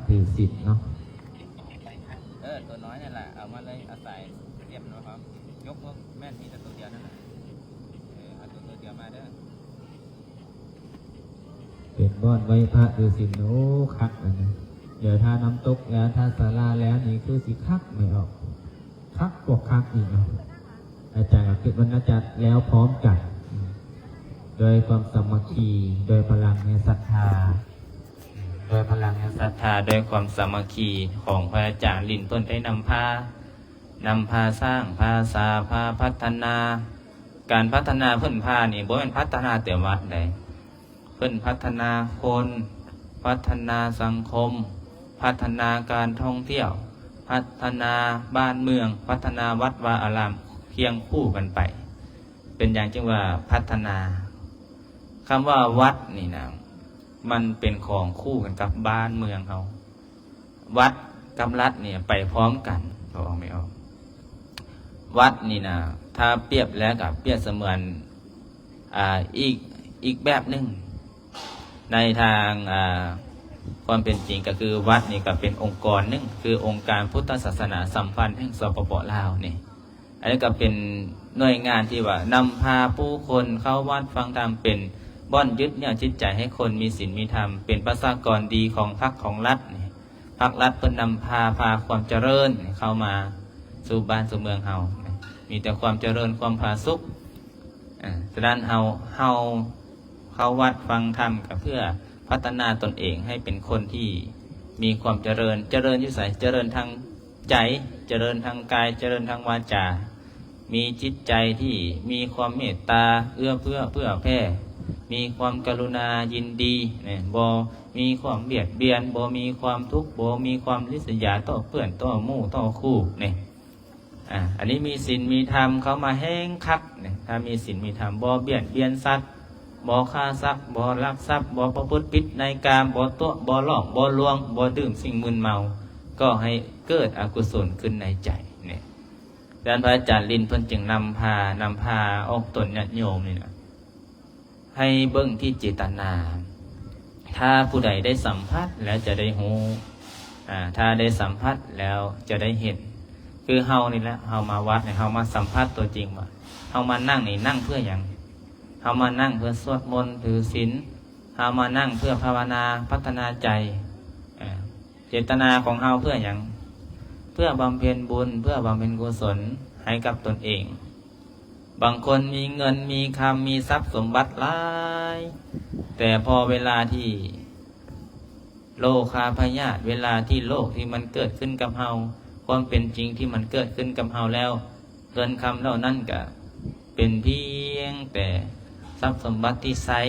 ຖືສິນເນາະ. ເອີ ຕົວນ້ອຍນັ້ນລະ ເອົາມາເລີຍ ເອົາສາຍສຽບມາພ້ອມ. ຍົກ ແມ່ນມີແຕ່ຕົວດຽວນັ້ນລະ. ເອີ ເອົາຕົວ ຕົວດຽວມາເດີ. ເປັນບ່ອນໄວ້ພະຖືສິນ. ໂອ້ ຄັກອັນນີ້. ດຽວຖ້ານ້ຳຕົກແລ້ວ ຖ້າສາລາແລ້ວນີ້ ຄືຊິຄັກແມ່ອອກ. ຄັກ ພວກຄັກອີກເນາະ. ອາຈານກໍຄິດວ່າໜ້າຈະແລ້ວພ້ອມກັນ ດ້ວຍຄວາມສາມັກຄີ ດ້ວຍພະລັງແຫ່ງສັດທາ ດ້ວຍພະລັງແຫ່ງສັດທາ ດ້ວຍຄວາມສາມັກຄີຂອງພະອາຈານລິນ ເພິ່ນໄດ້ນຳພາ ນຳພາສ້າງ ພາສາ ພາພັດທະນາ. ການພັດທະນາພື້ນຖານນີ້ ບໍ່ແມ່ນພັດທະນາແຕ່ວັດໃດ. ເພິ່ນພັດທະນາຄົນ, ພັດທະນາສັງຄົມ, ພັດທະນາການທ່ອງທ່ຽວ, ພັດທະນາບ້ານເມືອງ, ພັດທະນາວັດວາອາຣາມ ຄຽງຄູ່ກັນໄປ. ເປັນຫຍັງຈຶ່ງວ່າພັດທະນາ? ຄຳວ່າວັດນີ້ນະ ມັນເປັນຂອງຄູ່ກັນກັບບ້ານເມືອງເຮົາ. ວັດກັບລັດນີ້ໄປພ້ອມກັນ ເຂົ້າອອກແມ່ນອອກ. ວັດນີ້ນະ ຖ້າປຽບແລ້ວກໍປຽບສະເໝືອນ ອ່າ ອີກ ອີກແບບໜຶ່ງ ໃນທາງ ອ່າ ຄວາມເປັນຈິງກໍຄື ວັດນີ້ກໍເປັນອົງກອນໜຶ່ງ ຄືອົງການພຸດທະສາສະໜາສຳພັນແຫ່ງ ສປປ ລາວນີ້. ອັນນີ້ກໍເປັນໜ່ວຍງານທີ່ວ່ານຳພາຜູ້ຄົນເຂົ້າວັດຟັງທຳ ເປັນບ່ອນຍຶດໜຽວຈິດໃຈໃຫ້ຄົນມີສິນມີທຳ ເປັນປະຊາກອນດີຂອງພັກຂອງລັດນີ້. ພັກລັດເພິ່ນນຳພາ ພາຄວາມຈະເລີນເຂົ້າມາສູ່ບ້ານສູ່ເມືອງເຮົາ ມີແຕ່ຄວາມຈະເລີນ ຄວາມຜາສຸກ. ອາ ສະນັ້ນເຮົາ ເຮົາ ເຂົ້າວັດຟັງທຳກໍເພື່ອພັດທະນາຕົນເອງໃຫ້ເປັນຄົນທີ່ມີຄວາມຈະເລີນ. ຈະເລີນຢູ່ໃສ? ຈະເລີນທາງໃຈ, ຈະເລີນທາງກາຍ, ຈະເລີນທາງວາຈາ, ມີຈິດໃຈທີ່ມີຄວາມເມດຕາ ເອື້ອເຟື້ອເຜື່ອແຜ່, ມີຄວາມກະລຸນາຍິນດີ ແມ່ນບໍ່? ມີຄວາມບຽດບຽນ, ບໍ່ມີຄວາມທຸກ, ບໍ່ມີຄວາມລິດສະຢາຕໍ່ເພື່ອນ, ຕໍ່ໝູ່, ຕໍ່ຄູ່ ນີ້. ອາ ອັນນີ້ມີສິນມີທຳເຂົ້າມາແຮງຄັກນີ້. ຖ້າມີສິນມີທຳ ບໍ່ບຽດບຽນສັດ, ບໍ່ຂ້າສັດ, ບໍ່ລັກຊັບ, ບໍ່ປະພຶດຜິດໃນກາມ, ບໍ່ຕົວະ, ບໍ່ຫຼອກ, ບໍ່ລວງ, ບໍ່ດື່ມສິ່ງມຶນເມົາ, ກໍໃຫ້ເກີດອະກຸສົນຂຶ້ນໃນໃຈນີ້. ສະນັ້ນ ພະອາຈານລິນເພິ່ນຈຶ່ງນຳພາ, ນຳພາອອກຕົນຍາດໂຍມນີ້ນະ ໃຫ້ເບິ່ງທີ່ເຈດຕະນາ. ຖ້າຜູ້ໃດໄດ້ສຳຜັດແລ້ວຈະໄດ້ຮູ້ ອາ ຖ້າໄດ້ສຳຜັດແລ້ວຈະໄດ້ເຫັນ. ຄືເຮົານີ້ແຫຼະ ເຮົາມາວັດນີ້ ເຮົາມາສຳຜັດຕົວຈິງວ່າ ເຮົາມານັ່ງນີ້ນັ່ງເພື່ອຫຍັງ? ເຮົາມານັ່ງເພື່ອສວດມົນ ຖືສິນ, ເຮົາມານັ່ງເພື່ອພາວະນາ ພັດທະນາໃຈ. ເອີ ເຈດຕະນາຂອງເຮົາເພື່ອຫຍັງ? ເພື່ອບຳເພັນບຸນ, ເພື່ອບຳເພັນກຸສົນໃຫ້ກັບຕົນເອງ. ບາງຄົນມີເງິນມີຄຳ ມີຊັບສົມບັດຫຼາຍ, ແຕ່ພໍເວລາທີ່ໂລຄາພະຍາດ, ເວລາທີ່ໂລກທີ່ມັນເກີດຂຶ້ນກັບເຮົາ, ຄວາມເປັນຈິງທີ່ມັນເກີດຂຶ້ນກັບເຮົາແລ້ວ, ເງິນຄຳເຫຼົ່ານັ້ນກະເປັນພຽງແຕ່ຊັບສົມບັດທີ່ໃຊ້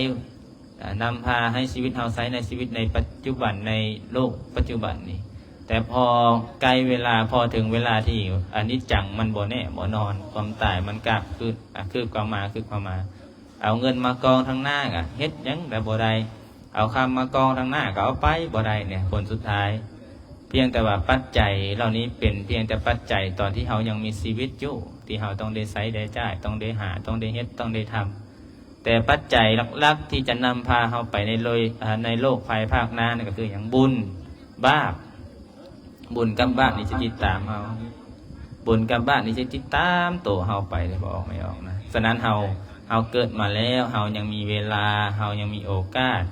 ນຳພາໃຫ້ຊີວິດເຮົາໃຊ້ໃນຊີວິດໃນປັດຈຸບັນ ໃນໂລກປັດຈຸບັນນີ້. ແຕ່ພໍໃກ້ເວລາ, ພໍເຖິງເວລາທີ່ອະນິດຈັງມັນບໍ່ແນ່ບໍ່ນອນ, ຄວາມຕາຍມັນກະຄືບ, ອາ, ຄືບເຂົ້າມາ, ຄືບເຂົ້າມາ. ເອົາເງິນມາກອງທາງໜ້າກະເຮັດຫຍັງກະບໍ່ໄດ້, ເອົາຄຳມາກອງທາງໜ້າກະເອົາໄປບໍ່ໄດ້ນີ້. ຜົນສຸດທ້າຍ ພຽງແຕ່ວ່າປັດໄຈເຫຼົ່ານີ້ເປັນພຽງແຕ່ປັດໄຈຕອນທີ່ເຮົາຍັງມີຊີວິດຢູ່, ທີ່ເຮົາຕ້ອງໄດ້ໃຊ້ໄດ້ຈ່າຍ, ຕ້ອງໄດ້ຫາ, ຕ້ອງໄດ້ເຮັດ, ຕ້ອງໄດ້ທຳ. ແຕ່ປັດໄຈຫຼັກໆທີ່ຈະນຳພາເຮົາໄປໃນໂລຍ, ເອີ, ໃນໂລກພາຍພາກໜ້ານັ້ນກໍຄືຫຍັງ? ບຸນ, ບາບ. ບຸນກັບບາບນີ້ຈະຕິດຕາມເຮົາ, ບຸນກັບບາບນີ້ຈະຕິດຕາມໂຕເຮົາໄປ ໄດ້ບໍ່ອອກ ໄດ້ອອກນະ. ສະນັ້ນເຮົາ, ເຮົາເກີດມາແລ້ວ, ເຮົາຍັງມີເວລາ, ເຮົາຍັງມີໂອກາດ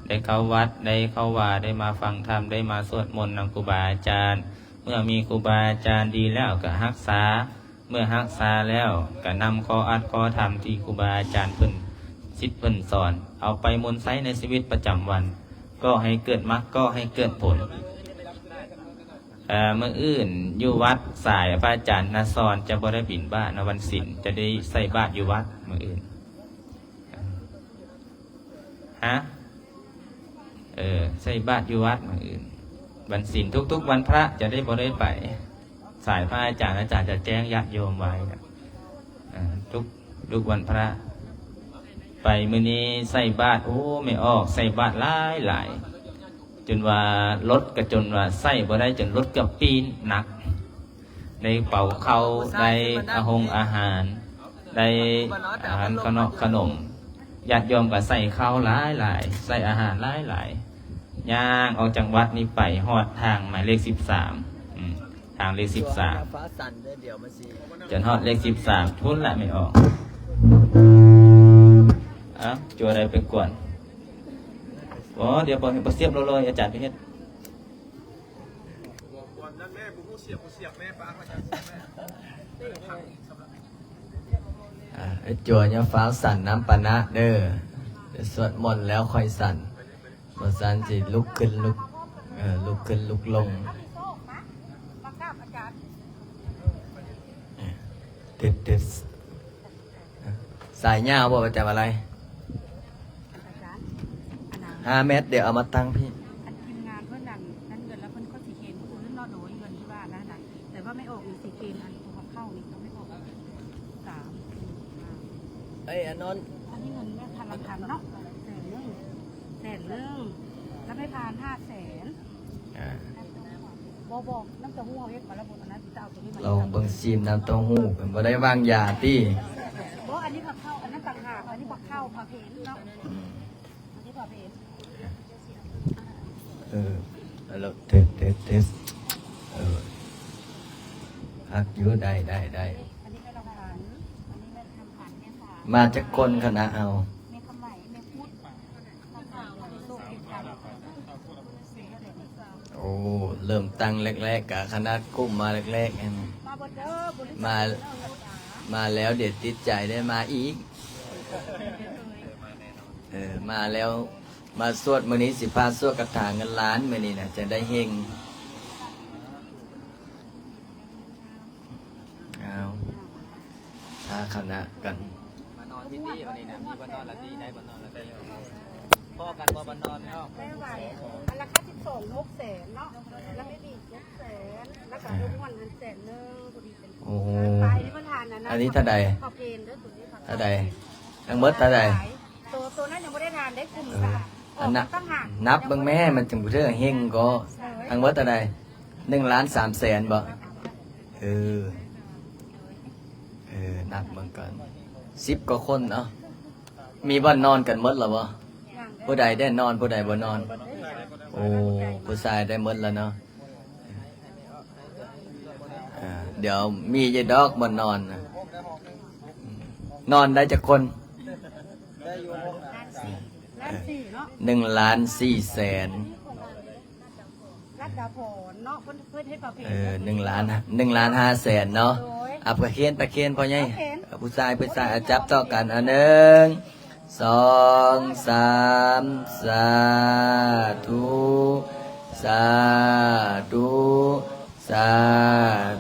ໄດ້ເຂົ້າວັດ, ໄດ້ເຂົ້າວາ, ໄດ້ມາຟັງທຳ, ໄດ້ມາສວດມົນນຳຄູບາອາຈານ. ເມື່ອມີຄູບາອາຈານດີແລ້ວກໍຮັກສາ, ເມື່ອຮັກສາແລ້ວກໍນຳຂໍ້ອັດຂໍ້ທຳທີ່ຄູບາອາຈານເພິ່ນສິດເພິ່ນສອນ ເອົາໄປໝູນໃຊ້ໃນຊີວິດປະຈຳວັນ, ກໍໃຫ້ເກີດມັກ, ກໍໃຫ້ເກີດຜົນ. ເອີ, ມື້ອື່ນຢູ່ວັດສາຍພະອາຈານນະຊອນຈະບໍ່ໄດ້ບິນບາດນະ, ວັນສິນຈະໄດ້ໃສ່ບາດຢູ່ວັດມື້ອື່ນ. ຮະ? ເອີ, ໃສ່ບາດຢູ່ວັດມື້ອື່ນ. ວັນສິນທຸກໆວັນພະຈະໄດ້ບໍ່ໄດ້ໄປ. ສາຍພະອາຈານ, ອາຈານຈະແຈ້ງຍາດໂຍມໄວ້. ເອີ, ທຸກ, ທຸກວັນພະ. ໄປມື້ນີ້ໃສ່ບາດ, ໂອ້ ແມ່ອອກ, ໃສ່ບາດຫຼາຍໆ. ຈົນວ່າລົດກໍຈົນວ່າໃສ່ບໍ່ໄດ້, ຈົນລົດເກືອບປີ້ນໜັກ. ໄດ້ເປົາເຂົ້າ, ໄດ້ອາຫົງອາຫານ, ໄດ້ອາຫານຂະໜອກຂະໜົມ. ຍາດໂຍມກໍໃສ່ເຂົ້າຫຼາຍໆ, ໃສ່ອາຫານຫຼາຍໆ. ຍ່າງອອກຈາກວັດນີ້ໄປຮອດທາງໝາຍເລກສິບສາມ ອືມ ທາງເລກສິບສາມ ຈອນຟ້າສັ່ນເດີ ດຽວມັນຊິ ຈອນຮອດເລກສິບສາມພຸ້ນລະແມ່ອອກ. ເອົ້າ ຈົວໄດ້ໄປກວນ. ບໍ່ ດຽວບໍ່ ບໍ່ສຽບເລີຍ ອາຈານໄປເຮັດ. ອ່າ ໄອ້ຈົວຢ່າຟ້າວສັ່ນນຳປານະເດີ ໄດ້ສວດມົນແລ້ວຄ່ອຍສັ່ນ ບໍ່ຊັ້ນຊິລຸກຂຶ້ນລຸກ ເອີ ລຸກຂຶ້ນລຸກລົງ. ເອີ ເຕັດ ເຕັດ. ສາຍຍາວບໍ່ປະຈຳອາໄລ? ອາຈານ ອັນນັ້ນ ຫ້າແມັດ ດຽວເອົາມາຕັ້ງພີ້. ອັນທີມງານເພິ່ນນັ້ນ ນັ້ນເງິນແລ້ວເພິ່ນກໍຊິເຫັນຄືເນາະ ໂດຍເງິນທີ່ວ່ານັ້ນນະ ແຕ່ວ່າແມ່ອອກນີ້ຊິເຫັນອັນພວກເຂົານີ້ ແຕ່ແມ່ອອກສາມ ສີ່ ຫ້າ ເອີຍ ອານອນ ອັນນີ້ເງິນແມ່ພັນລະພັນເນາະ ແສນໜຶ່ງ ແສນໜຶ່ງ ແລ້ວແມ່ພານຫ້າແສນ. ອ່າ ບໍ່ ບໍ່ ນ້ຳເຕົ້າຫູ້ເຮົາເຮັດມາແລ້ວ ບໍ່ ອັນນັ້ນຊິເອົາຕົວນີ້ມາ ລອງເບິ່ງຊີມນ້ຳເຕົ້າຫູ້ ເພິ່ນບໍ່ໄດ້ວາງຢາຕິ? ບໍ່ ອັນນີ້ຜັກເຂົ້າ ອັນນັ້ນຕ່າງຫາກ ອັນນີ້ຜັກເຂົ້າ ຜັກເຫັນເນາະ ອືມ ອັນນີ້ຜັກເຫັນ. ເອີ ແລ້ວເທສ ເທສ ເທສ ເອີ ຄັກຢູ່ ໄດ້ ໄດ້ ໄດ້. ອັນນີ້ແມ່ລຳພັນ ອັນນີ້ແມ່ລຳພັນ ແມ່ສາ ມາຈັກຄົນຄະນະເຮົາ? ແມ່ຄຳໄໝ ແມ່ພຸດ ໂອ້ ເລີ່ມຕັ້ງແລກໆ ກະຂະໜາດກຸ່ມມາແລກໆ ຫັ້ນ ມາ ມາແລ້ວດຽວຕິດໃຈໄດ້ມາອີກ. ເອີ ມາແລ້ວ ມາສວດ ມື້ນີ້ຊິພາສວດຄາຖາເງິນລ້ານ ມື້ນີ້ນະ ຈັ່ງໄດ້ເຮັງ. ເອົາ ພາຄະນະກັນ ມານອນທີ່ນີ້ ວັນນີ້ນະ ມີບ່ອນນອນລະຕິ ໄດ້ບ່ອນນອນລະຕິ ພໍ້ກັນບໍ່ບ່ອນນອນເນາະ? ໄດ້ໄຫວ ອັນລາຄາສິບສອງ ຫົກແສນເນາະ ລະມີອີກຫົກແສນ ລະກະ ເອີ ທຸກມັນອັນແສນໜຶ່ງ ພໍດີເປັນ ໂອ້ ໄປທີ່ເພິ່ນທານນັ້ນນະ ອັນນີ້ເທົ່າໃດ? ເຂົ້າເພນເດີ ຕົວນີ້ ເທົ່າໃດ? ທັງໝົດເທົ່າໃດ? ໂຕ ໂຕນັ້ນຍັງບໍ່ໄດ້ທານເດ້ ກຸ່ມ ເອີ ສາມ ອັນນະ ອອກຕ່າງຫາກ ນັບເບິ່ງແມ້ ມັນຈຶ່ງບໍ່ຖືກເຮັງກໍ ເອີຍ ທັງໝົດເທົ່າໃດ? ໜຶ່ງລ້ານສາມແສນບໍ່? ເອີ ເອີ ນັບເບິ່ງກ່ອນ ສິບກວ່າຄົນເນາະ. ມີບ່ອນນອນກັນໝົດແລ້ວບໍ່? ຜູ້ໃດໄດ້ນອນ ຜູ້ໃດບໍ່ນອນ? ໂອ້ ຜູ້ຊາຍໄດ້ໝົດແລ້ວເນາະ. ອ່າ ດຽວມີຢູ່ດອກບ່ອນນອນນະ. ນອນໄດ້ຈັກຄົນ? ໜຶ່ງລ້ານສີ່ແສນ ລັດດາພອນເນາະ ເພິ່ນ ເພິ່ນເຮັດປະເພດ ເອີ ໜຶ່ງລ້ານ ໜຶ່ງລ້ານຫ້າແສນເນາະ. ໂດຍ ອ່ະ ປະເຄນ ປະເຄນ ພໍ່ໃຫຍ່ ປະເຄນ ອ່ະ ຜູ້ຊາຍ ຜູ້ຊາຍ ອ່ະ ຈັບຕໍ່ກັນ ອ່ະ ໜຶ່ງ ສອງ ສາມ ສາທຸ ສາທຸ ສາ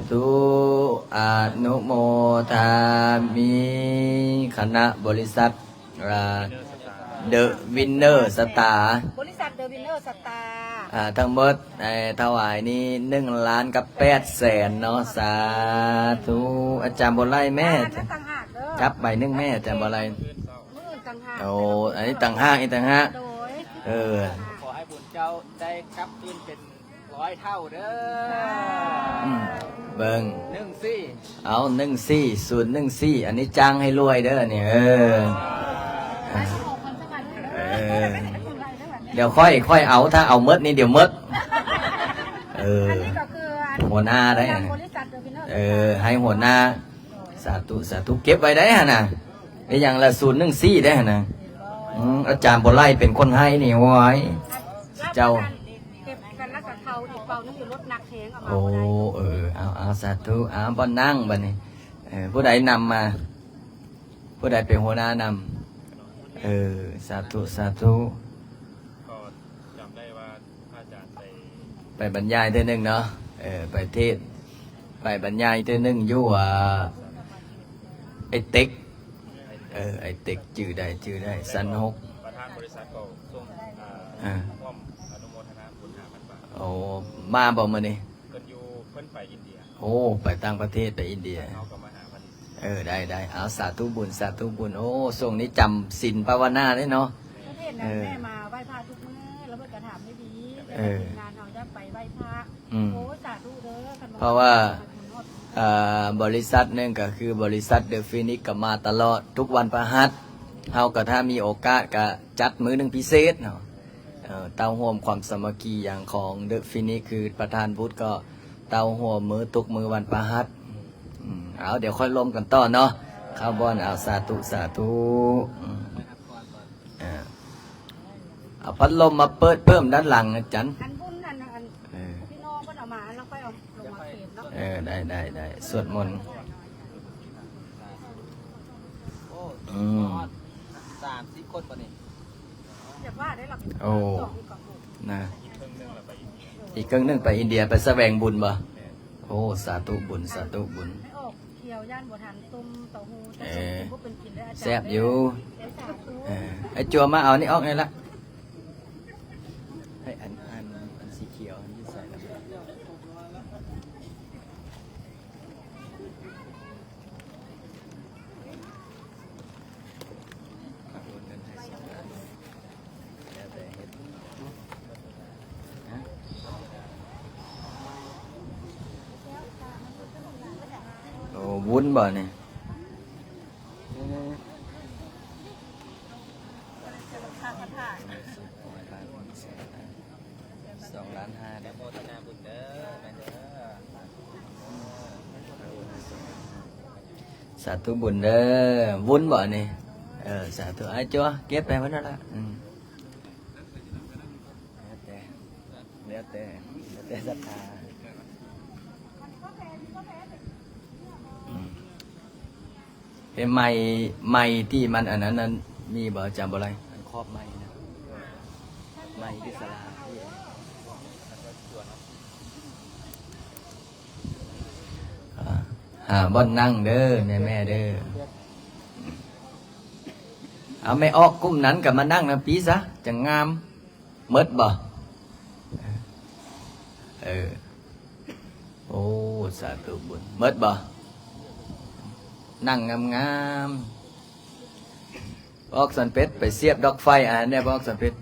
ທຸ ອະນຸໂມທາມິ ຄະນະບໍລິສັດ ອ່າ ເດີວິນເນີສະຕາ ບໍລິສັດເດີວິນເນີສະຕາ ອ່າ ທັງໝົດ ເອີ ຖວາຍນີ້ໜຶ່ງລ້ານກັບແປດແສນເນາະ. ສາທຸ ອາຈານບໍ່ໄຫຼແມ່ ຈັບໃບໜຶ່ງແມ່ ອາຈານບໍ່ໄຫຼ. ໂອ້ ອັນນີ້ຕ່າງຫາກ ອີກຕ່າງຫາກ ໂດຍ ເອີ ຂໍໃຫ້ບຸນເຈົ້າໄດ້ກັບຄືນເປັນ ຮ້ອຍເທົ່າເດີ. ອືມ ເບິ່ງ ໜຶ່ງສີ່ ເອົາ ໜຶ່ງສີ່ ສູນໜຶ່ງສີ່ ອັນນີ້ຈ້າງໃຫ້ລວຍເດີ ອັນນີ້ ເອີ ເອີ ດຽວຄ່ອຍ ຄ່ອຍເອົາ ຖ້າເອົາໝົດນີ້ ດຽວໝົດ ເອີ ອັນນີ້ກໍຄື ຫົວໜ້າໄດ໋ ອັນນີ້ ເອີ ໃຫ້ຫົວໜ້າ ສາທຸ ສາທຸ ເກັບໄວ້ໄດ໋ຫັ້ນນະ. ອີຫຍັງລະ ສູນໜຶ່ງສີ່ ໄດ້ຫັ້ນນະ. ອືມ ອາຈານບໍ່ໄຫຼເປັນຄົນໃຫ້ນີ້ ໂອ້ຍ ເຈົ້າ ເກັບກັນລະກະເຂົ້າອີກເປົາໜຶ່ງຢູ່ລົດໜັກແຮງ ເອົາມາ ໂອ້ ບໍ່ໄດ້. ເອີ ເອົາ ເອົາ ສາທຸ ເອົາ ບ່ອນນັ່ງບັດນີ້ ເອີ ຜູ້ໃດນຳມາ ຜູ້ໃດເປັນຫົວໜ້ານຳ? ເອີ ສາທຸ ສາທຸ ກໍຈຳໄດ້ວ່າ ພະອາຈານໄປ ໄປບັນຍາຍເທື່ອໜຶ່ງເນາະ ເອີ ໄປເທດ ໄປບັນຍາຍເທື່ອໜຶ່ງຢູ່ ອ່າ ໄອເຕັກ ເອີ ໄອເຕັກ ຈື່ໄດ້ ຈື່ໄດ້ ຊັ້ນຫົກ ປະທານບໍລິສັດກໍສົ່ງ ອ່າ ອ່າ ຮ່ວມອະນຸໂມທະນາບຸນຫ້າພັນບາດ. ໂອ້ ມາບໍ່ມື້ນີ້? ເພິ່ນຢູ່ ເພິ່ນໄປອິນເດຍ. ໂອ້ ໄປຕ່າງປະເທດ ໄປອິນເດຍ ເຮົາກໍມາຫາເພິ່ນ. ເອີ ໄດ້ ໄດ້ ເອົາ ສາທຸບຸນ ສາທຸບຸນ. ໂອ້ ຊ່ວງນີ້ຈຳສິນພາວະນາເດ້ເນາະ. ເອີ ແມ່ມາໄຫວ້ພະທຸກມື້ ແລ້ວເພິ່ນກໍຖາມດີໆ ເອີ ແລ້ວກໍທີມງານເຮົາຢາກໄປໄຫວ້ພະ. ອືມ ໂອ້ ສາທຸເດີ ຄັນວ່າ ເພາະວ່າ ເອີ ບໍລິສັດໜຶ່ງກໍຄືບໍລິສັດເດີຟີນິກ ກໍມາຕະຫຼອດ ທຸກວັນພະຫັດ ເຮົາກໍຖ້າມີໂອກາດກໍຈັດມື້ໜຶ່ງພິເສດເນາະ. ເ ເອີ ເຕົ້າຮ່ວມຄວາມສາມັກຄີຢ່າງຂອງເດີຟີນິກ ຄືປະທານບຸດກໍເຕົ້າຮ່ວມມື້ທຸກມື້ວັນພະຫັດ. ອືມ ເອົາ ດຽວຄ່ອຍລົມກັນຕໍ່ເນາະ ຄາບອນ. ເອົາ ສາທຸ ສາທຸ. ອືມ ເອົາພັດລົມມາເປີດເພີ່ມດ້ານຫຼັງອາຈານ. ອັນບຸນອັນ ອັນ ເອີ ພີ່ນ້ອງເພິ່ນເອົາມາ ແລ້ວຄ່ອຍເອົາລົງມາເຂດເນາະ. ເອີ ໄດ້ ໄດ້ ໄດ້ ສວດມົນ. ໂອ້ ອືມ ຮອດສາມສິບຄົນບໍ່ນີ້? ຢາກວ່າໄດ້ລະ ໂອ້ ນະ ອີກເຄິ່ງໜຶ່ງໄປອິນເດຍ ໄປສະແຫວງບຸນບໍ່? ໂອ້ ສາທຸບຸນ ສາທຸບຸນ. ໄປອອກທ່ຽວ ຢ້ານບໍ່ທັນຕົ້ມເຕົ້າຫູ້ ເອີ ແຊບຢູ່. ເອີ ໄອ້ຈົວມາເອົານີ້ອອກໃຫ້ລະ ໃຫ້ອັນ ອັນ ອັນສີຂຽວ ອັນຢູ່ໃສລະ? ໂອ້ ວຸ້ນບໍ່ນີ້? ສອງລ້ານຫ້າ ອະນຸໂມທະນາບຸນເດີ ແມ່ເດີ. ສາທຸບຸນເດີ. ວຸ້ນບໍ່ອັນນີ້? ເອີ ສາທຸ. ອ້າຍຈົວ ເກັບໃຫ້ເພິ່ນນັ້ນລະ. ອືມ ແລ້ວແຕ່ ແລ້ວແຕ່ ແລ້ວແຕ່ສັດທາ. ອືມ ເອີ ໄມ້ ໄມ້ທີ່ມັນອັນນັ້ນນັ້ນ ມີບໍ່ ຈຳບໍ່ໄດ້ ອັນຂອບໄມ້ນະ ໄມ້ທີ່ສາລາ. ອ່າ ຫາບ່ອນນັ່ງເດີແມ່ໆເດີ. ເອົາ ແມ່ອອກກຸ່ມນັ້ນກໍມານັ່ງນຳປີ້ຊະ ຈັ່ງງາມ. ໝົດບໍ່? ເອີ ໂອ້ ສາທຸບຸນ. ໝົດບໍ່? ນັ່ງງາມໆ. ອອກສັນເພັດ ໄປສຽບດອກໄຟ ອັນແນ່ ອອກສັນເພັດ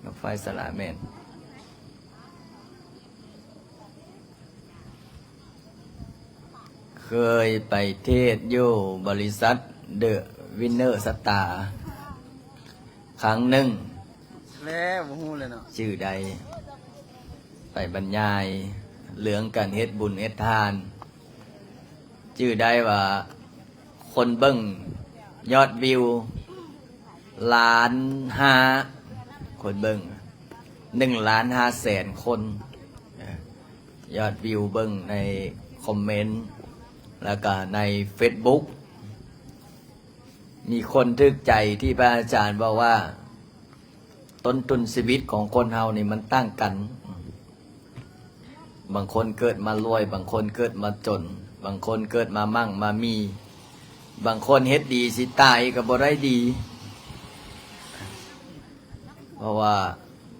ດອກໄຟສາລາແມ່ນ. ເຄີຍໄປເທດຢູ່ບໍລິສັດເດີວິນເນີສະຕາຄັ້ງໜຶ່ງ ແລ້ວບໍ່ຮູ້ເລີຍເນາະ ຈື່ໄດ້ ໄປບັນຍາຍເລື່ອງການເຮັດບຸນເຮັດທານ. ຈື່ໄດ້ວ່າຄົນເບິ່ງ ຍອດວິວລ້ານຫ້າ ຄົນເບິ່ງ ໜຶ່ງລ້ານຫ້າແສນຄົນ. ຍອດວິວເບິ່ງໃນຄອມເມັນ ແລ້ວກະໃນເຟສບຸກ ມີຄົນຖືກໃຈທີ່ພະອາຈານບອກວ່າ ຕົ້ນທຶນຊີວິດຂອງຄົນເຮົານີ້ມັນຕ່າງກັນ. ບາງຄົນເກີດມາລວຍ ບາງຄົນເກີດມາຈົນ ບາງຄົນເກີດມາໝັ້ງມາມີ ບາງຄົນເຮັດດີຊິຕາຍກໍບໍ່ໄດ້ດີ. ເພາະວ່າ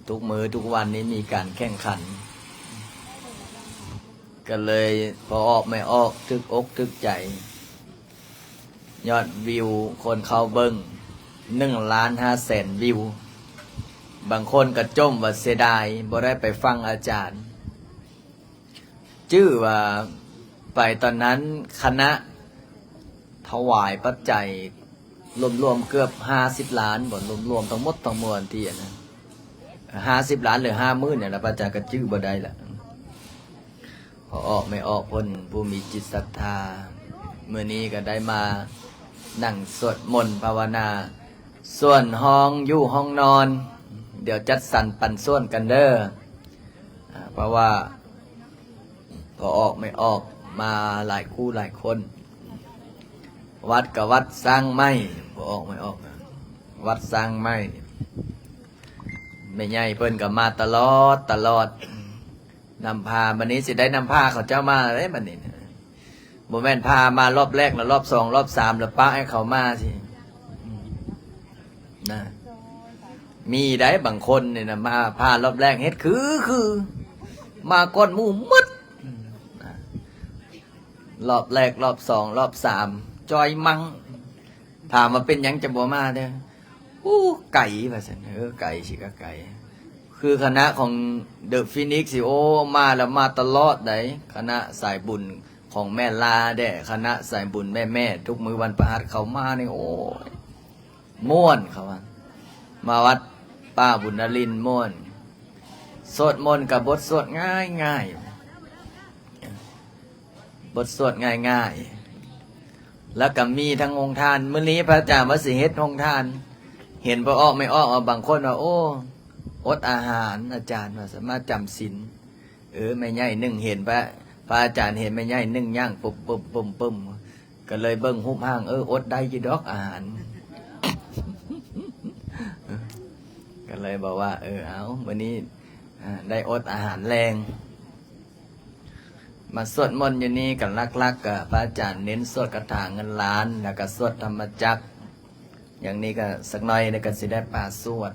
ທຸກມື້ທຸກວັນນີ້ມີການແຂ່ງຂັນ ກໍເລີຍພໍອອກໄມ່ອອກ ຖືກອົກຖືກໃຈ. ຍອດວິວຄົນເຂົ້າເບິ່ງ ໜຶ່ງລ້ານຫ້າແສນວິວ. ບາງຄົນກໍຈົ່ມວ່າເສຍດາຍບໍ່ໄດ້ໄປຟັງອາຈານ. ຈື່ວ່າໄປຕອນນັ້ນຄະນະຖວາຍປັດໄຈລວມໆເກືອບຫ້າສິບລ້ານບໍ ລວມໆທັງໝົດທັງມວນທີ່ອັນນັ້ນ ຫ້າສິບລ້ານ ຫຼື ຫ້າໝື່ນນີ້ລະ ພະອາຈານກໍຈື່ບໍ່ໄດ້ລະ. ພໍອອກໄມ່ອອກເພິ່ນຜູ້ມີຈິດສັດທາ ມື້ນີ້ກໍໄດ້ມານັ່ງສວດມົນພາວະນາ. ສ່ວນຫ້ອງຢູ່ຫ້ອງນອນ ດຽວຈັດສັນປັນສ່ວນກັນເດີ ອາ ເພາະວ່າພໍອອກໄມ່ອອກມາຫຼາຍຄູ່ຫຼາຍຄົນ. ວັດກໍວັດສ້າງໃໝ່ ພໍອອກໄມ່ອອກ ວັດສ້າງໃໝ່. ແມ່ໃຫຍ່ເພິ່ນກໍມາຕະຫຼອດ ຕະຫຼອດ. ນຳພາ ບັດນີ້ຊິໄດ້ນຳພາເຂົາເຈົ້າມາເດ້ບັດນີ້ນະ ບໍ່ແມ່ນພາມາລອບແລກ ລະລອບສອງ ລອບສາມ ລະປະໃຫ້ເຂົາມາຊິ ອືມ ນະ. ມີໄດ໋ບາງຄົນນີ້ນະ ມາພາລອບແລກເຮັດຄື ຄື ມາກ່ອນໝູ່ໝົດ ອືມ ນະ. ລອບແລກ ລອບສອງ ລອບສາມ ຈ່ອຍມັງ ຖາມວ່າເປັນຫຍັງຈະບໍ່ມາເດີ? ໂອ້ ໄກວ່າຊັ້ນ. ເອີ ໄກຊິກະໄກ ຄືຄະນະຂອງເດີຟີນິກຊິ ໂອ້ ມາແລ້ວມາຕະຫຼອດໃດ໋. ຄະນະສາຍບຸນຂອງແມ່ລາແດ່ ຄະນະສາຍບຸນແມ່ໆ ທຸກມື້ວັນພະຫັດເຂົາມານີ້ ໂອ້ຍ ມ່ວນ ເຂົາວ່າ. ມາວັດ ປ້າບຸນນະລິນມ່ວນ ສວດມົນກະບົດສວດງ່າຍໆ ບົດສວດງ່າຍໆ ແລ້ວກະມີທັງໂຮງທານ. ມື້ນີ້ພະອາຈານວ່າຊິເຮັດໂຮງທານ ເຫັນພໍ່ອອກແມ່ອອກວ່າ ບາງຄົນວ່າ ໂອ້ ອົດອາຫານ ອາຈານວ່າ ມາຈຳສິນ. ເອີ ແມ່ໃຫຍ່ໜຶ້ງ ເຫັນພະ ພະອາຈານເຫັນແມ່ໃຫຍ່ໜຶ້ງຍ່າງປຶ້ມໆ ກະເລີຍເບິ່ງຮູບຮ່າງ ເອີ ອົດໄດ້ຢູ່ດອກອາຫານ ກະເລີຍບອກວ່າ ເອີ ເອົາ ມື້ນີ້ ອາ ໄດ້ອົດອາຫານແລງ. ມາສວດມົນຢູ່ນີ້ກະຫຼັກໆ ກະພະອາຈານເນັ້ນສວດຄາຖາເງິນລ້ານ ແລ້ວກະສວດທຳມະຈັກ. ຢ່າງນີ້ກະສັກໜ້ອຍ ແລ້ວກະຊິໄດ້ປາສວດ.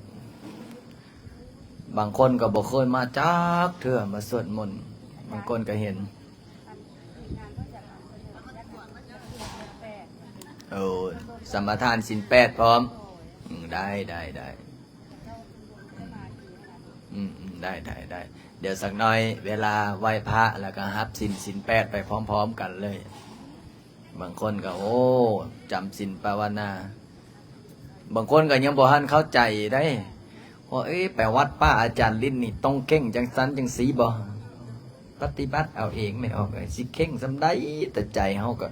ບາງຄົນກະບໍ່ເຄີຍມາຈັກເທື່ອ ມາສວດມົນ ບາງຄົນກະເຫັນ. ໂອ້ ສະມາທານສິນແປດພ້ອມ. ອືມ ໄດ້ ໄດ້ ໄດ້ ອືມ ອືມ ໄດ້ ໄດ້ ໄດ້. ດຽວສັກໜ້ອຍ ເວລາໄຫວ້ພະ ແລ້ວກະຮັບສິນ ສິນແປດໄປພ້ອມໆກັນເລີຍ. ບາງຄົນກະ ໂອ້ ຈຳສິນພາວະນາ. ບາງຄົນກະຍັງບໍ່ທັນເຂົ້າໃຈໄດ໋ ວ່າ ເອີ ໄປວັດປ້າອາຈານລິນນີ້ ຕ້ອງເຄັ່ງຈັ່ງຊັ້ນຈັ່ງຊີ້ບໍ? ປະຕິບັດເອົາເອງແມ່ອອກ ຊິເຄັ່ງສ່ຳໃດ? ແຕ່ໃຈເຮົາກະ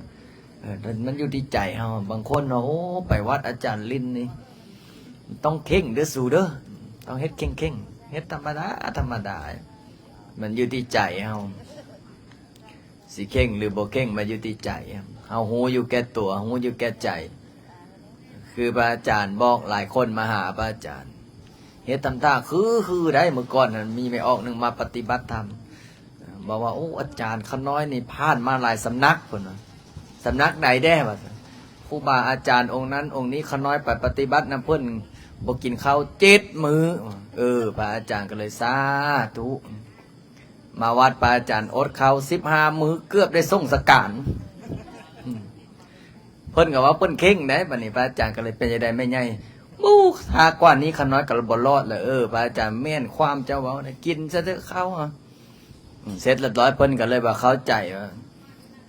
ເອີ ມັນຢູ່ທີ່ໃຈເຮົາ. ບາງຄົນວ່າ ໂອ້ ໄປວັດອາຈານລິນນີ້ ຕ້ອງເຄັ່ງເດີສູເດີ ຕ້ອງເຮັດເຄັ່ງໆ ເຮັດທຳມະດາ ທຳມະດາ. ມັນຢູ່ທີ່ໃຈເຮົາ ຊິເຄັ່ງຫຼືບໍ່ເຄັ່ງ ມັນຢູ່ທີ່ໃຈ. ເຮົາຮູ້ຢູ່ແກ່ຕົວ ຮູ້ຢູ່ແກ່ໃຈ. ຄືພະອາຈານບອກ ຫຼາຍຄົນມາຫາພະອາຈານ ເຮັດທຳທ່າຄືໆ ໄດ໋. ມື້ກ່ອນຫັ້ນມີແມ່ອອກໜຶ່ງມາປະຕິບັດທຳ ບອກວ່າ ໂອ້ ອາຈານ ຂ້ານ້ອຍນີ້ຜ່ານມາຫຼາຍສຳນັກ ເພິ່ນວ່າ ສຳນັກໃດແດ່ ວ່າຊັ້ນ. ຄູບາອາຈານອົງນັ້ນອົງນີ້ ຂ້ານ້ອຍໄປປະຕິບັດນຳເພິ່ນ ບໍ່ກິນເຂົ້າເຈັດມື້. ເອີ ພະອາຈານກະເລີຍ ສາທຸ ມາວັດພະອາຈານອົດເຂົ້າສິບຫ້າມື້ ເກືອບໄດ້ສົ່ງສະການ. ອືມ ເພິ່ນກະວ່າເພິ່ນເຄັ່ງໄດ໋. ບາດນີ້ພະອາຈານກະເລີຍ ເປັນຈັ່ງໃດແມ່ໃຫຍ່? ໂອ້ ຖ້າກວ່ານີ້ຂ້ານ້ອຍກະບໍ່ລອດແລ້ວ. ເອີ ພະອາຈານ ແມ່ນຄວາມເຈົ້າເວົ້ານະ ກິນຊະເທີເຂົ້າ. ອືມ ເສັດລຽບຮ້ອຍ ເພິ່ນກະເລີຍວ່າເຂົ້າໃຈວ່າ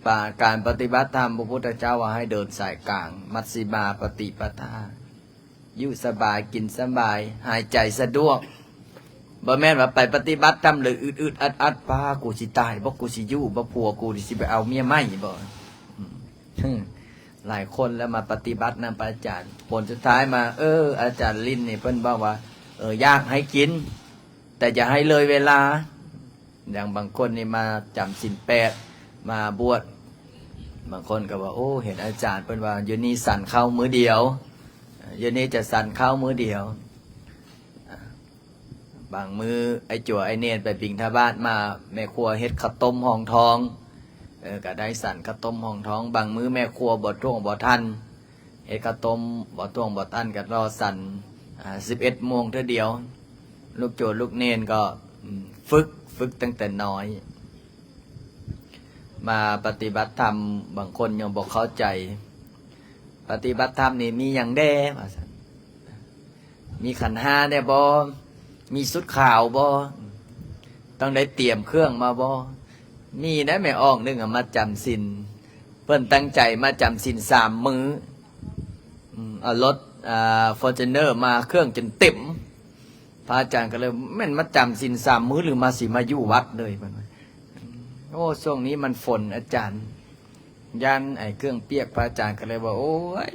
ປະ ການປະຕິບັດທຳ ພະພຸດທະເຈົ້າວ່າໃຫ້ເດີນສາຍກາງ ມັດຊິມາປະຕິປະທາ ຢູ່ສະບາຍ ກິນສະບາຍ ຫາຍໃຈສະດວກ. ບໍ່ແມ່ນວ່າໄປປະຕິບັດທຳແລ້ວອຶດໆອັດໆ ປາ ກູຊິຕາຍບໍ? ກູຊິຢູ່ບໍ? ຜົວກູຊິໄປເອົາເມຍໃໝ່ບໍ? ອືມ ຫຼາຍຄົນແລ້ວມາປະຕິບັດນຳພະອາຈານ ຜົນສຸດທ້າຍມາ ເອີ ອາຈານລິນນີ້ເພິ່ນບອກວ່າ ເອີ ຢາກໃຫ້ກິນ ແຕ່ຢ່າໃຫ້ເລີຍເວລາ. ຢ່າງບາງຄົນນີ້ມາຈຳສິນແປດ ມາບວດ ບາງຄົນກະວ່າ ໂອ້ ເຫັນອາຈານເພິ່ນວ່າ ຢູ່ນີ້ສັນເຂົ້າມື້ດຽວ ຢູ່ນີ້ຈະສັນເຂົ້າມື້ດຽວ. ບາງມື້ໄອ້ຈົວໄອ້ເນນໄປບິນທະບາດມາ ແມ່ຄົວເຮັດເຂົ້າຕົ້ມຮອງທອງ ເອີ ກະໄດ້ສັນເຂົ້າຕົ້ມຮອງທອງ. ບາງມື້ແມ່ຄົວບໍ່ທ່ວງບໍ່ທັນ ເຮັດເຂົ້າຕົ້ມບໍ່ທ່ວງບໍ່ທັນ ກະລໍສັນ ອາ ສິບເອັດໂມງເທື່ອດຽວ. ລູກໂຈລູກເນນກໍ ອືມ ຝຶກ ຝຶກຕັ້ງແຕ່ນ້ອຍ. ມາປະຕິບັດທຳ ບາງຄົນຍັງບໍ່ເຂົ້າໃຈ ປະຕິບັດທຳນີ້ມີຫຍັງແດ່ ວ່າຊັ້ນ. ມີຂັນຫ້າແດ່ບໍ? ມີຊຸດຂາວບໍ? ຕ້ອງໄດ້ຕຽມເຄື່ອງມາບໍ? ມີໄດ໋ ແມ່ອອກໜຶ່ງອະ ມາຈຳສິນ ເພິ່ນຕັ້ງໃຈມາຈຳສິນສາມມື້ ອືມ ເອົາລົດ ອາ ຟໍຈູນເນີມາ ເຄື່ອງຈົນເຕັມ. ພະອາຈານກະເລີຍ ແມ່ນມາຈຳສິນສາມມື້ ຫຼືມາ ຊິມາຢູ່ວັດເລີຍ ເພິ່ນວ່າ. ໂອ້ ຊ່ວງນີ້ມັນຝົນອາຈານ ຢ້ານໄອ້ເຄື່ອງປຽກ. ພະອາຈານກະເລີຍວ່າ ໂອ້ຍ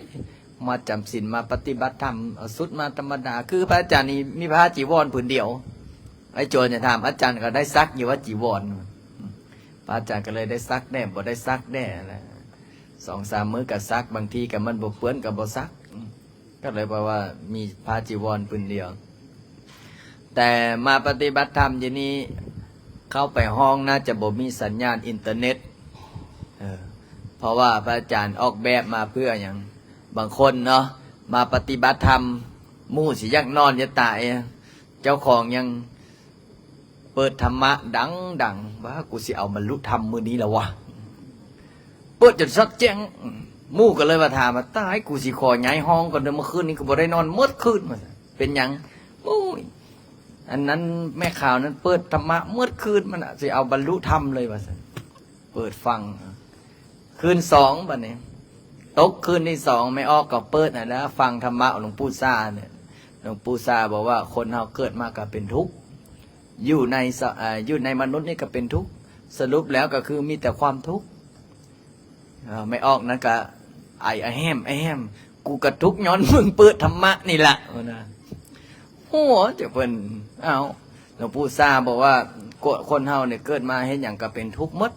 ມາຈຳສິນ ມາປະຕິບັດທຳ ເອົາຊຸດມາທຳມະດາ. ຄືພະອາຈານນີ້ມີຜ້າຈີວອນຜືນດຽວ. ໄອ້ໂຈນຈະຖາມ ອາຈານກະໄດ້ຊັກຢູ່ວ່າຈີວອນ? ພະອາຈານກະເລີຍໄດ້ຊັກແດ່ ບໍ່ໄດ້ຊັກແດ່ ສອງສາມມື້ກະຊັກ ບາງທີກະມັນບໍ່ເປື້ອນກະບໍ່ຊັກ. ກະເລີຍບອກວ່າມີຜ້າຈີວອນຜືນດຽວ. ແຕ່ມາປະຕິບັດທຳຢູ່ນີ້ ເຂົ້າໄປຫ້ອງໜ້າຈະບໍ່ມີສັນຍານອິນເຕີເນັດ ເອີ ເພາະວ່າພະອາຈານອອກແບບມາເພື່ອຫຍັງ? ບາງຄົນເນາະ ມາປະຕິບັດທຳ ໝູ່ຊິຢາກນອນຢາກຕາຍ ເຈົ້າຂອງຍັງ ເປີດທຳມະດັງໆ ວ່າ ກູຊິເອົາບັນລຸທຳມື້ນີ້ລະວະ ເປີດຈົນສອດແຈ້ງ. ໝູ່ກະເລີຍວ່າ ຖາມວ່າ ຕາຍ ກູຊິຂໍຍ້າຍຫ້ອງກ່ອນເດີ ມື້ຄືນນີ້ກູບໍ່ໄດ້ນອນໝົດຄືນ ວ່າຊັ້ນ. ເປັນຫຍັງ? ໂອ້ຍ ອັນນັ້ນແມ່ຂາວນັ້ນເປີດທຳມະໝົດຄືນ ມັນຊິເອົາບັນລຸທຳເລີຍ ວ່າຊັ້ນ. ເປີດຟັງ ຄືນສອງ ບາດນີ້ ຕົກຄືນທີສອງ ແມ່ອອກກະເປີດຫັ້ນແຫຼະ ຟັງທຳມະຂອງຫຼວງປູ່ຊານີ້. ຫຼວງปู่ຊາບອກວ່າ ຄົນເຮົາເກີດມາກໍເປັນທຸກ ຢູ່ໃນສະ ເອີ ຢູ່ໃນມະນຸດນີ້ກໍເປັນທຸກ ສະຫຼຸບແລ້ວກໍຄືມີແຕ່ຄວາມທຸກ. ເອີ ແມ່ອອກນັ້ນກໍໄອອະແຮມ ອະແຮມ ກູກໍທຸກຍ້ອນມຶງເປີດທຳມະນີ້ລະ ວ່ານະ. ໂອ້ ເຈົ້າເພິ່ນ ເອົ້າ ຫຼວງປູ່ຊາບອກວ່າ ໂກ ຄົນເຮົານີ້ເກີດມາເຮັດຫຍັງກໍເປັນທຸກໝົດ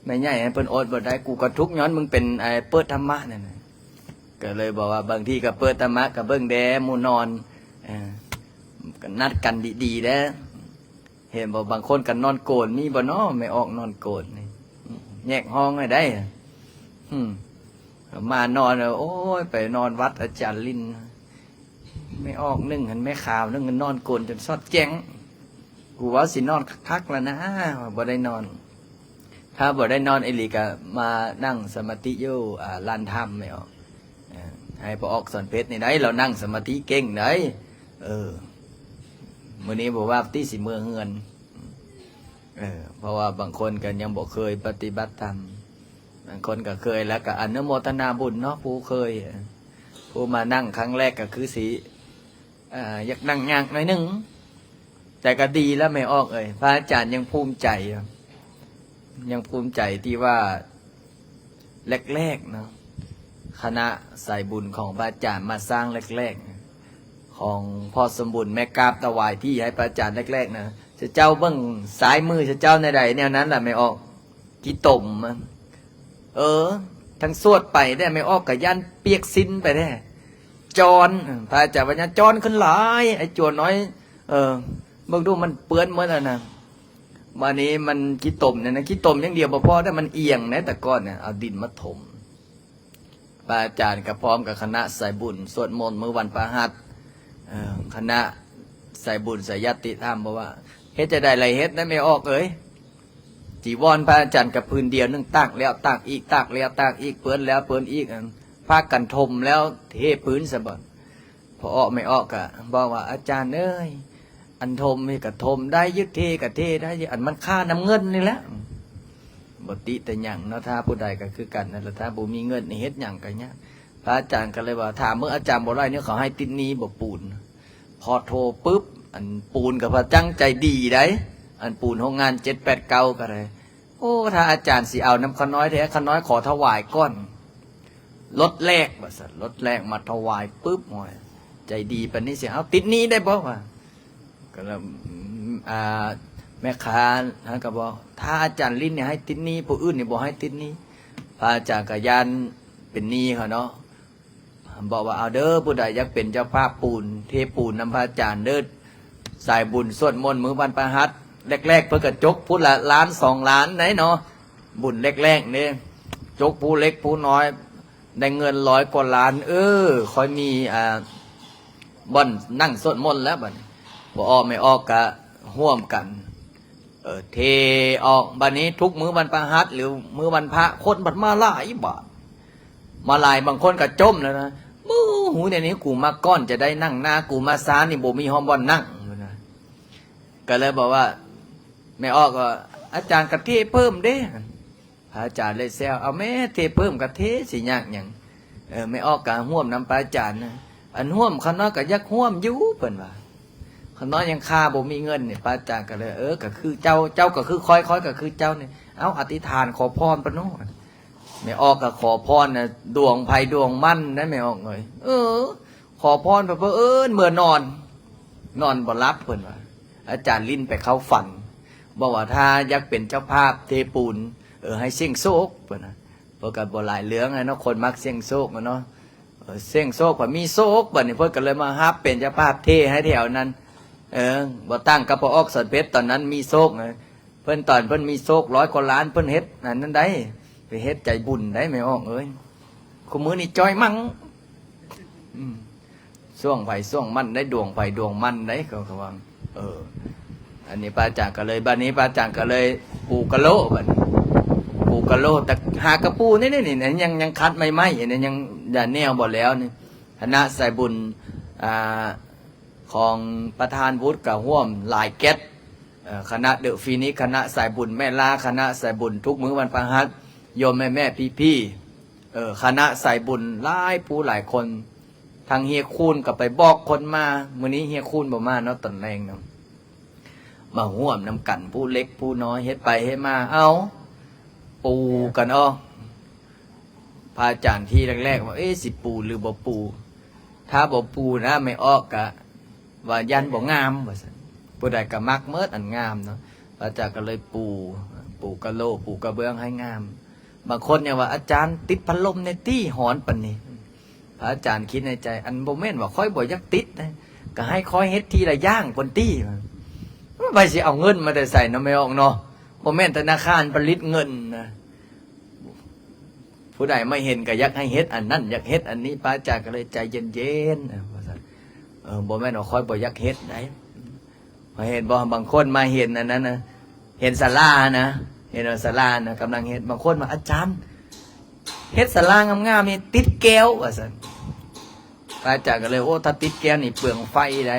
ແມ່ໃຫຍ່ໃຫ້ເພິ່ນອົດບໍ່ໄດ້ ກູກໍທຸກຍ້ອນມຶງເປັນ ໄອ້ ເປີດທຳມະນັ້ນນະ. ກໍເລີຍບອກວ່າ ບາງທີກໍເປີດທຳມະ ກໍເບິ່ງແດ່ໝູ່ນອນ ເອີ ກໍນັດກັນດີໆແດ່. ເຫັນບໍ່ ບາງຄົນກໍນອນໂກນ ມີບໍ່ນໍ ແມ່ອອກນອນໂກນນີ້ ແຍກຫ້ອງໃຫ້ໄດ້. ຫື ມານອນ ໂອ້ຍ ໄປນອນວັດອາຈານລິນ ແມ່ອອກໜຶ່ງຫັ້ນ ແມ່ຂາວໜຶ່ງ ນອນໂກນຈົນສອດແຈ້ງ. ກູວ່າຊິນອນຄັກໆລະນະ ບໍ່ໄດ້ນອນ. ຖ້າບໍ່ໄດ້ນອນອີ່ຫຼີກໍມານັ່ງສະມາທິຢູ່ ອາ ລານທຳ ແມ່ອອກ ເອີ ໃຫ້ພໍ່ອອກສອນເພັດນີ້ໄດ໋ ລາວນັ່ງສະມາທິເກັ່ງໄດ໋. ເອີ ມື້ນີ້ບໍ່ວ່າຕິຊິເມືອເຮືອນ ເອີ ເພາະວ່າບາງຄົນກໍຍັງບໍ່ເຄີຍປະຕິບັດທຳ ບາງຄົນກໍເຄີຍແລ້ວ ກໍອະນຸໂມທະນາບຸນເນາະ ຜູ້ເຄີຍ ຜູ້ມານັ່ງຄັ້ງແລກກໍຄືຊິ ເອີ ຢາກນັ່ງຍາກໜ້ອຍໜຶ່ງ ແຕ່ກໍດີແລ້ວແມ່ອອກເອີຍ ພະອາຈານຍັງພູມໃຈ ຍັງພູມໃຈທີ່ວ່າແລກໆເນາະ ຄະນະສາຍບຸນຂອງພະອາຈານມາສ້າງແລກໆ ຂອງພໍ່ສົມບຸນ ແມ່ກາບຖວາຍທີ່ໃຫ້ພະອາຈານແລກໆນະ. ເຈົ້າເບິ່ງຊ້າຍມືເຈົ້າແນວໃດ ແນວນັ້ນລະແມ່ອອກ. ຂີ້ຕົມ ເອີ ທັງສວດໄປແດ່ ແມ່ອອກກໍຢ້ານປຽກຊີ້ນໄປແດ່. ຈອນ ພະອາຈານວ່າ ຢ່າຈອນຂຶ້ນຫຼາຍ ໄອ້ຈົວນ້ອຍ ເອີ ເບິ່ງດູ ມັນເປື້ອນໝົດແລ້ວນະ. ບາດນີ້ມັນຂີ້ຕົມນີ້ນະ ຂີ້ຕົມຢ່າງດຽວບໍ່ພໍເດ້ ມັນອຽງເດ້ ແຕ່ກ່ອນນະ ເອົາດິນມາຖົມ. ພະອາຈານກໍພ້ອມກັບຄະນະສາຍບຸນ ສວດມົນມື້ວັນພະຫັດ ເອີ ຄະນະສາຍບຸນສາຍຍາດຕິຖາມບອກວ່າ ເຮັດຈັ່ງໃດລະເຮັດນະແມ່ອອກເອີຍ. ຈີວອນພະອາຈານກໍຜືນດຽວໜຶ່ງ ຕາກແລ້ວຕາກອີກ ຕາກແລ້ວຕາກອີກ ເປື້ອນແລ້ວເປື້ອນອີກ ພາກັນຖົມແລ້ວເທພື້ນຊະບັດ. ພໍ່ອອກແມ່ອອກກໍບອກວ່າ ອາຈານເອີຍ ອັນຖົມນີ້ກໍຖົມໄດ້ຢູ່ ເທກໍເທໄດ້ຢູ່ ອັນມັນຄ່ານຳເງິນນີ້ແຫຼະ. ບໍ່ຕິແຕ່ຫຍັງເນາະ ຖ້າຜູ້ໃດກໍຄືກັນນັ້ນລະ ຖ້າບໍ່ມີເງິນນີ້ເຮັດຫຍັງກໍຍາກ. ພະອາຈານກໍເລີຍວ່າ ຖາມເບິ່ງອາຈານບໍ່ໄລ່ນີ້ ເຂົາໃຫ້ຕິດໜີ້ບໍ່ປູນ. ພໍໂທປຶບ ອັນປູນກໍພະຈັ່ງໃຈດີໄດ໋ ອັນປູນໂຮງງານເຈັດແປດເກົ້າກໍໄດ້. ໂອ້ ຖ້າອາຈານຊິເອົານຳຂ້ານ້ອຍແທ້ ຂ້ານ້ອຍຂໍຖວາຍກ່ອນ ລົດແລກ ວ່າຊັ້ນ ລົດແລກມາຖວາຍປຶບ ໂອ້ຍ ໃຈດີປານນີ້ ຊິເອົາຕິດໜີ້ໄດ້ບໍ່ ວ່າ. ກໍແລ້ວ ອາ ແມ່ຄ້າເຮົາກໍບອກ ຖ້າອາຈານລິນນີ້ໃຫ້ຕິດໜີ້ ຜູ້ອື່ນນີ້ບໍ່ໃຫ້ຕິດໜີ້. ພະອາຈານກໍຢ້ານເປັນໜີ້ເຂົາເນາະ ບອກວ່າ ເອົາເດີ ຜູ້ໃດຢາກເປັນເຈົ້າພາບປູນ ເທປູນນຳພະອາຈານເດີ ສາຍບຸນສວດມົນມື້ວັນພະຫັດ. ແລກໆເພິ່ນກໍຈົກຜູ້ລະລ້ານສອງລ້ານໄດ໋ເນາະ ບຸນແລກໆເດ້ ຈົກຜູ້ເລັກຜູ້ນ້ອຍ ໄດ້ເງິນຮ້ອຍກວ່າລ້ານ. ເອີ ຄ່ອຍມີ ອາ ບ່ອນນັ່ງສວດມົນແລ້ວບັດນີ້ ພໍ່ອອກແມ່ອອກກະຮ່ວມກັນ ເອີ ເທອອກ. ບັດນີ້ທຸກມື້ວັນພະຫັດ ຫຼື ມື້ວັນພະ ຄົນບັດມາຫຼາຍບາດ ມາຫຼາຍ ບາງຄົນກໍຈົ່ມແລ້ວນະ ໂອ້ ຫູແນວນີ້ ກູມາກ່ອນຈະໄດ້ນັ່ງນາ ກູມາຊ້ານີ້ບໍ່ມີຮອດບ່ອນນັ່ງ ເພິ່ນວ່າ. ກໍເລີຍບອກວ່າ ແມ່ອອກກໍ ອາຈານກໍເທເພີ່ມເດ້. ພະອາຈານເລີຍແຊວ ເອົາແມ້ ເທເພີ່ມກໍເທ ຊິຍາກຫຍັງ. ເອີ ແມ່ອອກກໍຮ່ວມນຳພະອາຈານນະ ອັນຮ່ວມ ຂ້ານ້ອຍກໍຢາກຮ່ວມຢູ່ ເພິ່ນວ່າ ຂ້ານ້ອຍຍັງຄາບໍ່ມີເງິນນີ້. ພະອາຈານກໍເລີຍ ເອີ ກໍຄືເຈົ້າ ເຈົ້າກໍຄືຂ້ອຍ ຂ້ອຍກໍຄືເຈົ້ານີ້ ເອົາ ອະທິຖານຂໍພອນປະໂນ. ແມ່ອອກກໍຂໍພອນນະ ດວງໃຜດວງມັນນະ ແມ່ອອກເອີຍ. ເອີ ຂໍພອນ ເຜີເອີນເມືອນອນ ນອນບໍ່ຫຼັບ ເພິ່ນວ່າ. ອາຈານລິນໄປເຂົ້າຝັນ ບອກວ່າ ຖ້າຢາກເປັນເຈົ້າພາບເທປູນ ເອີ ໃຫ້ສ່ຽງໂຊກ ເພິ່ນວ່າ. ເພິ່ນກໍບໍ່ຫຼາຍເລື່ອງເນາະ ຄົນມັກສ່ຽງໂຊກເນາະ. ເອີ ສ່ຽງໂຊກ ເພິ່ນມີໂຊກ ບັດນີ້ເພິ່ນກໍເລີຍມາຮັບເປັນເຈົ້າພາບເທໃຫ້ແຖວນັ້ນ. ເອີ ບໍ່ຕ່າງກັບພໍ່ອອກສອນເພັດ ຕອນນັ້ນມີໂຊກນະ ເພິ່ນ ຕອນເພິ່ນມີໂຊກຮ້ອຍກວ່າລ້ານ ເພິ່ນເຮັດອັນນັ້ນໄດ໋ ໄປເຮັດໃຈບຸນໄດ໋ ແມ່ອອກເອີຍ. ຄູ່ມື້ນີ້ຈ່ອຍມັ້ງ ອືມ ຊ່ວງໃຜຊ່ວງມັນໄດ໋ ດວງໃຜດວງມັນໄດ໋ ເຂົາ ເຂົາວ່າ. ເອີ ອັນນີ້ພະອາຈານກໍເລີຍ ບັດນີ້ພະອາຈານກໍເລີຍປູກະໂລ ບັດນີ້ ປູກະໂລ ແຕ່ຫາກະປູນີ້ ນີ້ ນີ້ ຍັງ ຍັງຂັດໄມ້ໆ ອັນນີ້ຍັງ ຢາແນວບໍ່ແລ້ວນີ້. ຄະນະສາຍບຸນ ອ່າ ຂອງປະທານວຸດກໍຮ່ວມຫຼາຍແກັດ ເອີ ຄະນະເດີຟີນິກ ຄະນະສາຍບຸນແມ່ລາ ຄະນະສາຍບຸນທຸກມື້ວັນພະຫັດ ໂຍມແມ່ໆ ພີ່ໆ ເອີ ຄະນະສາຍບຸນຫຼາຍຜູ້ຫຼາຍຄົນ ທາງເຮຍຄູນກໍໄປບອກຄົນມາ, ມື້ນີ້ເຮຍຄູນບໍ່ມາເນາະ ຕອນແລງເນາະ, ມາຮ່ວມນຳກັນ ຜູ້ເລັກຜູ້ນ້ອຍ ເຮັດໄປເຮັດມາ ເອົ້າ ປູກັນອອກ. ພະອາຈານທີແລກໆວ່າ ເອ ຊິປູຫຼືບໍ່ປູ? ຖ້າບໍ່ປູນະ ແມ່ອອກກະວ່າຢ້ານບໍ່ງາມວ່າຊັ້ນ, ຜູ້ໃດກໍມັກເໝິດອັນງາມເນາະ. ພະອາຈານກໍເລີຍປູ ປູກະໂຫຼ ປູກະເບື້ອງໃຫ້ງາມ. ບາງຄົນຍັງວ່າ ອາຈານ ຕິດພັດລົມແດ່ຕິ ຮ້ອນປານນີ້. ພະອາຈານຄິດໃນໃຈ ອັນ ບໍ່ແມ່ນວ່າຂ້ອຍບໍ່ຢາກຕິດນະ, ກໍໃຫ້ຂ້ອຍເຮັດທີລະຢ່າງກ່ອນຕິ. ໃຜຊິເອົາເງິນມາແຕ່ໃສເນາະ ແມ່ອອກເນາະ? ບໍ່ແມ່ນທະນາຄານຜະລິດເງິນນະ. ຜູ້ໃດມາເຫັນກໍຢາກໃຫ້ເຮັດອັນນັ້ນ ຢາກເຮັດອັນນີ້. ພະອາຈານກໍເລີຍໃຈເຢັນໆ ເອີ ວ່າຊັ້ນ. ເອີ ບໍ່ແມ່ນວ່າຂ້ອຍບໍ່ຢາກເຮັດໃດ. ເຫັນບໍ່? ບາງຄົນມາເຫັນອັນນັ້ນນະ, ເຫັນສາລານະ, ເຫັນວ່າສາລານະກຳລັງເຮັດ, ບາງຄົນວ່າ ອາຈານ ເຮັດສາລາງາມໆນີ້ຕິດແກ້ວວ່າຊັ້ນ. ພະອາຈານກໍເລີຍ ໂອ້ ຖ້າຕິດແກ້ວນີ້ເປືອງໄຟໃດ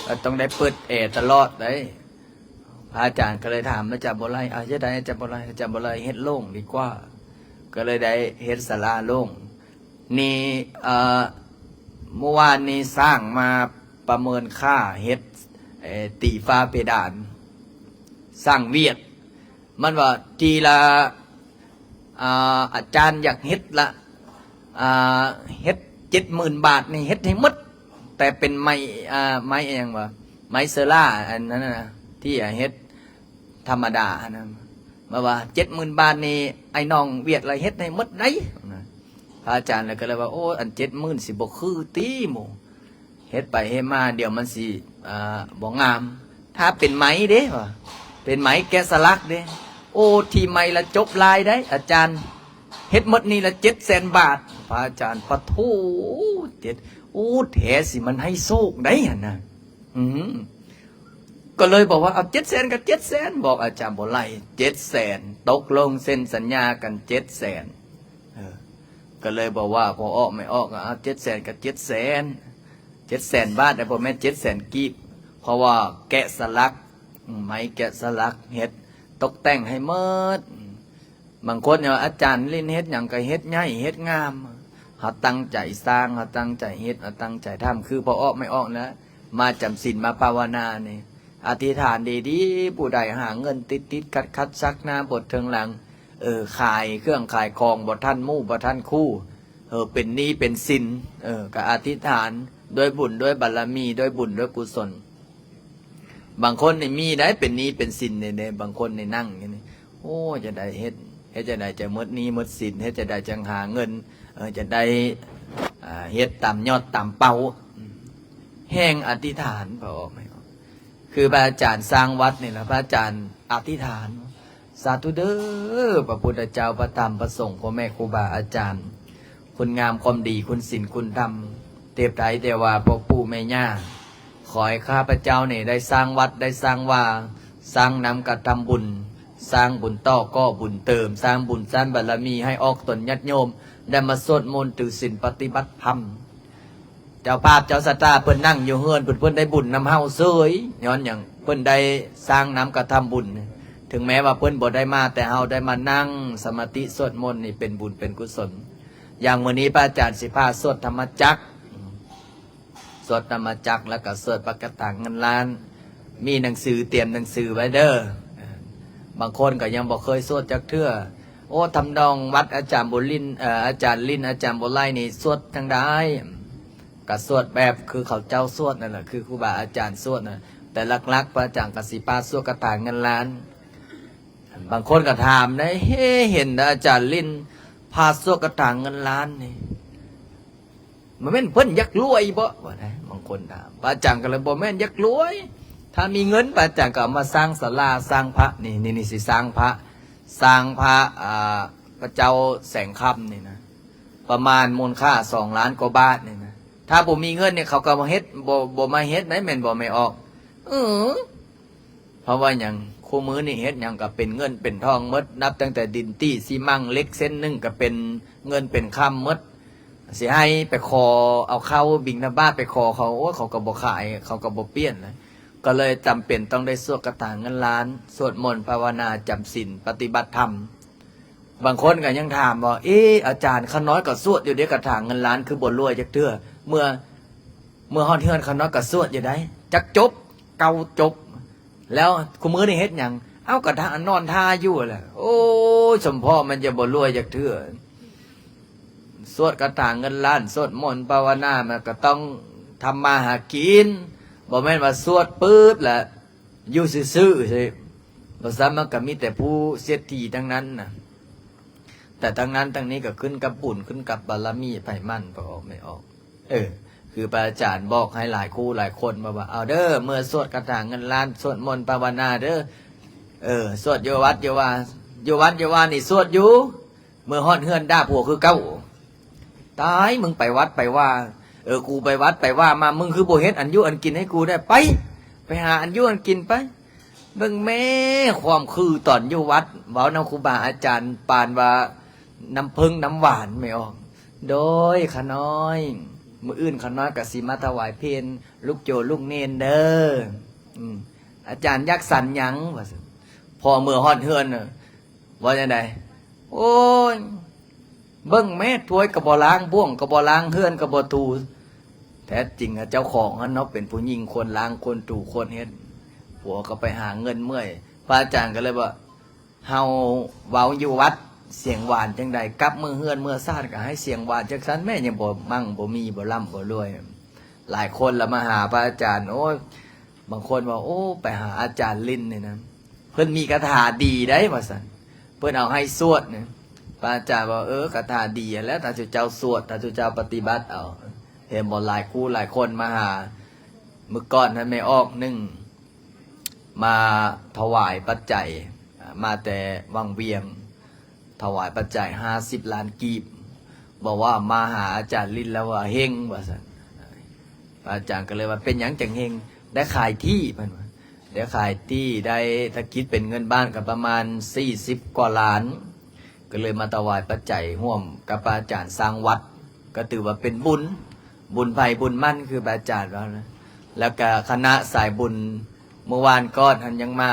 ໋, ຕ້ອງໄດ້ເປີດແອຕະຫຼອດໃດ໋. ພະອາຈານກໍເລີຍຖາມອາຈານບົວໄລ ເຮັດໃດອາຈານບົວໄລ? ອາຈານບົວໄລ ເຮັດໂລ່ງດີກວ່າ. ກໍເລີຍໄດ້ເຮັດສາລາໂລ່ງ. ນີ້ ເອີ ເມື່ອວານນີ້ຊ່າງມາປະເມີນຄ່າເຮັດ ເອີ ຕີຝາເພດານ, ຊ່າງຫວຽດ ມັນວ່າທີລະ ອາ ອາຈານຢາກເຮັດລະ ອາ ເຮັດເຈັດໝື່ນບາດນີ້ ເຮັດໃຫ້ໝົດ, ແຕ່ເປັນໄມ້ ອາ ໄມ້ຫຍັງວະ ໄມ້ເຊີລາ ອັນນັ້ນນະ ທີ່ເຮັດທຳມະດາຫັ້ນນະ. ມາວ່າເຈັດໝື່ນບາດນີ້ ອ້າຍນ້ອງຫວຽດລະເຮັດໃຫ້ໝົດໃດ໋. ພະອາຈານລະກໍເລີຍວ່າ ໂອ້ ອັນເຈັດໝື່ນຊິບໍ່ຄືຕິໝູ່? ເຮັດໄປເຮັດມາ ດຽວມັນຊິ ເອີ ບໍ່ງາມ. ຖ້າເປັນໄມ້ເດ້ ວ່າ ເປັນໄມ້ແກະສະຫຼັກເດ້ ໂອ້ ທີ່ໄມ້ລະຈົບຫຼາຍໄດ໋ອາຈານ, ເຮັດໝົດນີ້ລະເຈັດແສນບາດ. ພະອາຈານ ປະໂທ ເຈັດ ໂອ້ ແທ້ຊິມັນໃຫ້ໂຊກໄດ໋ຫັ້ນນະ. ອື ກໍເລີຍບອກວ່າ ເອົາເຈັດແສນກໍເຈັດແສນ, ບອກອາຈານບໍ່ໄລ່ ເຈັດແສນ, ຕົກລົງເຊັນສັນຍາກັນເຈັດແສນ. ເອີ ກໍເລີຍບອກວ່າ ພໍອອກແມ່ອອກ ເອົາເຈັດແສນກໍເຈັດແສນ, ເຈັດແສນບາດ ບໍ່ແມ່ນເຈັດແສນກີບ, ເພາະວ່າແກະສະຫຼັກ ໄມ້ແກະສະຫຼັກ ເຮັດຕົກແຕ່ງໃຫ້ໝົດ. ບາງຄົນວ່າ ອາຈານລິນເຮັດຫຍັງກໍເຮັດໃຫຍ່ເຮັດງາມ. ເຮົາຕັ້ງໃຈສ້າງ ເຮົາຕັ້ງໃຈເຮັດ ເຮົາຕັ້ງໃຈທຳ ຄືພໍອອກແມ່ອອກນະ ມາຈຳສິນ ມາພາວະນານີ້ ອະທິຖານດີໆ ຜູ້ໃດຫາເງິນຕິດໆຂັດໆ ຊັກໜ້າບົດເທິງຫຼັງ ເອີ ຂາຍເຄື່ອງຂາຍຂອງບໍ່ທັນໝູ່ບໍ່ທັນຄູ່ ເອີ ເປັນໜີ້ເປັນສິນ ເອີ ກໍອະທິຖານດ້ວຍບຸນດ້ວຍບາລະມີ ດ້ວຍບຸນດ້ວຍກຸສົນ. ບາງຄົນນີ້ມີໄດ໋ ເປັນໜີ້ເປັນສິນເດ້ ບາງຄົນນີ້ນັ່ງຢູ່ນີ້ ໂອ້ ຈະໄດ້ເຮັດ ເຮັດຈັ່ງໃດຈັ່ງໝົດໜີ້ໝົດສິນ ເຮັດຈັ່ງໃດຈັ່ງຫາເງິນ ເອີ ຈະໄດ້ ອ່າ ເຮັດຕາມຍອດຕາມເປົ້າ ແຮ່ງອະທິຖານ ພະອອກແມ່ອອກ ຄືພະອາຈານສ້າງວັດນີ້ລະ ພະອາຈານອະທິຖານ ສາທຸເດີ ພະພຸດທະເຈົ້າ ພະທຳ ພະສົງ ພໍ່ແມ່ຄູບາອາຈານ ຄຸນງາມຄວາມດີ ຄຸນສິນຄຸນທຳ ເທບໄທເທວາ ພໍ່ປູ່ແມ່ຍ່າ ຂໍໃຫ້ຂ້າພະເຈົ້ານີ້ໄດ້ສ້າງວັດ ໄດ້ສ້າງວາ ສ້າງນຳກະທຳບຸນ ສ້າງບຸນຕໍ່ ກໍ່ບຸນເຕີມ ສ້າງບຸນສ້າງບາລະມີ ໃຫ້ອອກຕົນຍາດໂຍມໄດ້ມາສວດມົນຖືສິນປະຕິບັດທຳ. ເຈົ້າພາບເຈົ້າສະຖາເພິ່ນນັ່ງຢູ່ເຮືອນ ເພິ່ນ ເພິ່ນໄດ້ບຸນນຳເຮົາເສີຍ ຍ້ອນຫຍັງ? ເພິ່ນໄດ້ສ້າງນຳກະທຳບຸນ. ເຖິງແມ້ວ່າເພິ່ນບໍ່ໄດ້ມາ ແຕ່ເຮົາໄດ້ມານັ່ງສະມາທິສວດມົນນີ້ ເປັນບຸນເປັນກຸສົນ. ຢ່າງມື້ນີ້ພະອາຈານຊິພາສວດທຳມະຈັກ ສວດທຳມະຈັກ ແລ້ວກໍສວດພະຄາຖາເງິນລ້ານ. ມີໜັງສື ຕຽມໜັງສືໄວ້ເດີ. ບາງຄົນກໍຍັງບໍ່ເຄີຍສວດຈັກເທື່ອ. ໂອ້ ທຳນອງວັດອາຈານບົວລິນ ເອີ ອາຈານລິນ ອາຈານບົວໄລນີ້ສວດຈັ່ງໃດ? ກໍສວດແບບຄືເຂົາເຈົ້າສວດນັ້ນແຫຼະ ຄືຄູບາອາຈານສວດນະ ແຕ່ຫຼັກໆ ພະອາຈານກໍຊິພາສວດຄາຖາເງິນລ້ານ. ບາງຄົນກໍຖາມໄດ໋ ເຮ ເຫັນແຕ່ອາຈານລິນພາສວດຄາຖາເງິນລ້ານນີ້ ບໍ່ແມ່ນເພິ່ນຢາກລວຍບໍ? ວ່າໄດ໋ ບາງຄົນຖາມ. ພະອາຈານກໍເລີຍ ບໍ່ແມ່ນຢາກລວຍ, ຖ້າມີເງິນ ພະອາຈານກໍເອົາມາສ້າງສາລາ ສ້າງພະ ນີ້ ນີ້ ນີ້ຊິສ້າງພະ ສ້າງພະ ອ່າ ພະເຈົ້າແສງຄຳນີ້ນະ ປະມານມູນຄ່າສອງລ້ານກວ່າບາດນີ້ນະ. ຖ້າບໍ່ມີເງິນນີ້ ເຂົາກໍບໍ່ເຮັດ ບໍ່ ບໍ່ມາເຮັດໄດ໋ ແມ່ນບໍ່ແມ່ອອກ? ເອີ ເພາະວ່າຫຍັງ? ຄູ່ມື້ນີ້ເຮັດຫຍັງກໍເປັນເງິນເປັນທອງໝົດ, ນັບຕັ້ງແຕ່ດິນຕີຊີມັງເຫຼັກເສັ້ນໜຶ່ງກໍເປັນເງິນເປັນຄຳໝົດ. ຊິໃຫ້ໄປຂໍເອົາເຂົ້າບິນທະບາດ ໄປຂໍເຂົາ ໂອ້ຍ ເຂົາກໍບໍ່ຂາຍ ເຂົາກໍບໍ່ປ່ຽນນະ. ກໍເລີຍຈຳເປັນຕ້ອງໄດ້ສວດຄາຖາເງິນລ້ານ ສວດມົນພາວະນາ ຈຳສິນ ປະຕິບັດທຳ. ບາງຄົນກໍຍັງຖາມວ່າ ເອ ອາຈານ ຂ້ານ້ອຍກໍສວດຢູ່ເດ ຄາຖາເງິນລ້ານ ຄືບໍ່ລວຍຈັກເທື່ອ? ເມື່ອ ເມື່ອຮອດເຮືອນຂ້ານ້ອຍກໍສວດຢູ່ໃດ໋ ຈັກຈົບ ເກົ້າຈົບ. ແລ້ວຄຸມື້ນີ້ເຮັດຫຍັງ? ເອົ້າ ກໍຖ້າ ນອນທ່າຢູ່ແຫຼະ. ໂອ້ຍ ສົມພໍມັນຈະບໍ່ລວຍຈັກເທື່ອ. ສວດຄາຖາເງິນລ້ານ ສວດມົນພາວະນາ ມັນກໍຕ້ອງທຳມາຫາກິນ, ບໍ່ແມ່ນວ່າສວດປຶບແລ້ວຢູ່ຊື່ໆ ຊິ ບໍ່ຊັ້ນມັນກໍມີແຕ່ຜູ້ເສດຖີທັງນັ້ນນະ. ແຕ່ທັງນັ້ນທັງນີ້ກໍຂຶ້ນກັບບຸນ ຂຶ້ນກັບບາລະມີໃຜມັນ ບໍ່ອອກແມ່ອອກ. ເອີ ຄືພະອາຈານບອກໃຫ້ຫຼາຍຄູ່ຫຼາຍຄົນ ບອກວ່າ ເອົາເດີ ເມື່ອສວດຄາຖາເງິນລ້ານ ສວດມົນພາວະນາເດີ. ເອີ ສວດຢູ່ວັດຢູ່ວາ ຢູ່ວັດຢູ່ວານີ້ສວດຢູ່ ເມື່ອຮອດເຮືອນດ່າຜົວຄືເກົ່າ. ຕາຍ ມຶງໄປວັດໄປວາ. ເອີ ກູໄປວັດໄປວາມາ ມຶງຄືບໍ່ເຮັດອັນຢູ່ອັນກິນໃຫ້ກູແດ່? ໄປ ໄປຫາອັນຢູ່ອັນກິນໄປ. ເບິ່ງແມ້ ຄວາມຄືຕອນຢູ່ວັດ ເວົ້ານຳຄູບາອາຈານປານວ່ານ້ຳເຜິ້ງນ້ຳຫວານແມ່ອອກ. ໂດຍ ຂ້ານ້ອຍ ມື້ອື່ນຂ້ານ້ອຍກໍຊິມາຖວາຍເພນລູກໂຈລູກເນນເດີ. ອາຈານຢາກສັນຫຍັງ? ວ່າຊັ້ນ. ພໍເມື່ອຮອດເຮືອນ ວ່າຈັ່ງໃດ? ໂອ້ຍ ເບິ່ງແມ້ ຖ້ວຍກໍບໍ່ລ້າງ ບ່ວງກໍບໍ່ລ້າງ ເຮືອນກໍບໍ່ຖູ. ແທ້ຈິງເຈົ້າຂອງຫັ້ນເນາະ ເປັນຜູ້ຍິງຄວນລ້າງ ຄວນຖູ ຄວນເຮັດ. ຜົວກໍໄປຫາເງິນເມື່ອຍ. ພະອາຈານກໍເລີຍວ່າ ເຮົາເວົ້າຢູ່ວັດສຽງຫວານຈັ່ງໃດ ກັບເມືອເຮືອນເມືອຊາດກໍໃຫ້ສຽງຫວານຈັ່ງຊັ້ນແມ້ ຍັງບໍ່ມັ່ງບໍ່ມີ ບໍ່ລ່ຳບໍ່ລວຍ. ຫຼາຍຄົນລະມາຫາພະອາຈານ ໂອ້ຍ ບາງຄົນວ່າ ໂອ້ ໄປຫາອາຈານລິນນີ້ນະ ເພິ່ນມີຄາຖາດີໄດ໋ ວ່າຊັ້ນ. ເພິ່ນເອົາໃຫ້ສວດນີ້. ພະອາຈານວ່າ ເອີ ຄາຖາດີຫັ້ນແຫຼະ ຖ້າເຈົ້າສວດ ຖ້າເຈົ້າປະຕິບັດເອົາ. ເຫັນບໍ່ ຫຼາຍຄູ່ຫຼາຍຄົນມາຫາ. ມື້ກ່ອນຫັ້ນແມ່ອອກໜຶ່ງ ມາຖວາຍປັດໄຈ ມາແຕ່ວັງວຽງ ຖວາຍປັດໄຈຫ້າສິບລ້ານກີບ. ບອກວ່າມາຫາອາຈານລິນແລ້ວວ່າເຮັງ ວ່າຊັ້ນ. ພະອາຈານກໍເລີຍວ່າ ເປັນຫຍັງຈັ່ງເຮັງ? ໄດ້ຂາຍທີ່ ເພິ່ນວ່າ ໄດ້ຂາຍທີ່ ໄດ້ ຖ້າຄິດເປັນເງິນບາດກໍປະມານສີ່ສິບກວ່າລ້ານ. ກໍເລີຍມາຖວາຍປັດໄຈຮ່ວມກັບພະອາຈານສ້າງວັດ ກໍຖືວ່າເປັນບຸນ ບຸນໃຜບຸນມັນ ຄືພະອາຈານເວົ້ານະ. ແລ້ວກະຄະນະສາຍບຸນມື້ວານກ່ອນຫັ້ນຍັງມາ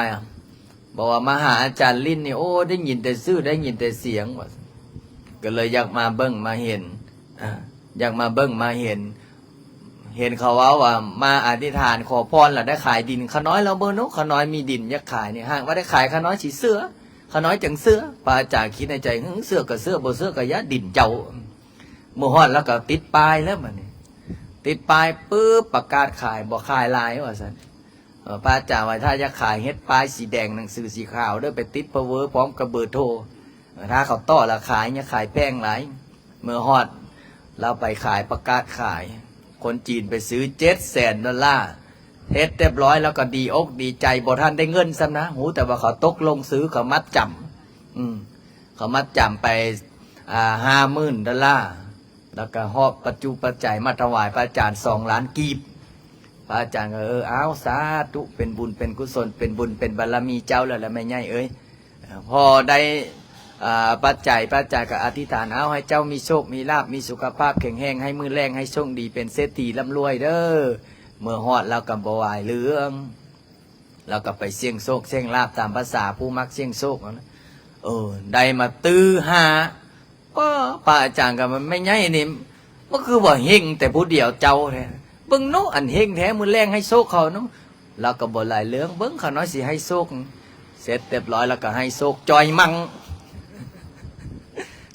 ບອກວ່າມາຫາອາຈານລິນນີ້ ໂອ້ ໄດ້ຍິນແຕ່ຊື່ ໄດ້ຍິນແຕ່ສຽງ ວ່າ ກໍເລີຍຢາກມາເບິ່ງມາເຫັນ ອາ ຢາກມາເບິ່ງມາເຫັນ. ເຫັນເຂົາເວົ້າວ່າມາອະທິຖານຂໍພອນ ແລ້ວໄດ້ຂາຍດິນ. ຂ້ານ້ອຍລອງເບິ່ງດູ ຂ້ານ້ອຍມີດິນຢາກຂາຍນີ້ ຫາກວ່າໄດ້ຂາຍ ຂ້ານ້ອຍຊິເຊື່ອ ຂ້ານ້ອຍຈັ່ງເຊື່ອ. ພະອາຈານຄິດໃນໃຈ ເຊື່ອກໍເຊື່ອ ບໍ່ເຊື່ອກໍຢ່າ ດິນເຈົ້າ. ມື້ຮອດແລ້ວກໍຕິດປ້າຍແລ້ວບັດນີ້ ຕິດປ້າຍປຶບ ປະກາດຂາຍ ບໍ່ຂາຍຫຼາຍ ວ່າຊັ້ນ. ເອີ ພະອາຈານວ່າ ຖ້າຢາກຂາຍ ເຮັດປ້າຍສີແດງ ໜັງສືສີຂາວເດີ ໄປຕິດພາວເວີພ້ອມກັບເບີໂທ. ເອີ ຖ້າເຂົາຕໍ່ລາຄາ ຢ່າຂາຍແພງຫຼາຍ. ເມື່ອຮອດ ລາວໄປຂາຍ ປະກາດຂາຍ ຄົນຈີນໄປຊື້ເຈັດແສນດອນລາ. ເຮັດຮຽບຮ້ອຍແລ້ວກໍດີອົກດີໃຈ ບໍ່ທັນໄດ້ເງິນຊ້ຳນະ ຮູ້ແຕ່ວ່າເຂົາຕົກລົງຊື້ ເຂົາມັດຈຳ ອືມ ເຂົາມັດຈຳໄປ ອ່າ ຫ້າໝື່ນດອນລາ. ແລ້ວກໍຫອບປັດຈຸປັດໄຈມາຖວາຍພະອາຈານສອງລ້ານກີບ. ພະອາຈານກໍ ເອີ ອ້າວ ສາທຸ ເປັນບຸນເປັນກຸສົນ ເປັນບຸນເປັນບາລະມີເຈົ້າແລ້ວລະແມ່ໃຫຍ່ເອີຍ. ພໍໄດ້ ອ່າ ປັດໄຈ ພະອາຈານກໍອະທິຖານ ເອົາ ໃຫ້ເຈົ້າມີໂຊກມີລາບ ມີສຸຂະພາບແຂງແຮງ ໃຫ້ມື້ແລງໃຫ້ໂຊກດີ ເປັນເສດຖີລ່ຳລວຍເດີ. ເມື່ອຮອດລາວກໍບໍ່ຫວາຍເລື່ອງ ລາວກໍໄປສ່ຽງໂຊກສ່ຽງລາບຕາມພາສາຜູ້ມັກສ່ຽງໂຊກນັ້ນ. ເອີ ໄດ້ມາຕື້ຫ້າ ປ້າ ພະອາຈານກໍວ່າ ແມ່ໃຫຍ່ນີ້ ມັນຄືວ່າເຮັງແຕ່ຜູ້ດຽວເຈົ້າແທ້ ເບິ່ງເນາະ ອັນເຮັງແທ້ ມື້ແລງໃຫ້ໂຊກເຂົາເນາະ. ລາວກໍບໍ່ຫຼາຍເລື່ອງ ເບິ່ງຂ້ານ້ອຍຊິໃຫ້ໂຊກ. ເສັດຮຽບຮ້ອຍແລ້ວກໍໃຫ້ໂຊກ ຈ່ອຍມັງ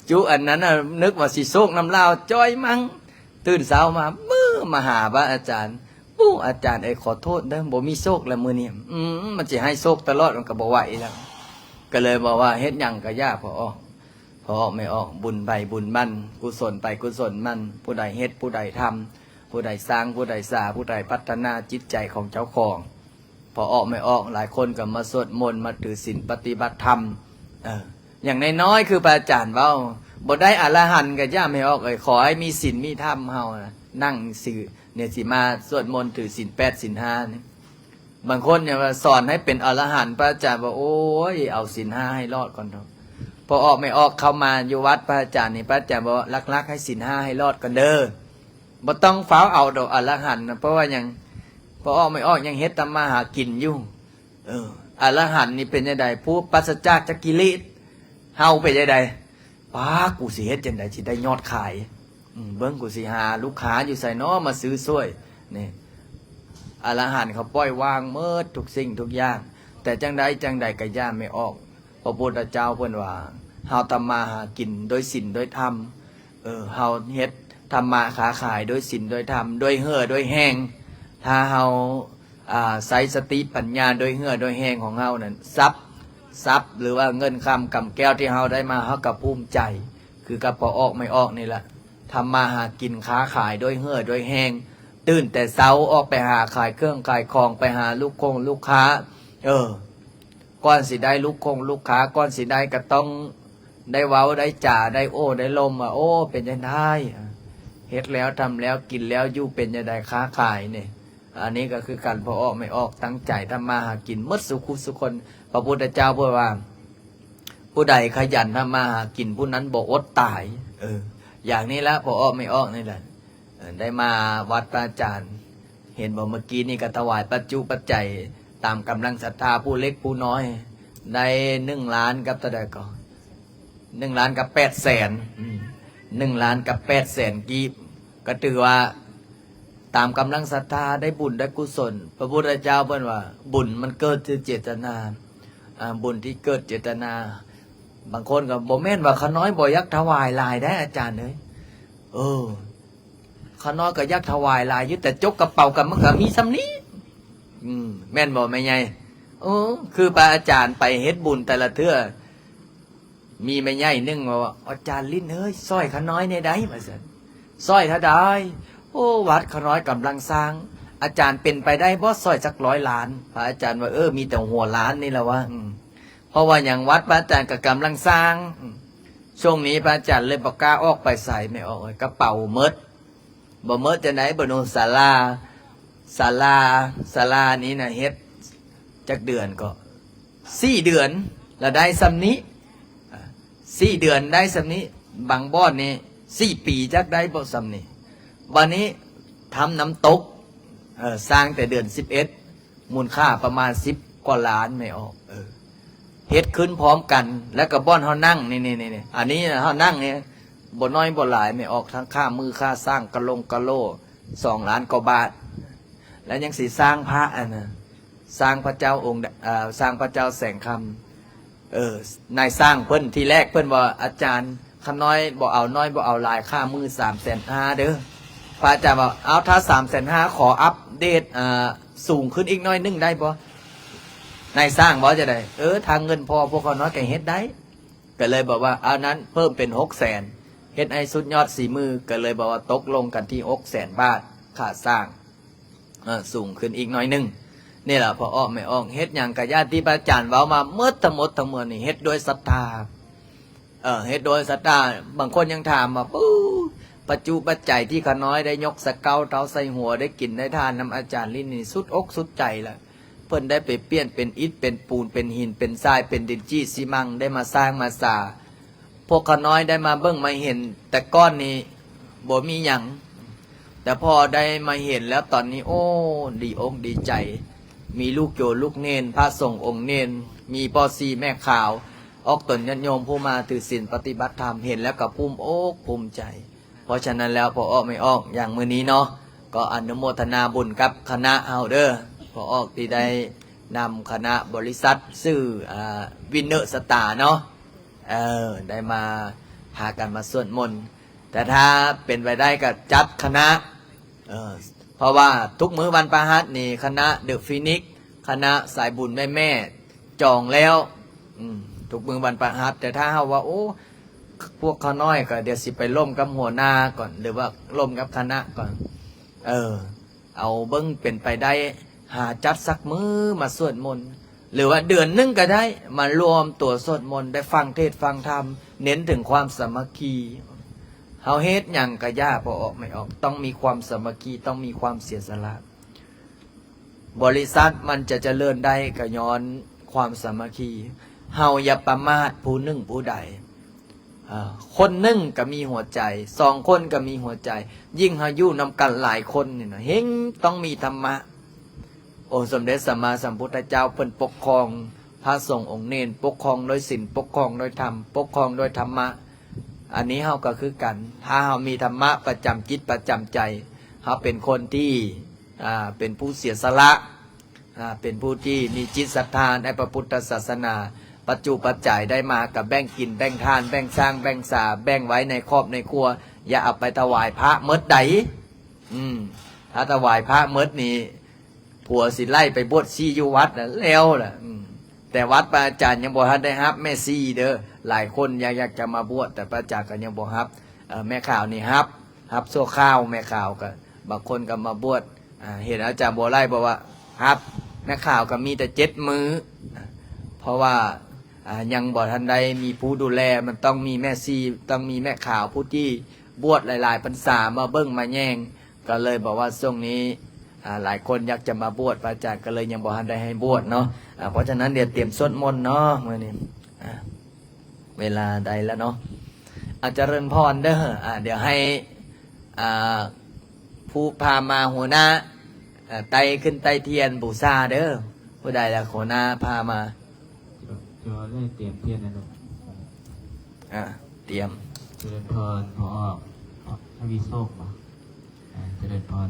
ຈຸອັນນັ້ນນະ ນຶກວ່າຊິໂຊກນຳລາວ ຈ່ອຍມັງ. ຕື່ນເຊົ້າມາ ມື້ມາຫາພະອາຈານ ປູ້ ອາຈານເອີຍ ຂໍໂທດເດີ ບໍ່ມີໂຊກແລ້ວມື້ນີ້. ອືມ ມັນຊິໃຫ້ໂຊກຕະຫຼອດ ມັນກໍບໍ່ໄຫວແລ້ວ. ກໍເລີຍບອກວ່າ ເຮັດຫຍັງກໍຢ່າ ພໍອອກ ພໍອອກແມ່ອອກ ບຸນໃຜບຸນມັນ ກຸສົນໃຜກຸສົນມັນ. ຜູ້ໃດເຮັດ ຜູ້ໃດທຳ ຜູ້ໃດສ້າງ ຜູ້ໃດສາ ຜູ້ໃດພັດທະນາຈິດໃຈຂອງເຈົ້າຂອງ. ພໍອອກແມ່ອອກ ຫຼາຍຄົນກໍມາສວດມົນ ມາຖືສິນປະຕິບັດທຳ. ເອີ ຢ່າງນ້ອຍໆ ຄືພະອາຈານເວົ້າ ບໍ່ໄດ້ອະລະຫັນກໍຢ່າແມ່ອອກເອີຍ ຂໍໃຫ້ມີສິນມີທຳເຮົານະ ນັ່ງຊິ ນີ້ຊິມາສວດມົນຖືສິນແປດສິນຫ້ານີ້. ບາງຄົນຍັງວ່າສອນໃຫ້ເປັນອະລະຫັນ ພະອາຈານວ່າ ໂອ້ຍ ເອົາສິນຫ້າໃຫ້ລອດກ່ອນເຖາະ. ພໍອອກແມ່ອອກເຂົ້າມາຢູ່ວັດພະອາຈານນີ້ ພະອາຈານບອກ ຫຼັກໆ ໃຫ້ສິນຫ້າໃຫ້ລອດກ່ອນເດີ ບໍ່ຕ້ອງຟ້າວເອົາດອກອະລະຫັນນະ. ເພາະວ່າຫຍັງ? ພໍອອກແມ່ອອກຍັງເຮັດທຳມາຫາກິນຢູ່. ເອີ ອະລະຫັນນີ້ເປັນຈັ່ງໃດ? ຜູ້ປາສະຈາກຈາກກິເລດ. ເຮົາເປັນຈັ່ງໃດ? ປ້າ ກູຊິເຮັດຈັ່ງໃດຊິໄດ້ຍອດຂາຍ? ອືມ ເບິ່ງ ກູຊິຫາລູກຄ້າຢູ່ໃສນໍ ມາຊື້ຊ່ວຍນີ້. ອະລະຫັນເຂົາປ່ອຍວາງໝົດທຸກສິ່ງທຸກຢ່າງ. ແຕ່ຈັ່ງໃດຈັ່ງໃດກໍຢ່າ ແມ່ອອກ, ພະພຸດທະເຈົ້າເພິ່ນວ່າ ເຮົາທຳມາຫາກິນດ້ວຍສິນດ້ວຍທຳ. ເອີ ເຮົາເຮັດທຳມາຄ້າຂາຍດ້ວຍສິນດ້ວຍທຳ, ດ້ວຍເຫື່ອດ້ວຍແຮງ. ຖ້າເຮົາ ອ່າ ໃຊ້ສະຕິປັນຍາດ້ວຍເຫື່ອດ້ວຍແຮງຂອງເຮົານັ້ນ, ຊັບ ຊັບ ຫຼືວ່າເງິນຄຳກຳແກ້ວທີ່ເຮົາໄດ້ມາ ເຮົາກໍພູມໃຈ ຄືກັບພໍ່ອອກແມ່ອອກນີ້ລະ. ທຳມາຫາກິນຄ້າຂາຍດ້ວຍເຫື່ອດ້ວຍແຮງ, ຕື່ນແຕ່ເຊົ້າອອກໄປຫາຂາຍເຄື່ອງຂາຍຂອງ, ໄປຫາລູກຄົງລູກຄ້າ. ເອີ ກ່ອນຊິໄດ້ລູກຄົງລູກຄ້າ, ກ່ອນຊິໄດ້ກໍຕ້ອງໄດ້ເວົ້າໄດ້ຈາ, ໄດ້ໂອ້ໄດ້ລົມວ່າ ໂອ້ ເປັນຈັ່ງໃດ, ເຮັດແລ້ວທຳແລ້ວ ກິນແລ້ວຢູ່ ເປັນຈັ່ງໃດ ຄ້າຂາຍນີ້. ອັນນີ້ກໍຄືກັນ, ພໍ່ອອກແມ່ອອກຕັ້ງໃຈທຳມາຫາກິນໝົດສູ່ຄູ່ສູ່ຄົນ. ພະພຸດທະເຈົ້າເພິ່ນວ່າ ຜູ້ໃດຂະຫຍັນທຳມາຫາກິນ ຜູ້ນັ້ນບໍ່ອົດຕາຍ. ເອີ ຢ່າງນີ້ລະ ພໍ່ອອກແມ່ອອກນີ້ລະ. ເອີ ໄດ້ມາວັດພະອາຈານ ເຫັນບໍ່ ເມື່ອກີ້ນີ້ກໍຖວາຍປັດຈຸປັດໄຈຕາມກຳລັງສັດທາ ຜູ້ເລັກຜູ້ນ້ອຍ ໄດ້ໜຶ່ງລ້ານກັບເທົ່າໃດກໍ ໜຶ່ງລ້ານກັບແປດແສນ ອືມ ໜຶ່ງລ້ານກັບແປດແສນກີບ. ກໍຖືວ່າຕາມກຳລັງສັດທາ ໄດ້ບຸນໄດ້ກຸສົນ. ພະພຸດທະເຈົ້າເພິ່ນວ່າ ບຸນມັນເກີດທີ່ເຈດຕະນາ, ອາ ບຸນທີ່ເກີດເຈດຕະນາ. ບາງຄົນກໍ ບໍ່ແມ່ນວ່າຂ້ານ້ອຍບໍ່ຢາກຖວາຍຫຼາຍໄດ໋ອາຈານເອີຍ, ເອີ ຂ້ານ້ອຍກໍຢາກຖວາຍຫຼາຍຢູ່ ແຕ່ຈົກກະເປົາກໍ ມັນກໍມີສ່ຳນີ້. ອືມ ແມ່ນບໍ່ແມ່ໃຫຍ່? ເອີ ຄືພະອາຈານໄປເຮັດບຸນແຕ່ລະເທື່ອ ມີແມ່ໃຫຍ່ໜຶ່ງວ່າ ອາຈານລິ້ນເອີຍ ຊ່ອຍຂ້ານ້ອຍແດ່ໄດ໋ ວ່າຊັ້ນ. ຊ່ອຍເທົ່າໃດ? ໂອ້ ວັດຂ້ານ້ອຍກຳລັງສ້າງ, ອາຈານເປັນໄປໄດ້ບໍ່ ຊ່ອຍຈັກຮ້ອຍລ້ານ? ພະອາຈານວ່າ ເອີ ມີແຕ່ຫົວລ້ານນີ້ລະວ່າ. ອືມ ເພາະວ່າຫຍັງ ວັດພະອາຈານກໍກຳລັງສ້າງ. ອືມ ຊ່ວງນີ້ພະອາຈານເລີຍບໍ່ກ້າອອກໄປໃສ ແມ່ອອກເອີຍ, ກະເປົາໝົດ. ບໍ່ໝົດຈັ່ງໃດ ບໍ່ໜູ ສາລາ ສາລາ ສາລານີ້ນະ ເຮັດຈັກເດືອນກໍ ສີ່ເດືອນລະໄດ້ສ່ຳນີ້, ອ່າ ສີ່ເດືອນໄດ້ສ່ຳນີ້. ບາງບ່ອນນີ້ ສີ່ປີຈັກໄດ້ບໍ່ສ່ຳນີ້. ບາດນີ້ ຖ້ຳນ້ຳຕົກ ເອີ ສ້າງແຕ່ເດືອນສິບເອັດ ມູນຄ່າປະມານສິບກວ່າລ້ານ ແມ່ອອກ. ເອີ ເຮັດຂຶ້ນພ້ອມກັນ ແລ້ວກໍບ່ອນເຮົານັ່ງນີ້ໆໆ ອັນນີ້ເຮົານັ່ງນີ້ ບໍ່ນ້ອຍບໍ່ຫຼາຍ ແມ່ອອກ, ທັງຄ່າມືຄ່າສ້າງກະຫຼົງກະໂຫຼ ສອງລ້ານກວ່າບາດ, ແລ້ວຍັງຊິສ້າງພະ ອັນນະ ສ້າງພະເຈົ້າອົງ ເອີ ສ້າງພະເຈົ້າແສງຄຳ. ເອີ ນາຍຊ່າງເພິ່ນ ທີແລກເພິ່ນວ່າ ອາຈານ ຂ້ານ້ອຍບໍ່ເອົານ້ອຍ ບໍ່ເອົາຫຼາຍ, ຄ່າມື້ສາມແສນຫ້າເດີ. ພະອາຈານວ່າ ເອົາ ຖ້າສາມແສນຫ້າ ຂໍອັບເດດ ອ່າ ສູງຂຶ້ນອີກໜ້ອຍໜຶ່ງໄດ້ບໍ່? ນາຍຊ່າງເວົ້າຈັ່ງໃດ? ເອີ ຖ້າເງິນພໍ ພວກຂ້ານ້ອຍກໍເຮັດໄດ້. ກໍເລີຍບອກວ່າ ເອົາ ນັ້ນເພີ່ມເປັນຫົກແສນ ເຮັດໃຫ້ສຸດຍອດສີມື. ກໍເລີຍບອກວ່າຕົກລົງກັນທີ່ຫົກແສນບາດ ຄ່າສ້າງ. ເອີ ສູງຂຶ້ນອີກໜ້ອຍໜຶ່ງ. ນີ້ລະ ພໍ່ອອກແມ່ອອກ ເຮັດຫຍັງກະຢ່າ ທີ່ພະອາຈານເວົ້າມາໝົດທັງໝົດທັງມວນນີ້ ເຮັດດ້ວຍສັດທາ. ເອີ ເຮັດໂດຍສັດທາ. ບາງຄົນຍັງຖາມວ່າ ປູ້ ປັດຈຸປັດໄຈທີ່ຂ້ານ້ອຍໄດ້ຍົກສະເກົາເທົາໃສ່ຫົວ ໄດ້ກິນໄດ້ທານນຳອາຈານລິ້ນນີ້ ສຸດອົກສຸດໃຈລະ. ເພິ່ນໄດ້ໄປປ່ຽນເປັນອິດເປັນປູນ ເປັນຫີນເປັນຊາຍ ເປັນດິນຈີ້ຊີມັງ ໄດ້ມາສ້າງມາສາ. ພວກຂ້ານ້ອຍໄດ້ມາເບິ່ງມາເຫັນ ແຕ່ກ່ອນນີ້ບໍ່ມີຫຍັງ, ແຕ່ພໍໄດ້ມາເຫັນແລ້ວຕອນນີ້ ໂອ້ ດີອົກດີໃຈ. ມີລູກໂຍມລູກເນນ ພະສົງອົງເນນ ມີພໍ່ຊີແມ່ຂາວ ອອກຕົນຍາດໂຍມຜູ້ມາຖືສິນປະຕິບັດທຳ ເຫັນແລ້ວກໍພູມອົກພູມໃຈ. ເພາະສະນັ້ນແລ້ວ ພໍ່ອອກແມ່ອອກ ຢ່າງມື້ນີ້ເນາະ ກໍອະນຸໂມທະນາບຸນກັບຄະນະເຮົາເດີ. ພໍ່ອອກທີ່ໄດ້ນຳຄະນະບໍລິສັດຊື່ ອ່າ ວິນເນີສະຕາເນາະ ເອີ ໄດ້ມາ ພາກັນມາສວດມົນ. ແຕ່ຖ້າເປັນໄປໄດ້ກໍຈັດຄະນະ ເອີ ເພາະວ່າທຸກມື້ວັນພະຫັດນີ້ ຄະນະເດີຟີນິກ ຄະນະສາຍບຸນແມ່ໆ ຈອງແລ້ວ. ອືມ ທຸກມື້ວັນພະຫັດ. ແຕ່ຖ້າເຮົາວ່າ ໂອ້ ພວກຂ້ານ້ອຍກໍດຽວຊິໄປລົມກັບຫົວໜ້າກ່ອນ ຫຼືວ່າລົມກັບຄະນະກ່ອນ ເອີ ເອົາເບິ່ງເປັນໄປໄດ້ ຫາຈັດສັກມື້ມາສວດມົນ ຫຼືວ່າເດືອນໜຶ່ງກໍໄດ້ ມາລວມຕົວສວດມົນ ໄດ້ຟັງເທດຟັງທຳ ເນັ້ນເຖິງຄວາມສາມັກຄີ. ເຮົາເຮັດຫຍັງກະຢ່າ ພໍອອກແມ່ອອກ ຕ້ອງມີຄວາມສາມັກຄີ ຕ້ອງມີຄວາມເສຍສະຫຼະ. ບໍລິສັດມັນຈະຈະເລີນໄດ້ກໍຍ້ອນຄວາມສາມັກຄີ. ເຮົາຢ່າປະໝາດຜູ້ໜຶ່ງຜູ້ໃດ. ເອີ ຄົນໜຶ່ງກໍມີຫົວໃຈ ສອງຄົນກໍມີຫົວໃຈ. ຍິ່ງເຮົາຢູ່ນຳກັນຫຼາຍຄົນນີ້ນະ ເຮັງຕ້ອງມີທຳມະ. ອົງສົມເດັດສຳມາສຳພຸດທະເຈົ້າເພິ່ນປົກຄອງພະສົງອົງເນນ ປົກຄອງໂດຍສິນ ປົກຄອງໂດຍທຳ ປົກຄອງໂດຍທຳມະ. ອັນນີ້ເຮົາກໍຄືກັນ ຖ້າເຮົາມີທຳມະປະຈຳຈິດປະຈຳໃຈ ເຮົາເປັນຄົນທີ່ ອ່າ ເປັນຜູ້ເສຍສະຫຼະ ອ່າ ເປັນຜູ້ທີ່ມີຈິດສັດທາໃນພະພຸດທະສາສະໜາ ປັດຈຸປັດໄຈໄດ້ມາກໍແບ່ງກິນແບ່ງທານ ແບ່ງສ້າງແບ່ງສາ ແບ່ງໄວ້ໃນຄອບໃນຄົວ ຢ່າເອົາໄປຖວາຍພະໝົດໃດ. ອືມ ຖ້າຖວາຍພະໝົດນີ້ ຜົວຊິໄລ່ໄປບວດຊີຢູ່ວັດນະ ແລ້ວລະ. ອືມ ແຕ່ວັດພະອາຈານຍັງບໍ່ທັນໄດ້ຮັບແມ່ຊີເດີ. ຫຼາຍຄົນຢາກ ຢາກຈະມາບວດ ແຕ່ພະອາຈານກໍຍັງບໍ່ຮັບ. ເອີ ແມ່ຂາວນີ້ຮັບ ຮັບຊົ່ວຄາວ. ແມ່ຂາວກໍ ບາງຄົນກໍມາບວດ ອ່າ ເຫັນອາຈານບົວໄລບອກວ່າຮັບ ແມ່ຂາວກໍມີແຕ່ເຈັດມື້ ເພາະວ່າ ອ່າ ຍັງບໍ່ທັນໄດ້ມີຜູ້ດູແລ. ມັນຕ້ອງມີແມ່ຊີ ຕ້ອງມີແມ່ຂາວ ຜູ້ທີ່ບວດຫຼາຍໆພັນສາມາເບິ່ງມາແຍງ. ກໍເລີຍບອກວ່າຊ່ວງນີ້ ອ່າ ຫຼາຍຄົນຢາກຈະມາບວດ ພະອາຈານກໍເລີຍຍັງບໍ່ທັນໄດ້ໃຫ້ບວດເນາະ. ອ່າ ເພາະສະນັ້ນດຽວຕຽມສວດມົນເນາະມື້ນີ້. ອ່າ ເວລາໄດ້ແລ້ວເນາະ. ອາ ຈະເລີນພອນເດີ. ອ່າ ດຽວໃຫ້ ອ່າ ຜູ້ພາມາຫົວໜ້າ ອ່າ ໄຕ້ຂຶ້ນໄຕ້ທຽນບູຊາເດີ. ຜູ້ໃດລະຫົວໜ້າພາມາ? ໂຈເລີຍຕຽມທຽນນະລູກ. ອ່າ ຕຽມ. ຈະເລີນພອນ ພໍ່ອອກ ທະວີໂຊກບໍ? ອ່າ ຈະເລີນພອນ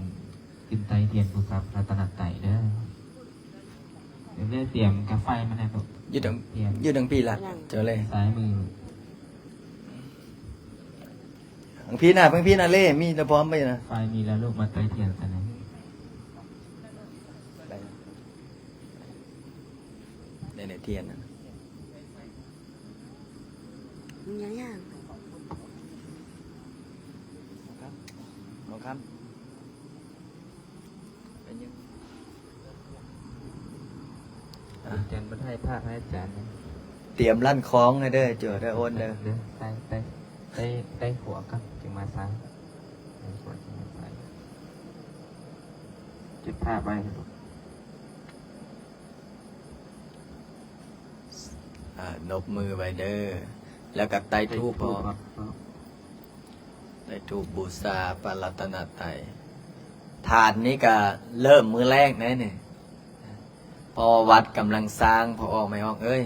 ຂຶ້ນໄຕ້ທຽນບູຊາພະລັດຕະນະໄຕເດີ. ດຽວເລີຍຕຽມກາໄຟມາໃຫ້ລູກ. ຢູ່ທາງ ຕຽມ ຢູ່ທາງພີ້ລະ ເຈົ້າເລີຍ ຊ້າຍມື. ທາງພີ້ນະ ທາງພີ້ນະເລ ມີແຕ່ພ້ອມໄປນະ. ໄຟມີແລ້ວລູກ ມາໄຕ້ທຽນຊະນະ. ໄດ້ ໄດ້ທຽນນະ. ຍັງ ຍັງ ນ້ອງຄຳ ນ້ອງຄຳ ເປັນຫຍັງ? ອາຈານບໍ່ຖ່າຍພາບໃຫ້ອາຈານນະ. ຕຽມລັ້ນຄອງໃຫ້ເດີ ໂຈເດີ ໂອນເດີ. ໄປ ໄປ ໄປ ໄປຂົວກ່ອນ ຈຶ່ງມາຊ້າຍ. ໄປຂົວຈຶ່ງມາຊ້າຍ. ເກັບພາບໄວ້. ອ່າ ນົບມືໄວ້ເດີ ແລ້ວກໍໄຕ້ທູບພ້ອມ ໄຕ້ທູບບູຊາພະລັດຕະນະໄຕ. ທານນີ້ກໍເລີ່ມມື້ແລກແນ່ນີ້ ເພາະວ່າວັດກຳລັງສ້າງ ພໍ່ອອກແມ່ອອກເອີຍ.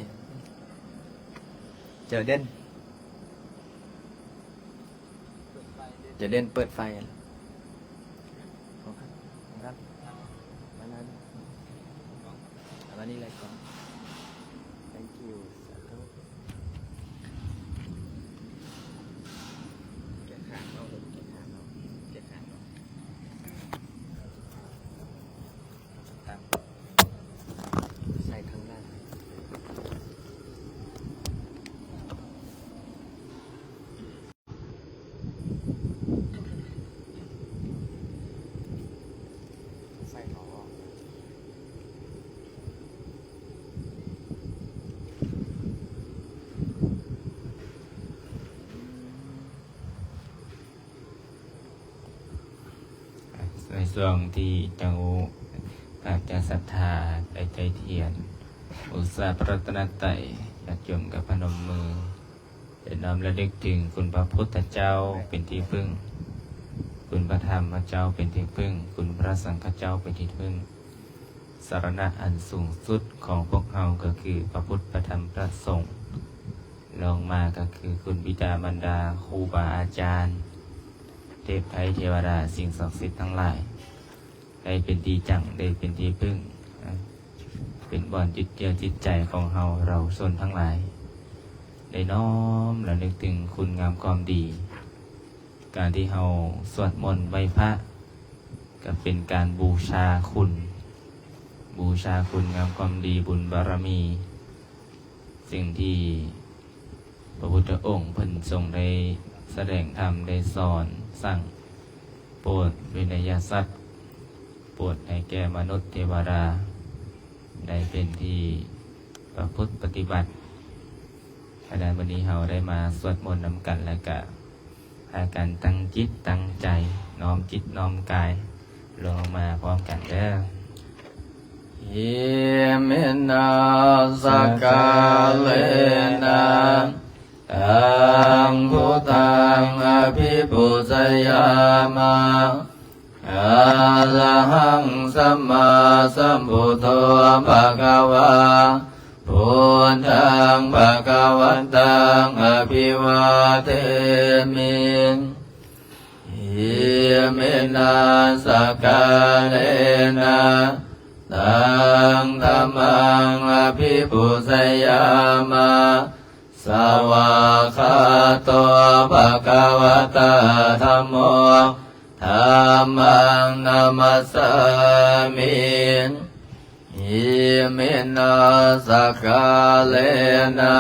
ເຈົ້າເດັ່ນ ຈະເດັ່ນເປີດໄຟ. ມາ ມານີ້ເລີຍກ່ອນ. Thank you. ສາທຸ. ແກະຂ້າງເອົາ ແກະຂ້າງເອົາ ແກະຂ້າງເອົາ. ໃສ່ຂ້າງໜ້າ ໃສ່ເຂົ້າອອກ. ໃນຊ່ວງທີ່ເຈົ້າພາກເຈົ້າສັດທາໄດ້ໄຕ້ທຽນບູຊາພະລັດຕະນະໄຕ, ຍາດໂຍມກໍພະນົມມື ແລະ ນ້ອມລະນຶກເຖິງຄຸນພະພຸດທະເຈົ້າເປັນທີ່ເພິ່ງ, ຄຸນພະທຳມະເຈົ້າເປັນທີ່ເພິ່ງ, ຄຸນພະສັງຄະເຈົ້າເປັນທີ່ເພິ່ງ. ສະລະນະອັນສູງສຸດຂອງພວກເຮົາກໍຄືພະພຸດ ພະທຳ ພະສົງ, ລອງມາກໍຄືຄຸນບິດາມານດາ, ຄູບາອາຈານ, ເທບໄພເທວະດາ, ສິ່ງສັກສິດທັງຫຼາຍ, ໄດ້ເປັນທີ່ຈັງ, ໄດ້ເປັນທີ່ເພິ່ງ, ເປັນບ່ອນຍຶດເຫຍື່ອຈິດໃຈຂອງເຮົາ ເຮົາຊົນທັງຫຼາຍ ໄດ້ນ້ອມລະນຶກເຖິງຄຸນງາມຄວາມດີ. ການທີ່ເຮົາສວດມົນໄຫວ້ພະ ກໍເປັນການບູຊາຄຸນ, ບູຊາຄຸນງາມຄວາມດີ ບຸນບາລະມີ ສິ່ງທີ່ພະພຸດທະອົງເພິ່ນຊົງໄດ້ສະແດງທຳ, ໄດ້ສອນສັ່ງໂປດວິໄນຍະສັດ, ໂປດໃຫ້ແກ່ມະນຸດເທວະດາ ໄດ້ເປັນທີ່ປະພຶດປະຕິບັດ. ສະນັ້ນ ມື້ນີ້ເຮົາໄດ້ມາສວດມົນນຳກັນ ແລ້ວກະ ພາກັນຕັ້ງຈິດຕັ້ງໃຈ, ນ້ອມຈິດນ້ອມກາຍ ລົງມາພ້ອມກັນເດີ. ອິມິນະ ສັກກາເລນະ ຕັງ ພຸດທັງ ອະພິປູຊະຍາມະ. ອະລະຫັງ ສຳມາສຳພຸດໂທ ພະຄະວາ. ພຸດທັງ ພະຄະວັນຕັງ ອະພິ vatthāmi. Iminā sakkārena taṃ dhammaṃ abhipūjayāma. Svākkhāto bhagavatā dhammo, dhammaṃ namassāmi. Iminā sakkārena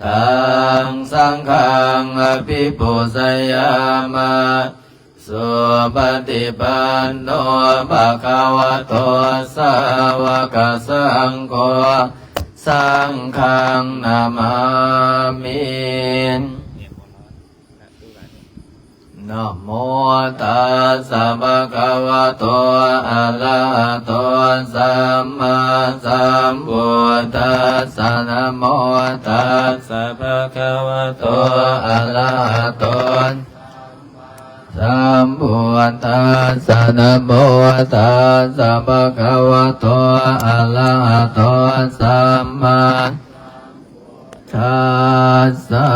taṃ saṅghaṃ abhipūjayāma. Supaṭipanno bhagavato sāvakasaṅgho, saṅghaṃ namāmi. Namo tassa bhagavato arahato sammāsambuddhassa. Namo tassa bhagavato arahato sambuddhassa. Namo tassa bhagavato arahato sammā tassa.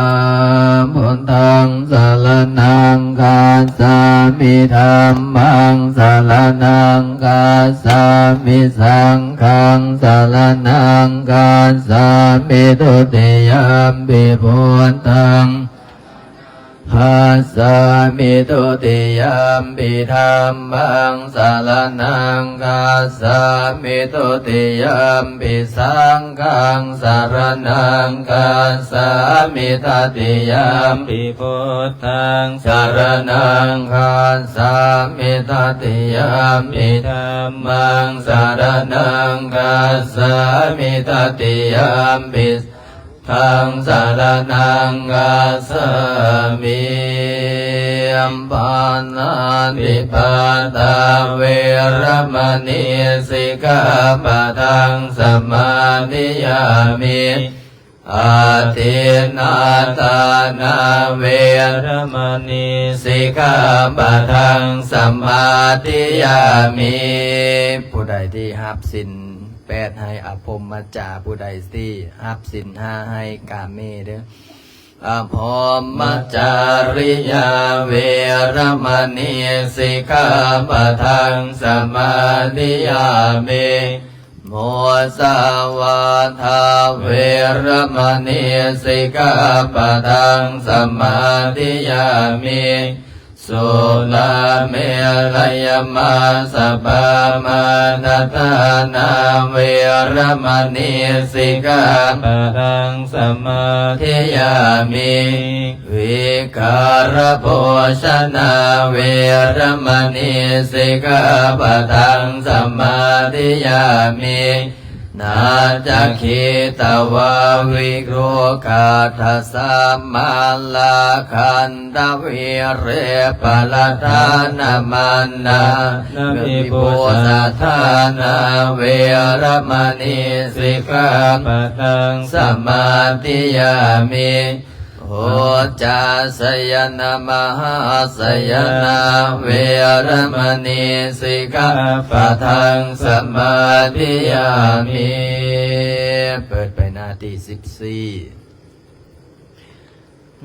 Buddhaṃ saraṇaṃ gacchāmi. Dhammaṃ saraṇaṃ gacchāmi. Saṅghaṃ saraṇaṃ gacchāmi. Dutiyampi buddhaṃ gacchāmi. Dutiyampi dhammaṃ saraṇaṃ gacchāmi. Dutiyampi saṅghaṃ saraṇaṃ gacchāmi. Tatiyampi buddhaṃ saraṇaṃ gacchāmi. Tatiyampi dhammaṃ saraṇaṃ gacchāmi. Tatiyampi saṅghaṃ saraṇaṃ gacchāmi. Pāṇātipātā veramaṇī sikkhāpadaṃ samādiyāmi. Adinnādānā veramaṇī sikkhāpadaṃ samādiyāmi. ຜູ້ໃດທີ່ຮັບສິນແປດໃຫ້ອະພົມມະຈາ ຜູ້ໃດທີ່ຮັບສິນຫ້າໃຫ້ກາເມເດີ້. Abrahmacariya veramaṇī sikkhāpadaṃ samādiyāmi. Musāvādā veramaṇī sikkhāpadaṃ samādiyāmi. Surāmerayamajjapamādaṭṭhānā veramaṇī sikkhāpadaṃ samādiyāmi. Vikālabhojanā veramaṇī sikkhāpadaṃ samādiyāmi. Naccagītavā vigūkhaddasamallakhantavīriparadhānamānā nānābhiyūsadānā veramaṇī sikkhāpadaṃ samādiyāmi. Uccāsayanamahāsayanā veramaṇī sikkhāpadaṃ samādiyāmi. ເປີດໄປໜ້າທີສິບສີ່.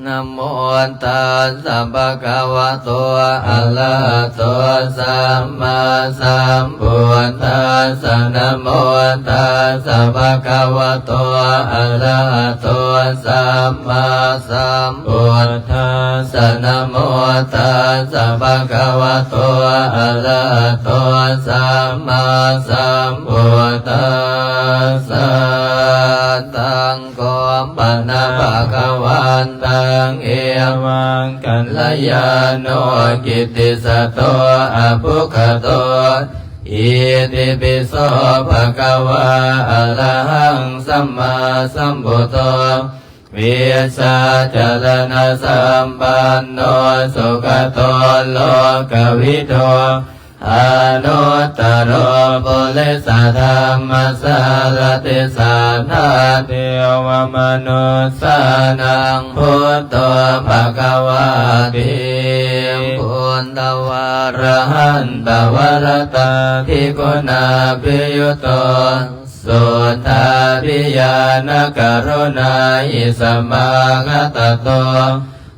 Namo tassa bhagavato arahato sammāsambuddhassa. Namo tassa bhagavato arahato sammāsambuddhassa. Namo tassa bhagavato arahato sammāsambuddhassa. Taṃ kho pana bhagavantaṃ evaṃ kalyāṇo kittisaddo abbhuggato. Itipi so bhagavā arahaṃ sammāsambuddho vijjācaraṇasampanno sugato lokavidū anuttaro purisadammasārathi satthā devamanussānaṃ buddho bhagavāti. Buddhavārahantavaratādiguṇābhiyutto Suddhābhiñāṇakaruṇāhi samāgatatto,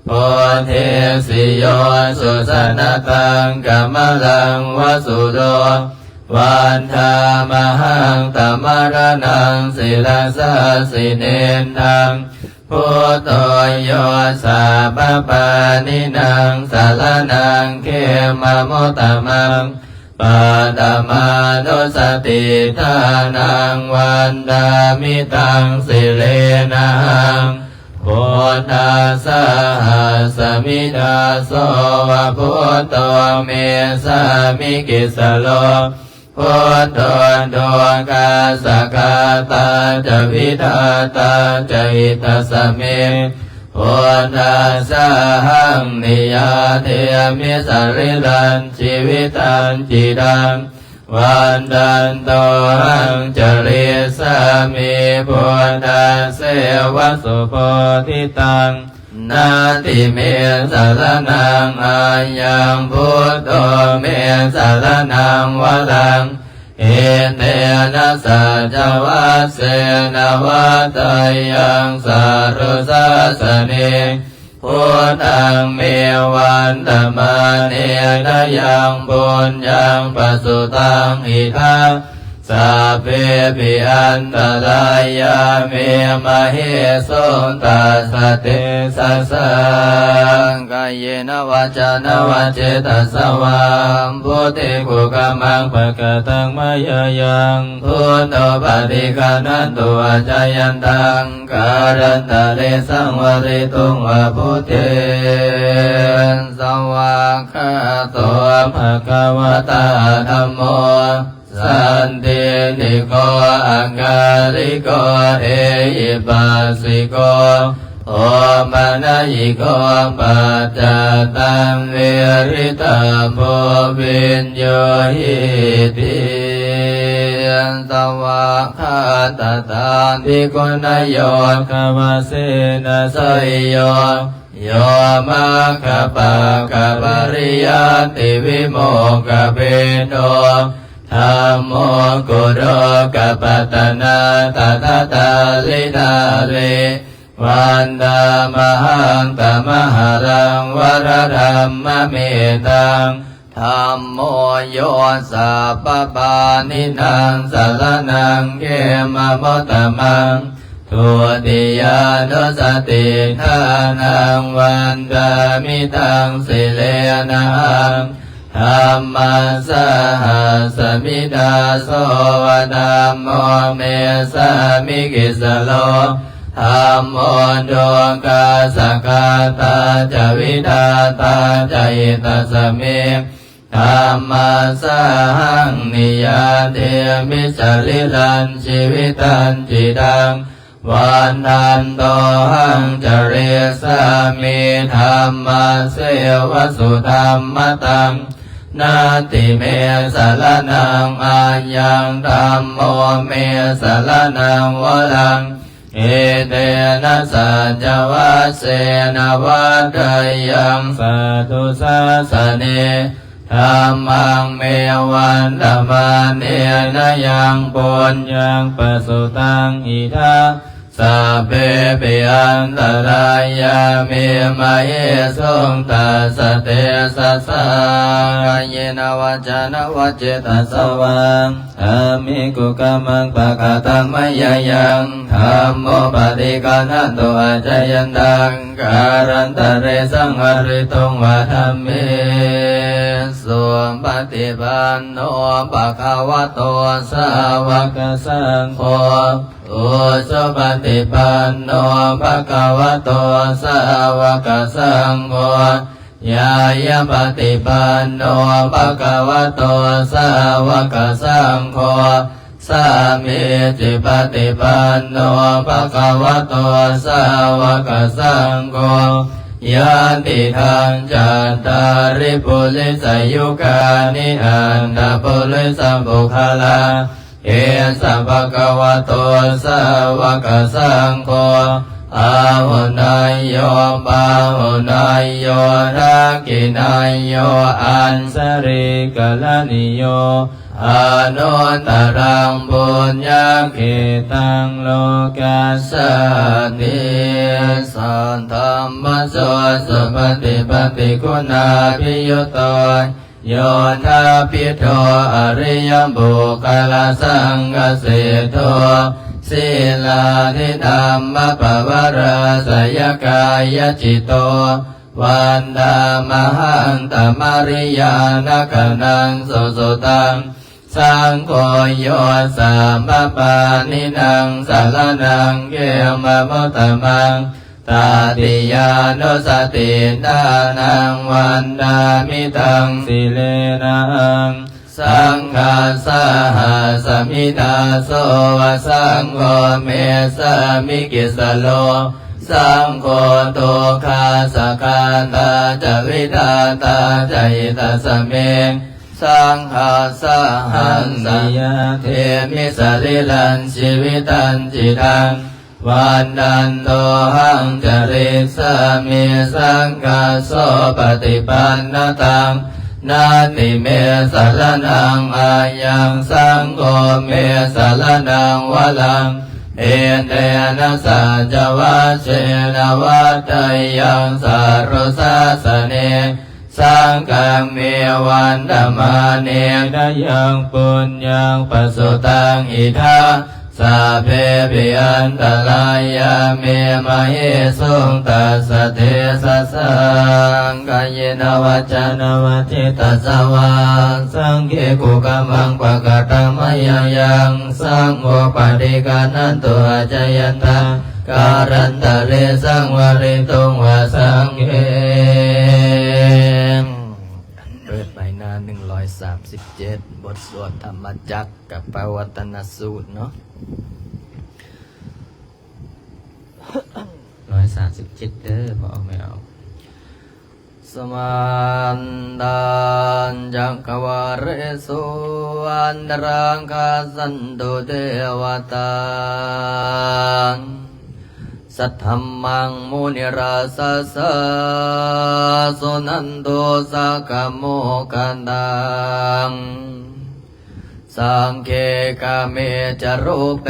bodhesi yo sujanataṃ kamalaṃ va sūro, vandāmahaṃ tamaraṇaṃ sirasā jinendaṃ. Buddho yo sabbapāṇīnaṃ saraṇaṃ khemamuttamaṃ, paṭhamānussatiṭṭhānaṃ vandāmi taṃ sirenahaṃ. Buddhassāhasmi dāso va buddho me sāmikissaro, buddho lokassa ghātā ca vidhātā ca hitāya me, buddhassāhaṃ niyyādemi sarīrañjīvitañcidaṃ. Vandantohaṃ carissāmi buddhasseva subodhitaṃ. Natthi me saraṇaṃ aññaṃ, buddho me saraṇaṃ varaṃ, etena saccavajjena vaḍḍheyyaṃ satthusāsane. Buddhaṃ me vandamānena yaṃ puññaṃ pasutaṃ idha, sabbepi antarāyā me māhesuṃ tassa tejasā. Kāyena vācāya va cetasā vā, buddhe kukammaṃ pakataṃ mayā yaṃ, buddho paṭiggaṇhatu accayantaṃ, kālantare saṃvarituṃ va buddhe. Svākkhāto bhagavatā dhammo, sandiṭṭhiko akāliko ehipassiko, opanayiko paccattaṃ veditabbo viññūhīti. Svākkhātatā bhikkhuneyyo bhagavato seyyo, yo maggapākapariyattivimokkhabhedo, dhammo kulokapatanā tathāgataṃ vandāmahaṃ tamaharaṃ varadhammametaṃ. Dhammo yo sabbapāṇīnaṃ saraṇaṃ khemamuttamaṃ, dutiyānussatiṭṭhānaṃ vandāmi taṃ sirenahaṃ. Dhammassāhasmi dāso va dhammo me sāmikissaro, dhammo lokassa ghātā ca vidhātā ca hitāya me, dhammassāhaṃ niyyādemi sarīrañjīvitañcidaṃ. Vandantohaṃ carissāmi dhammasseva sudhammataṃ. Natthi me saraṇaṃ aññaṃ, dhammo me saraṇaṃ varaṃ, etena saccavajjena vaḍḍheyyaṃ satthusāsane. Dhammaṃ me vandamānena yaṃ puññaṃ pasutaṃ idha, sabbepi antarāyā me māhesuṃ tassa tejasā. Kāyena vācāya va cetasā vā, dhamme kukammaṃ pakataṃ mayā yaṃ, dhammo paṭiggaṇhatu accayantaṃ, kālantare saṃvarituṃ va dhamme. Supaṭipanno bhagavato sāvakasaṅgho, ujupaṭipanno bhagavato sāvakasaṅgho, ñāyapaṭipanno bhagavato sāvakasaṅgho, sāmīcipaṭipanno bhagavato sāvakasaṅgho, yadidaṃ cattāri purisayugāni aṭṭha purisapuggalā, esa bhagavato sāvakasaṅgho, ປາຫຸເນຍໂຍ ປາຫຸເນຍໂຍ ທັກຂິເນຍໂຍ ອັນຊະລີກະລະນີໂຍ ອະນຸດຕະລັງປຸນຍະເຂຕັງ ໂລກັດສາຕິ ສັດທັມມະໂສ ສຸປະຕິປັດຕິຄຸນາພິຍຸດໂຕ ໂຍທາພິໂທ ອະລິຍະບຸກຄະລະສັງຄະເສໂທ ສີລາທິທຳມະປະວະລາສະຍະກາຍະຈິດໂຕ ວັນດາມະຫັງຕະມະລິຍານະກະນັງສຸສຸຕັງ ສັງໂຄ ໂຍ ສາມະປານິນັງ ສະລະນັງ ເຂມະມຸດຕະມັງ ຕະຕິຍານຸສະຕິນານັງ ວັນດາມິຕັງ ສິເລນະຫັງ ສັງຄັດສະຫັດສະມິດາ ໂສ ວະ ສັງໂຄ ເມສາມິ ກິດສະໂລ ສັງໂຄ ຕຸກຄະສະກາຕາ ຈະ ວິທາຕາ ຈະ ຫິຕັດສະເມ ສັງຄັດສະຫັດສະ ຍາເທມິ ສະລີລັງ ຊີວິຕັງ ຈິຕັງ ວັນດັນໂຕ ຫັງ ຈະລິສາມິ ສັງຄັດໂສ ປະຕິປັນນະຕັງ ນັດຖິເມ ສະລະນັງ ອາຍັງ ສັງໂຄ ເມ ສະລະນັງ ວະລັງ ເອເຕນະ ສັດຈະ ວັດເຊນະ ວັດຖະຍັງ ສາຣຸສາສະເນ ສັງຄັງ ເມ ວັນດະມາເນ ນະຍັງ ປຸນຍັງ ປະສຸຕັງ ອິດຖະ ສັບເພ ປິ ອັນຕະລາຍາ ເມ ມະເຫສຸງ ຕັດສະ ເຕຊະ ສາ ກາເຍນະ ວາຈານະ ວະ ເຈຕະສະ ວາ ສັງເກ ກຸກະມັງ ປະກະຕະມະຍາຍັງ ສັງໂຄ ປະຕິການັນຕຸ ອາຈະຍັນຕາ ກາລັນຕະເລ ສັງວາລິຕຸງ ວາ ສັງເຄ. ເປີດໄປໜ້າໜຶ່ງຮ້ອຍສາມສິບເຈັດ ບົດສວດທຳມະຈັກກັບປະວັດຕະນະສູດເນາະ ຮ້ອຍສາມສິບເຈັດເດີ ພໍ່ອອກແມ່ອອກ. ສະມັນຕັນຈັກກະວາເລສຸ ອັນຕະລັງຄັດສັນຕຸເດວະຕາ ສັດທັມມັງມຸນິລາຊະສາ ສຸນັນຕຸ ສັກກະໂມຄະລາ ສັງເຂກາເມຈະຮູເປ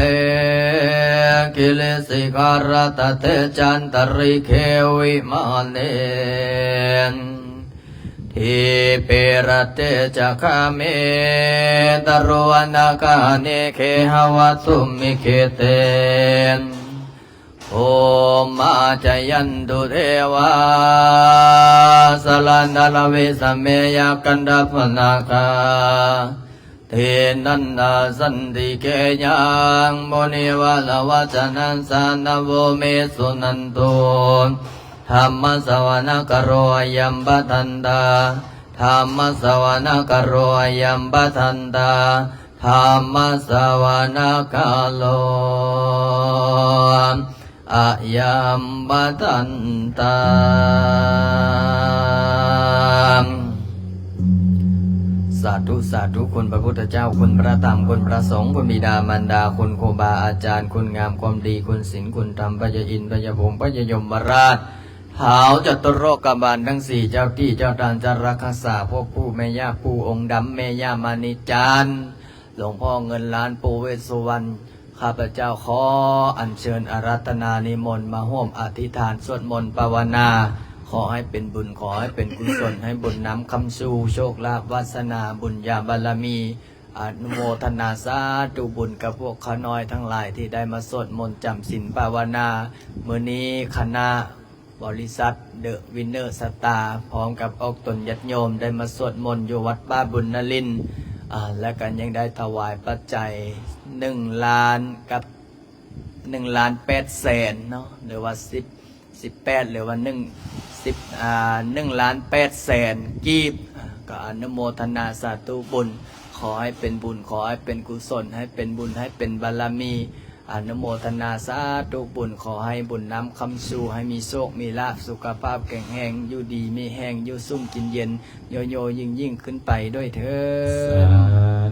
ກິລິສິຂາຣະຕະເຕ ຈັນຕະລິເຂ ວິມາເນ ດີເປຣະເຕຈະຄາເມ ຕະລຸວະນະຄາເນ ເຂຫະວັດຖຸມມິເຂເຕ ໂພມາຈະຍັນຕຸເທວາ ສະລະນະລະວິສະເມ ຍັກຂັນທະປະນາຄາ ທີນັນນາສັນຕິເກຍັງ ມຸນີວະລະວັດຊະນັງ ສານະໂວ ເມ ສຸນັນຕຸ ທຳມະສະວະນະກາໂລ ອາຍັມພະທັນຕາ ທຳມະສະວະນະກາໂລ ອາຍັມພະທັນຕາ ທຳມະສະວະນະກາໂລ ອາຍັມພະທັນຕາ. ສາທຸ ສາທຸ ຄຸນພະພຸດທະເຈົ້າ ຄຸນພະທຳ ຄຸນພະສົງ ຄຸນບິດາມານດາ ຄຸນຄູບາອາຈານ ຄຸນງາມຄວາມດີ ຄຸນສິນ ຄຸນທຳ ພະຍາອິນ ພະຍາພົມ ພະຍາຍົມມະລາດ ທ້າວຈະຕຸໂລກະບານທັງສີ່ ເຈົ້າທີ່ເຈົ້າທາງຈະລັກຮັກສາພວກຜູ້ ແມ່ຍ່າປູ່ອົງດຳ ແມ່ຍ່າມະນີຈັນ ຫຼວງພໍ່ເງິນລ້ານ ປູ່ເວດສຸວັນ ຂ້າພະເຈົ້າຂໍອັນເຊີນອາລາທະນານິມົນມາຮ່ວມອະທິຖານສວດມົນພາວະນາ ຂໍໃຫ້ເປັນບຸນ ຂໍໃຫ້ເປັນກຸສົນ ໃຫ້ບຸນນຳຄຳສູ່ ໂຊກລາບວາສະໜາ ບຸນຍາບາລະມີ ອະນຸໂມທະນາສາທຸບຸນກັບພວກຂ້ານ້ອຍທັງຫຼາຍທີ່ໄດ້ມາສວດມົນຈຳສິນພາວະນາ. ມື້ນີ້ຄະນະ ບໍລິສັດເດີວິນເນີສະຕາ ພ້ອມກັບອອກຕົນຍາດໂຍມໄດ້ມາສວດມົນຢູ່ວັດປ່າບຸນນະລິນ ອາ ແລະກະຍັງໄດ້ຖວາຍປັດໄຈໜຶ່ງລ້ານກັບ ໜຶ່ງລ້ານແປດແສນເນາະ ຫຼືວ່າສິບ ສິບແປດ ຫຼືວ່າໜຶ່ງ ສິບ ອາ ໜຶ່ງລ້ານແປດແສນກີບ ອາ ກໍອະນຸໂມທະນາສາທຸບຸນ ຂໍໃຫ້ເປັນບຸນ ຂໍໃຫ້ເປັນກຸສົນ ໃຫ້ເປັນບຸນ ໃຫ້ເປັນບາລະມີ ອະນຸໂມທະນາສາທຸບຸນ ຂໍໃຫ້ບຸນນຳຄຳສູ່ ໃຫ້ມີໂຊກມີລາບ ສຸຂະພາບແຂງແຮງ ຢູ່ດີມີແຮງ ຢູ່ສຸກກິນເຢັນ ໂຍໂຍຍິ່ງໆຂຶ້ນໄປດ້ວຍເທີ້ນ ສາ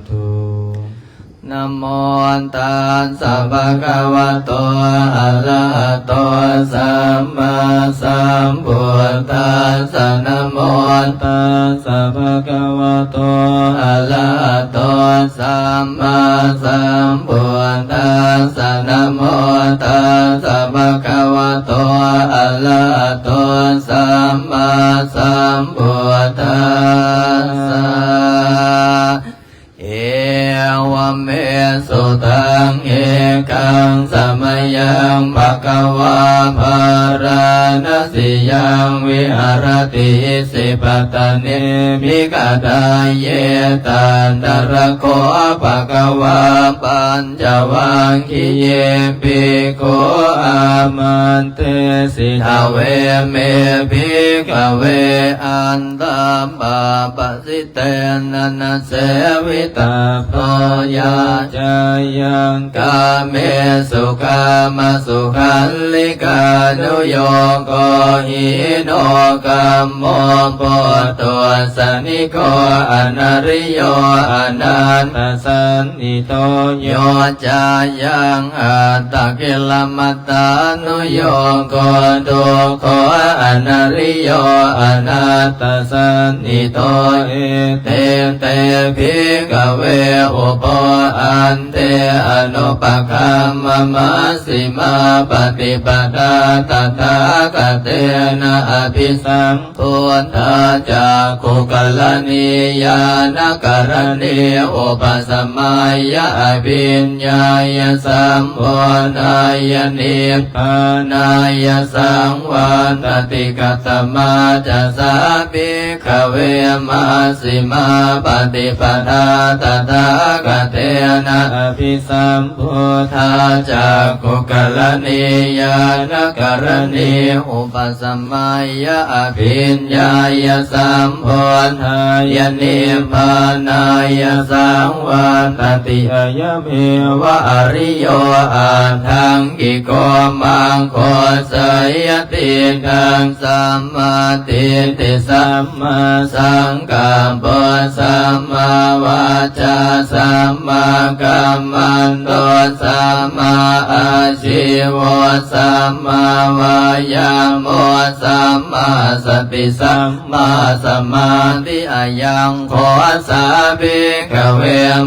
ທຸ. ນະໂມຕັດສະ ພະຄະວະໂຕ ອະລະຫະໂຕ ພະຄະວະໂຕ ອະລະຫະໂຕ ສຳມາສຳພຸດທັດສະ ເອວະເມສຸຕັງ ເອກັງສະມະຍັງ ພະຄະວາ ພາລານະສີຍັງ ວິຫາຣະຕິ ອິສິປະຕະເນ ມິກະດາເຍ ຕະຕະລະໂຄ ພະຄະວາ ປັນ ຈະວັກຄີເຍ ພິກຂຸ ອາມັນເຕ ສິກຂະເວເມ ພິກຂະເວ ອັນຕະປາປະສິເຕນະ ນະເສວິຕະໂພ ຍາຈາຍັງ ກາເມສຸ ກາມະສຸຂັນລິການຸໂຍໂກ ຫີໂນກັມໂມ ປຸດຕຸດສະນິໂກ ອະນະລິໂຍ ອະນາທະສັນ ນິໂຕ ໂຍ ຈາຍັງ ອັດຕະກິລະມັດຕານຸໂຍໂກ ທຸກໂຂ ອະນະລິໂຍ ອະນາທະສັນນິໂຕ ເອເຕ ເຕ ພິກຂະເວ ອຸໂພ ອັນເຕ ອະນຸປະຄຳມະ ມັຊຊິມາປະຕິປະດາ ຕະຖາຄະເຕນະ ອະພິສຳ ພຸດທາຈັກຂຸກະລະນີ ຍານະກະລະນີ ອຸປະສະມາຍະ ອະພິນຍາຍະ ສຳໂພທາຍະ ນິບພານາຍະ ສັງວັດຕະຕິ ກະຕະມາຈະສາ ພິກຂະເວ ມັຊຊິມາປະຕິປະດາ ຕະຖາຄະເຕນະ ອະພິສຳ ພຸດທາຈັກຂຸກະລະນີ ຍານະກະລະນີ ອຸປະສະມາຍະ ອະພິນຍາຍະ ສຳໂພທາຍະ ນິບພານາຍະ ສັງວັດຕະຕິ ອາຍະເມວະອະລິໂຍ ອັດຖັງກິໂກ ມັກໂຄ ສາຍະທິດຖັງ ສຳມາທິດຖິ ສຳມາສັງກັບໂປ ສຳມາວາຈາ ສຳມາກຳມັນໂຕ ສຳມາອາຊີໂວ ສຳມາວາຍາໂມ ສຳມາສະຕິ ສຳມາສະມາທິ ອະຍັງໂຄ ສາ ພິກຂະເວ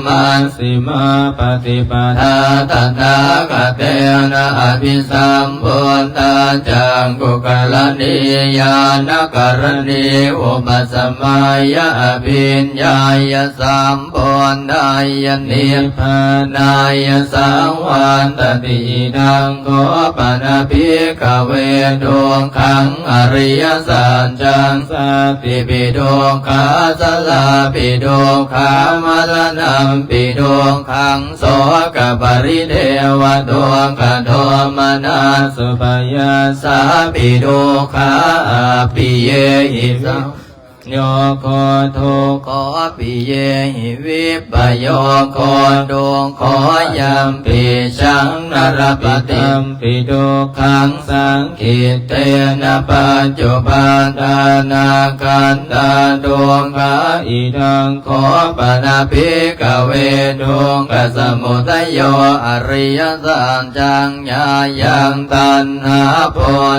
ມັຊຊິມາປະຕິປະດາ ຕະຖາຄະເຕນະ ອະພິສຳ ພຸດທາຈັກຂຸກະລະນີ ຍານະກະລະນີ ອຸປະສະມາຍະ ອະພິນຍາຍະ ສຳໂພທາຍະ ນິບພານາຍະ ສັງວັດຕະຕິ ອິດັງໂຄ ປະນະ ພິກຂະເວ ທຸກຂັງ ອະລິຍະສັດຈັງ ສາຕິປິ ທຸກຂາ ຊະລາປິ ທຸກຂາ ມະລະນຳປິ ທຸກຂັງ ໂສກະປະລິເທວະ ທຸກຂະໂທມະນະ ສຸພະຍາສາປິ ທຸກຂາ ອັບປິເຍຫິ ສະໂຍໂຄ ທຸກໂຄ ປິເຍຫິ ວິບປະໂຍໂຄ ທຸກໂຄ ຍັມປິ ຊັງນະລະປະຕິ ຍຳປິ ທຸກຂັງ ສັງ ກິດເຕນະ ປັດຈຸປາທານາຄັນທາ ທຸກຂາ ອິດັງໂຄ ປະນະ ພິກຂະເວ ທຸກຂະສະມຸດທະໂຍ ອະລິຍະສັດຈັງ ຍາຍັງ ຕັນຫາໂພ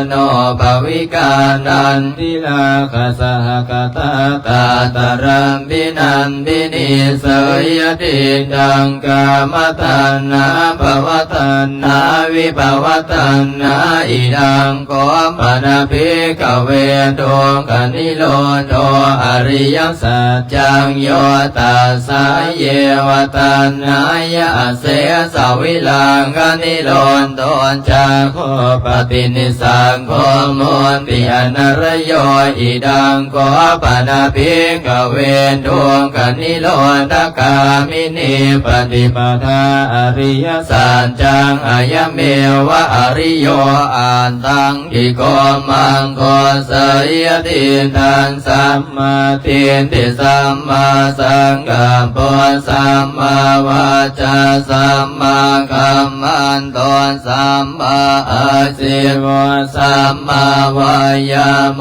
ໂນພະວິກາ ນັນທິລາຄະສະຫະກະຕາ ຕາຕະລຳພິນັນພິນີ ເສຍຍະທິດຖັງ ກາມະຕັນຫາ ພະວະຕັນຫາ ວິພະວະຕັນຫາ ອິດັງ ໂຄ ປະນະ ພິກຂະເວ ທຸກຂະນິໂຣໂທ ອະລິຍະສັດຈັງ ໂຍ ຕັດສະ ເຍວະ ຕັນຫາຍະ ອະເສສະ ວິລາຄະນິໂຣໂທ ຈັກໂຄ ປະຕິນິສາໂຄ ມຸນຕິ ອະນະລະໂຍ ອິດັງ ໂຄ ປະນະ ພິກຂະເວ ທຸກຂະນິໂຣທະກາມິນີ ປະຕິປະທາ ອະລິຍະສັດຈັງ ອາຍະເມວະ ອະລິໂຍ ອັດຖັງ ກິໂກ ມັກໂຄ ເສຍຍະທິດຖັງ ສຳມາທິດຖິ ສຳມາສັງກັບໂປ ສຳມາວາຈາ ສຳມາກຳມັນໂຕ ສຳມາອາຊີໂວ ສຳມາວາຍາໂມ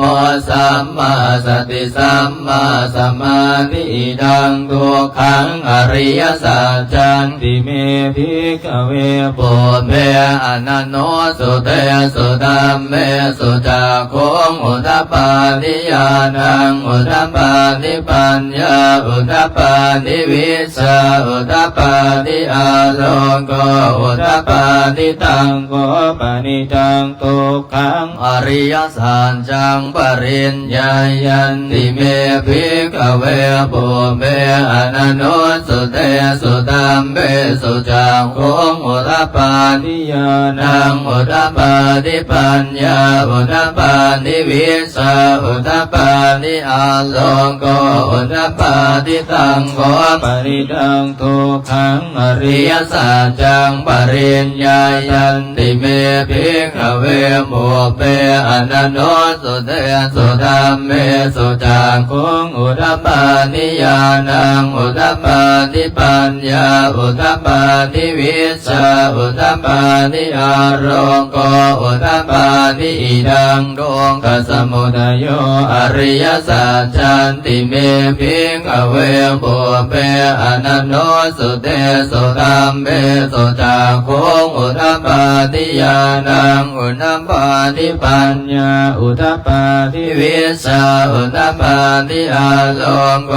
ສຳມາສະຕິ ສຳມາສະມາທິ ອິດທັງທຸກຂັງ ອະລິຍະສັດຈັນຕິ ເມ ພິກຂະເວ ປຸບເປ ອະນະນຸສສຸເຕສຸ ທຳເມສຸ ຈັກຂຸງອຸດປາທິ ຍານັງອຸດປາທິ ປັນຍາອຸດປາທິ ວິຊາອຸດປາທິ ອາໂລໂກອຸດປາທິ ຕັງໂກປະນິດທັງ ທຸກຂັງ ອະລິຍະສັດຈັງ ປະລິນຍາຍັນຕິ ເມ ພິກຂະເວ ປຸບເປ ອະນະນຸສສຸເຕສຸ ທຳເມສຸ ຈັກຂຸງອຸດປາທິ ຍານັງອຸດປາທິ ປັນຍາອຸດປາທິ ວິຊາອຸດປາທິ ອາໂລໂກອຸດປາທິ ຕັງໂກປະນິດທັງ ທຸກຂັງ ອະລິຍະສັດຈັງ ປະລິນຍາຍັນຕິ ເມ ພິກຂະເວ ປຸບເປ ອະນະນຸສສຸເຕສຸ ທຳເມສຸ ຈັກຂຸງອຸດປາທິ ຍານັງອຸດປາທິ ປັນຍາອຸດປາທິ ວິຊາອຸດປາທິ ອາໂລໂກອຸດປາທິ ອິດທັງ ທຸກຂະສະມຸດທະໂຍ ອະລິຍະສັດຈັນຕິ ເມ ພິກຂະເວ ປຸບເປ ອະນະນຸສສຸເຕສຸ ທຳເມສຸ ຈັກຂຸງອຸດປາທິ ຍານັງອຸດປາທິ ປັນຍາອຸດປາທິ ວິຊາອຸດປາທິ ອາໂລໂກ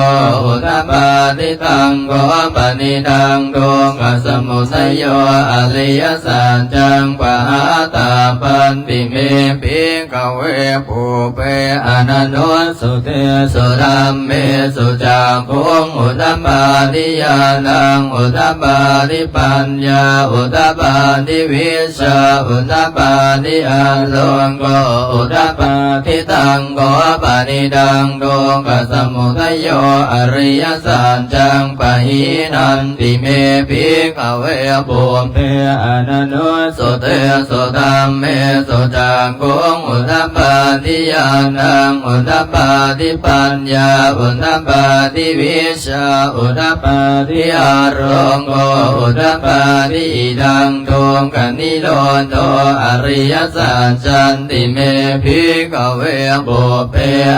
ອຸດປາທິ ຕັງໂກປະນິດທັງ ທຸກຂະສະມຸດທະໂຍ ອະລິຍະສັດຈັງ ປະຫາຕາປັນຕິ ເມ ພິກຂະເວ ປຸບເປ ອະນະນຸສສຸເຕສຸ ທຳເມສຸ ຈັກຂຸງອຸດປາທິ ຍານັງອຸດປາທິ ປັນຍາອຸດປາທິ ວິຊາອຸດປາທິ ອາໂລໂກອຸດປາທິ ຕັງໂກປະນິດທັງ ທຸກຂະສະມຸດທະໂຍ ອະລິຍະສັດຈັງ ປະຫີນັນຕິ ເມ ພິກຂະເວ ປຸບເປ ອະນະນຸສສຸເຕສຸ ທຳເມສຸ ຈັກຂຸງອຸດປາທິ ຍານັງອຸດປາທິ ປັນຍາອຸດປາທິ ວິຊາອຸດປາທິ ອາໂລໂກອຸດປາທິ ອິດທັງ ທຸກຂະນິໂຣໂທ ອະລິຍະສັດຈັນຕິ ເມ ພິກຂະເວ ປຸບເປ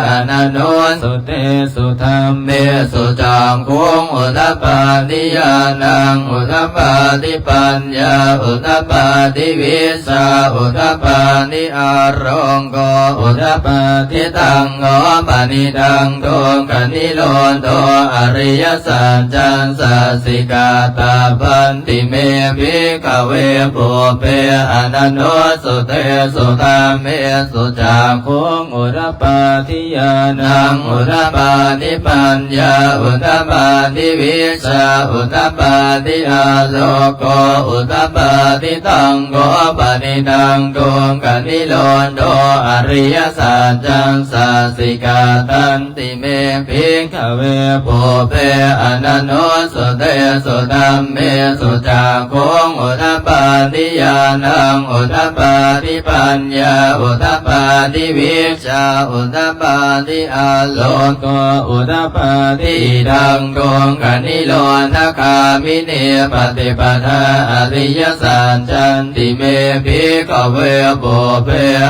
ອະນະນຸສສຸເຕສຸ ທຳເມສຸ ຈັກຂຸງອຸດປາທິ ຍານັງອຸດປາທິ ປັນຍາອຸດປາທິ ວິຊາອຸດປາທິ ອາໂລໂກອຸດປາທິ ຕັງໂກປະນິດທັງ ທຸກຂະນິໂຣໂທ ອະລິຍະສັດຈັງ ສາສິກາຕາປັນຕິ ເມ ພິກຂະເວ ປຸບເປ ອະນະນຸສສຸເຕສຸ ທຳເມສຸ ຈັກຂຸງອຸດປາທິ ຍານັງອຸດປາທິ ປັນຍາອຸດປາທິ ວິຊາອຸດປາທິ ອາໂລໂກອຸດປາທິ ຕັງໂກປະນິດທັງ ທຸກຂະນິໂຣໂທ ອະລິຍະສັດຈັງ ສາສິກາຕັນຕິ ເມ ພິກຂະເວ ປຸບເປ ອະນະນຸສສຸເຕສຸ ທຳເມສຸ ຈັກຂຸງອຸດປາທິ ຍານັງອຸດປາທິ ປັນຍາອຸດປາທິ ວິຊາອຸດປາທິ ອາໂລໂກອຸດປາທິ ອິດທັງ ທຸກຂະນິໂຣທະຄາມິນີ ປະຕິປະທາ ອະລິຍະສັດຈັນຕິ ເມ ພິກຂະເວ ປຸບເປ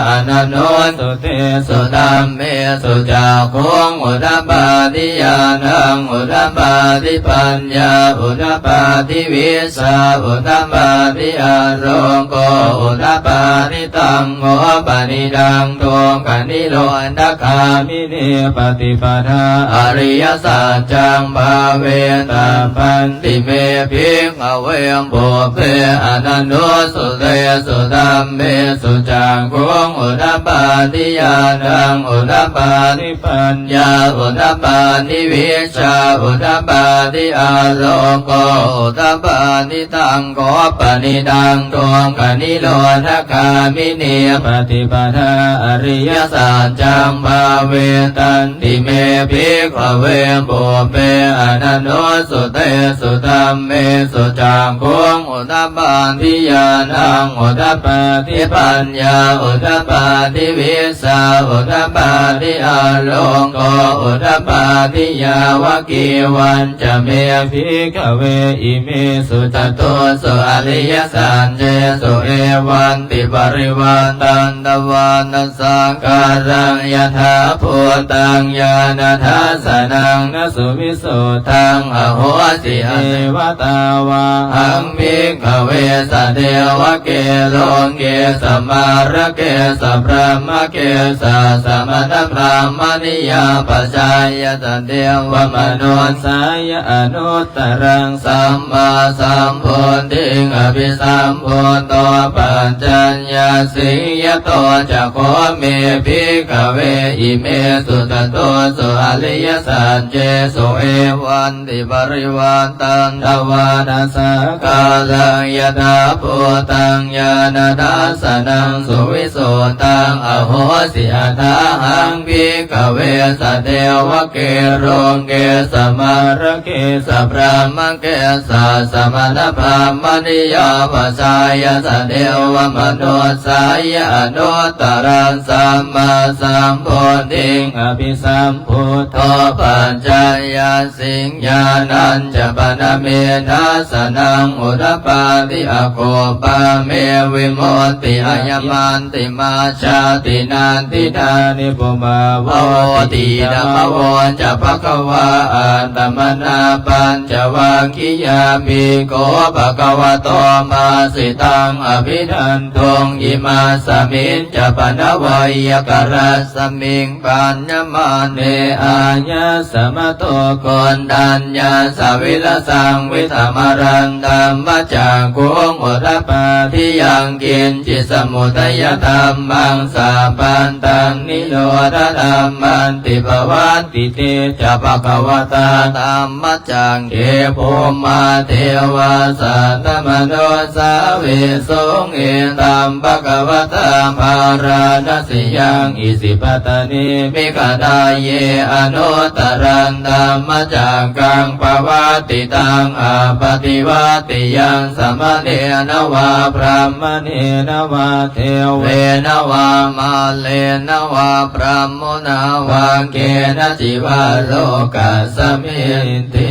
ອະນະນຸສສຸເຕສຸ ທຳເມສຸ ຈັກຂຸງອຸດປາທິ ຍານັງອຸດປາທິ ປັນຍາອຸດປາທິ ວິຊາອຸດປາທິ ອາໂລໂກອຸດປາທິ ຕັງໂມ ປະນິດທັງ ທຸກຂະນິໂຣທະຄາມິນີ ປະຕິປະທາ ອະລິຍະສັດຈັງ ພາເວຕາປັນຕິ ເມ ພິກຂະເວ ປຸບເປ ອະນະນຸສສຸເຕສຸ ທຳເມສຸ ຈັກຂຸງອຸດປາທິ ຍານັງອຸດປາທິ ປັນຍາອຸດປາທິ ວິຊາອຸດປາທິ ອາໂລໂກອຸດປາທິ ຕັງໂກປະນິດທັງ ທຸກຂະນິໂຣທະຄາມິນີ ປະຕິປະທາ ອະລິຍະສັດຈັງ ພາເວຕັນຕິ ເມ ພິກຂະເວ ປຸບເປ ອະນະນຸສສຸເຕສຸ ທຳເມສຸ ຈັກຂຸງ ອຸດປາທິ ຍານັງ ອຸດປາທິ ປັນຍາ ອຸດປາທິ ວິຊາ ອຸດປາທິ ອາໂລໂກ ອຸດປາທິ ຍາວະເກວັນຈະ ເມ ພິກຂະເວ ອິເມສຸ ຈະຕຸສຸ ອະລິຍະສັດເຈສຸ ເອວັນຕິ ປະລິວັດຕັນ ທວານະ ສັງຂາຣັງ ຍະຖາພູຕ taṃ ñāṇadassanaṃ na suvissuddhaṃ ahosi. Asevatāvāhaṃ bhikkhave sadevake loke samārake sabrahmake sassamaṇabrāhmaṇiyā pajāya sadevamanussāya anut taraṃ sammāsambodhiṃ abhisambuddho paccaññāsiṃ. Yato ca kho me bhikkhave imesu catūsu ariyasaccesu evantiparivaṭṭaṃ dvādasākāraṃ yathābhūtaṃ ñāṇadassanaṃ suvisuddhaṃ ahosi. Athāhaṃ bhikkhave sadevake loke samārake sabrahmake sassamaṇabrāhmaṇiyā pajāya sadevamanussāya anuttaraṃ sammāsambodhiṃ abhisambuddho paccaññāsiṃ. Ñāṇañca pana me dassanaṃ udapādi akuppā me vimutti ayaman timā jāti natthidāni pubbavo. Iti idamavoca bhagavā. Attamanā pañcavaggiyā bhikkhū bhagavato bhāsitaṃ abhinanduṃ. Imasmiñca pana veyyākarasmiṃ bhaññamāne āyasmato Koṇḍaññassa virajaṃ vītamalaṃ dhammacakkhuṃ udapādi yaṅkiñci samudayadhammaṃ sabbantaṃ nirodhadhammanti. Pavattite ca bhagavatā dhammacakke bhummā devā saddamanussāvesuṃ. Etaṃ bhagavatā bārāṇasiyaṃ isipatane migadāye anuttaraṃ dhammacakkaṃ pavattitaṃ appaṭivattiyaṃ samaṇena vā brāhmaṇena vā devena vā mārena vā brahmunā vā kenaci vā lokasminti.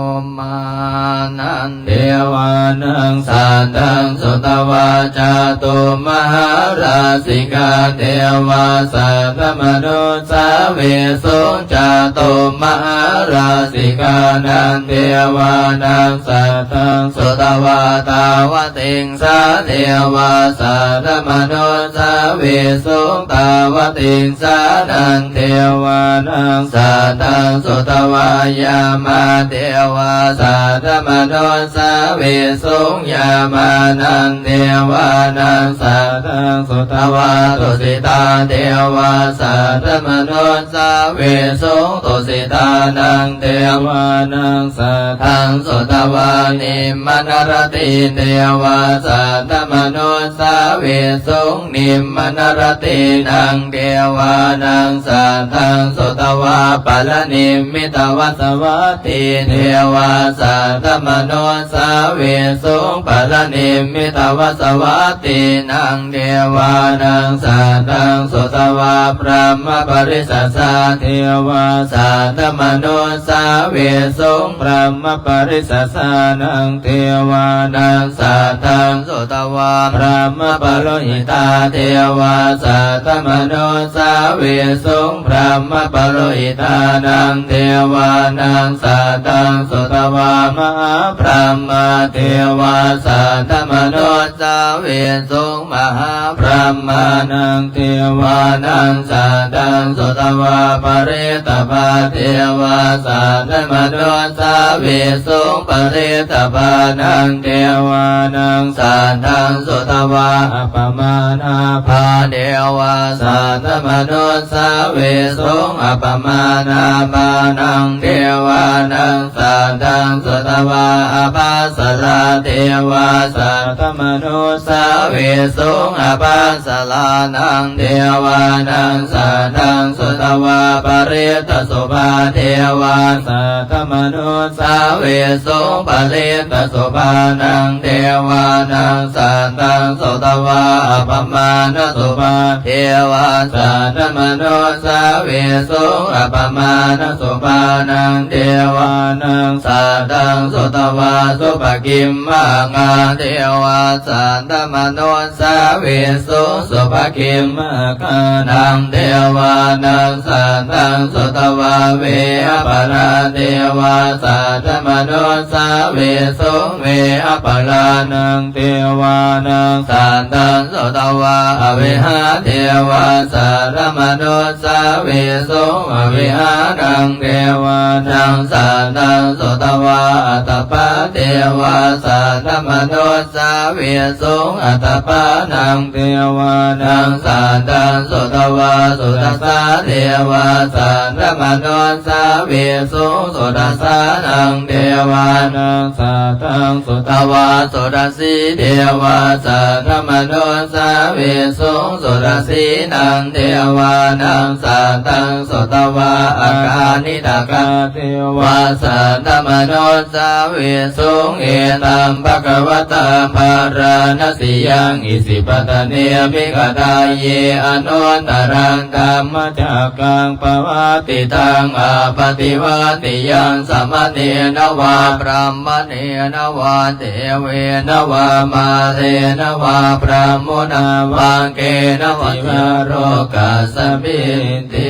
Bhummānaṃ devānaṃ saddaṃ sutvā cātummahārājikā devā saddamanussāvesuṃ. Cātummahārājikānaṃ devānaṃ saddaṃ sutvā tāvatiṃsā devā saddamanussāvesuṃ. Tāvatiṃsānaṃ devānaṃ saddaṃ sutvā yāmā devā saddamanussāvesuṃ. Yāmānaṃ devānaṃ saddaṃ sutvā tusitā devā saddamanussāvesuṃ. Tusitānaṃ devānaṃ saddaṃ sutvā nimmānaratī devā saddamanussāvesuṃ. Nimmānaratīnaṃ devānaṃ saddaṃ sutvā paranimmitavasavattī devā saddamanussāvesuṃ. Paranimmitavasavattīnaṃ devānaṃ saddaṃ sutvā brahmapārisajjā devā saddamanussāvesuṃ. Brahmapārisajjānaṃ devānaṃ saddaṃ sutvā brahmapurohitā devā saddamanussāvesuṃ. Brahmapurohitānaṃ devānaṃ saddaṃ sutvā mahābrahmā devā saddamanussāvesuṃ. Mahābrahmānaṃ devānaṃ saddaṃ sutvā parittabhā devā saddamanussāvesuṃ. Parittabhānaṃ devānaṃ saddaṃ sutvā appamāṇābhā devā saddamanussāvesuṃ. Appamāṇābhānaṃ devānaṃ saddaṃ sutvā ābhassarā devā saddamanussāvesuṃ. Ābhassarānaṃ devānaṃ saddaṃ sutvā parittasubhā devā saddamanussāvesuṃ. Parittasubhānaṃ devānaṃ saddaṃ sutvā appamāṇasubhā devā saddamanussāvesuṃ. Appamāṇasubhānaṃ devānaṃ saddaṃ sutvā subhakiṃ mahāngā devā saddamanussāvesuṃ. Subhakiṃ mahā ການັງເທວານັງສັດທັງສຸຕວາ ເວອະປະລາເທວາສັດທະມະນຸດສາເວສຸງ ເວອະປະລານັງເທວານັງສັດທັງສຸຕວາ ອະວິຫາເທວາສັດທະມະນຸດສາເວສຸງ ອະວິຫານັງເທວານັງສັດທັງສຸຕວາ ອັດຕະປາເທວາສັດທະມະນຸດສາເວສຸງ ອັດຕະປານັງເທວານັງສັດທັງສຸຕວາ ສຸທັດສາເທວາສັດທະມະນຸດສາເວສຸງ ສຸທັດສານັງເທວານັງສັດທັງສຸຕວາ ສຸທັດສີເທວາສັດທະມະນຸດສາເວສຸງ ສຸທັດສີນັງເທວານັງສັດທັງສຸຕວາ ອາການິຕະກາເທວາສັດທະມະນຸດສາເວສຸງ ເອຕັງພະຄະວະຕາ ພາລານະສີຍັງ ອີສິປະຕະເນ ມິຂະດາເຍ ອະນຸດຕະລັງ ທຳມະຈັກກັງ ປະວັດຕິຕັງ ອາປະຕິວັດຕິຍັງ ສະມະເນນະວາ ບຣາມະ ເນນະວາ ເທເວນະວາ ມາເລນະວາ ບຣາໝຸນາ ວັງເກນະວາ ເທວາໂລກັດສະມິນຕິ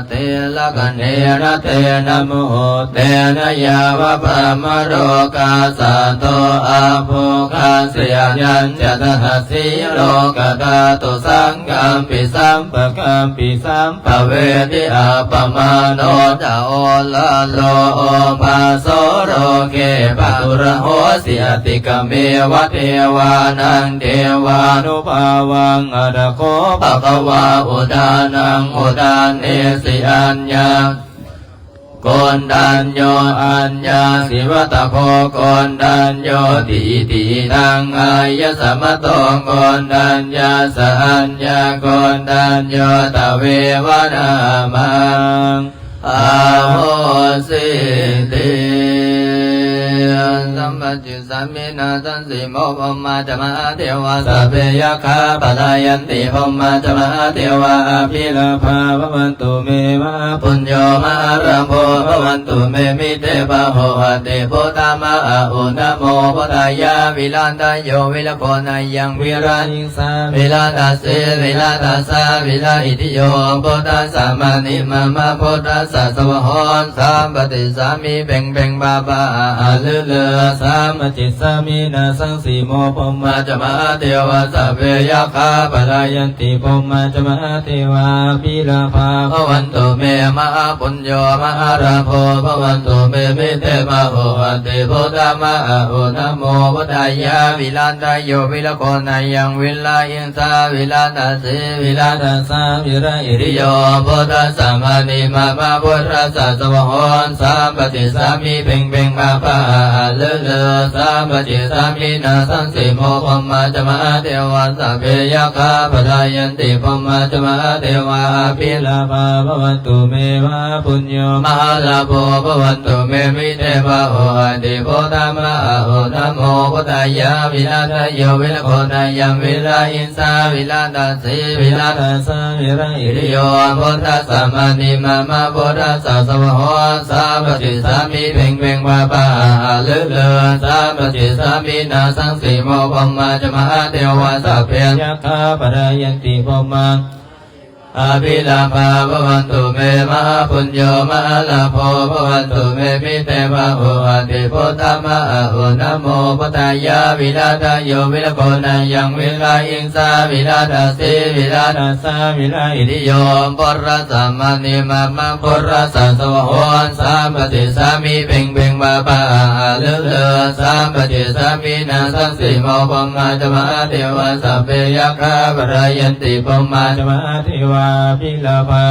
ເຕລະກະເນນະເຕນະມຸຫຸເຕນະ ຍາວະບາມະໂລກັດສັດໂຕ ອະໂພຄາເສຍະຍັນຈະຕະນະ ສີໂລກະທາຕຸ ສັງກຳປິ ສຳປະກຳປິ ສຳປະເວທິ ອັບປະມາໂນ ຈະໂອລະໂລ ໂອພາໂສ ໂລເກ ປະຕຸລະໂຫສິ ອະຕິກະເມວະເທວານັງ ເທວານຸພາວັງ ອະທະໂຂ ພະຄະວາ ອຸທານັງ ອຸທາເນສີ ອັນຍາ ໂກນທັນໂຍ ອັນຍາສິວັດຕະໂຄ ໂກນທັນໂຍ ຕິ ອິຕິ ອິທັງ ອາຍະສະມະໂຕ ໂກນທັນຍາສະ ອັນຍາ ໂກນທັນໂຍ ຕະເວວະນາມັງ ອະໂຫສິຕິ ສະມະ ສາມິນາສັງສີໂມ ພົມມາຈະມະຫາເທວາ ສັບເພຍັກຂາປະລາຍັນຕິ ພົມມາຈະມະຫາເທວາ ອະພິລາພາພະວັນຕຸເມ ມະຫາປຸນໂຍ ມະຫາລາໂພ ພະວັນຕຸເມ ມິເຕພາໂຫ ອະຕິພຸດທາມະຫາອຸນະໂມ ພຸດທາຍາ ວິລາທາໂຍ ວິລະໂຄນາຍັງ ວິລາຫິງສາ ວິລາທາສີ ວິລາທາສາ ວິລາອິທິໂຍ ພຸດທັດສະມະນີມາມະ ພຸດທັດສະສະວະໂຫ ສາມປະຕິສາມິ ເພັງເພັງ ພາພາ ອາອາ ລືລື ສາມປະຕິສາມິນາສັງສີໂມ ພົມມາຈະມະຫາເທວາ ສັບເພຍັກຂາປະລາຍັນຕິ ພົມມາຈະມະຫາເທວາ ອະພິລາພາພະວັນຕຸເມ ມະຫາປຸນໂຍ ມະຫາລາໂພ ພະວັນຕຸເມ ມິເຕພາໂຫ ອະຕິພຸດທາມະຫາອຸນະໂມ ພຸດທາຍາ ວິລາທາໂຍ ວິລະໂຄນາຍັງ ວິລາຫິງສາ ວິລາທາສີ ວິລາທາສາ ວິລາອິທິໂຍ ພຸດທັດສະມະນີມາມະ ພຸດທັດສະສະວະໂຫ ສາມປະຕິສາມິ ເພັງເພັງ ພາພາ ອາອາ ລືລື ສາມປະຕິສາມິນາສັງສີໂມ ພົມມາຈະມະຫາເທວາ ສັບເພຍັກຂາປະລາຍັນຕິ ພົມມາຈະມະຫາເທວາ ອະພິລາພາພະວັນຕຸເມ ມະຫາປຸນໂຍ ມະຫາລາໂພ ພະວັນຕຸເມ ມິເຕພາໂຫ ອະຕິພຸດທາມະຫາອຸນະໂມ ພຸດທາຍາ ວິລາທາໂຍ ວິລະໂຄນາຍັງ ວິລາຫິງສາ ວິລາທາສີ ວິລາທາສາ ວິລາອິທິໂຍ ພຸດທັດສະມະນີມາມະ ພຸດທັດສະສະວະໂຫ ສາມປະຕິສາມິ ເພັງເພັງ ພາພາ ອາອາ ລືລື ສາມປະຕິສາມິນາສັງສີໂມ ພົມມາຈະມະຫາເທວາ ສັບເພຍັກຂາປະລາຍັນຕິ ພົມມາ ອະພິລາພາພະວັນຕຸເມ ມະຫາປຸນໂຍ ມະຫາລາໂພ ພະວັນຕຸເມ ມິເຕພາໂຫ ອະຕິພຸດທາມະຫາອຸນະໂມ ພຸດທາຍາ ວິລາທາໂຍ ວິລະໂຄນາຍັງ ວິລາຫິງສາ ວິລາທາສີ ວິລາທາສາ ວິລາອິທິໂຍ ພຸດທັດສະມະນີມາມະ ພຸດທັດສະສະວະໂຫ ສາມປະຕິສາມິ ເພັງເພັງ ພາພາ ອາອາ ລືລື ສາມປະຕິສາມິນາສັງສີໂມ ພົມມາຈະມະຫາເທວາ ສັບເພຍັກຂາປະລາຍັນຕິ ພົມມາຈະມະຫາ ເທວາ ອະພິລາພາ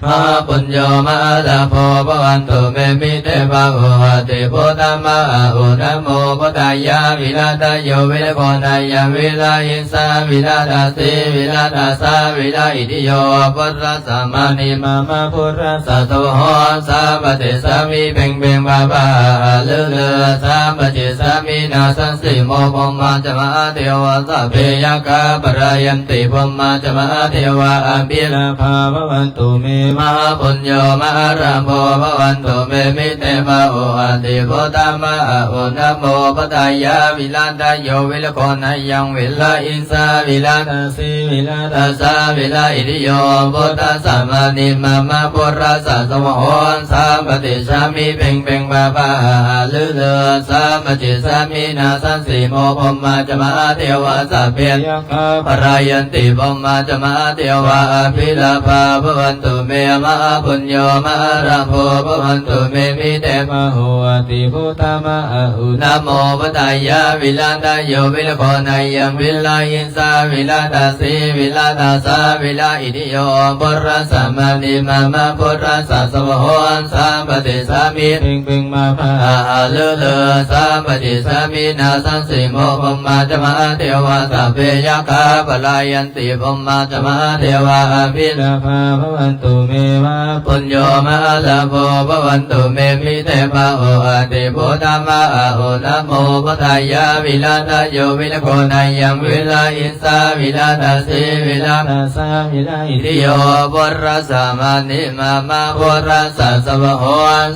ມະຫາປຸນໂຍ ມະຫາລາໂພ ພະວັນຕຸເມ ມິເຕພາໂຫ ອະຕິພຸດທາມະຫາອຸນະໂມ ພຸດທາຍາ ວິລາທາໂຍ ວິລະໂຄນາຍັງ ວິລາຫິງສາ ວິລາທາສີ ວິລາທາສາ ວິລາອິທິໂຍ ພຸດທັດສະມະນີມາມະ ພຸດທັດສະສະວະໂຫ ສາມປະຕິສາມິ ເພັງເພັງ ພາພາ ອາອາ ລືລື ສາມປະຕິສາມິນາສັງສີໂມ ພົມມາຈະມະຫາເທວາ ສັບເພຍັກຂາປະລາຍັນຕິ ພົມມາຈະມະຫາເທວາ ອະພິລາພາ ພະວັນຕຸເມ ມະຫາປຸນໂຍ ມະຫາລາໂພ ພະວັນຕຸ ເມ ມິເຕ ພະໂຫ ອະຕິ ພຸດທະ ມະຫາໂອ ນະໂມ ພຸດທາຍະ ວິລະຕະໂຍ ວິລະໂຄ ນະຍັງ ວິລະອິນສາ ວິລະຕະສີ ວິລະຕະສາ ວິລະອິດທິໂຍ ພຸດທະສະ ມະນິ ມະມະ ພຸດທະສະ ສະວະໂຫ ສາ ປະຕິສາມິ ເພັງເພັງ ພາພາ ຫາຫາລືລື ສາ ປະຕິສາມິ ນາສັງສີໂມ ພົມມາຈະ ມະຫາເທວາ ສັບເພ ຍັກ ຂາ ພະລາຍັນຕິ ພົມມາຈະ ມະຫາເທວາ ອະພິລາພາ ພະວັນຕຸ ເມ ມະຫາປຸນໂຍ ມະຫາລາໂພ ພະວັນຕຸ ເມ ມິເຕ ພະໂຫ ອະຕິ ພຸດທະ ມະຫາໂອ ນະໂມ ພຸດທາຍະ ວິລະຕະໂຍ ວິລະໂຄ ນະຍັງ ວິລະອິນສາ ວິລະຕະສີ ວິລະຕະສາ ວິລະອິດທິໂຍ ພຸດທະສະ ມະນິ ມະມະ ພຸດທະສະ ສະວະໂຫ ສາ ປະຕິສາມິ ເພັງເພັງ ພາພາ ຫາຫາລືລື ສາ ປະຕິສາມິ ນາສັງສີໂມ ພົມມາຈະ ມະຫາເທວາ ສັບເພ ຍັກ ຂາ ພະລາຍັນ ຕິ ພົມມາຈະ ມະຫາເທວາ ອະພິລາພາ ພະວັນຕຸ ເມ ມະຫາປຸນໂຍ ມະຫາລາໂພ ພະວັນຕຸ ເມ ມິເຕ ພະໂຫ ອະຕິ ພຸດທະ ມະຫາໂອ ນະໂມ ພຸດທາຍະ ວິລະຕະໂຍ ວິລະໂຄ ນະຍັງ ວິລະອິນສາ ວິລະຕະສີ ວິລະຕະສາ ວິລະອິດທິໂຍ ພຸດທະສະ ມະນິ ມະມະ ພຸດທະສະ ສະວະໂຫ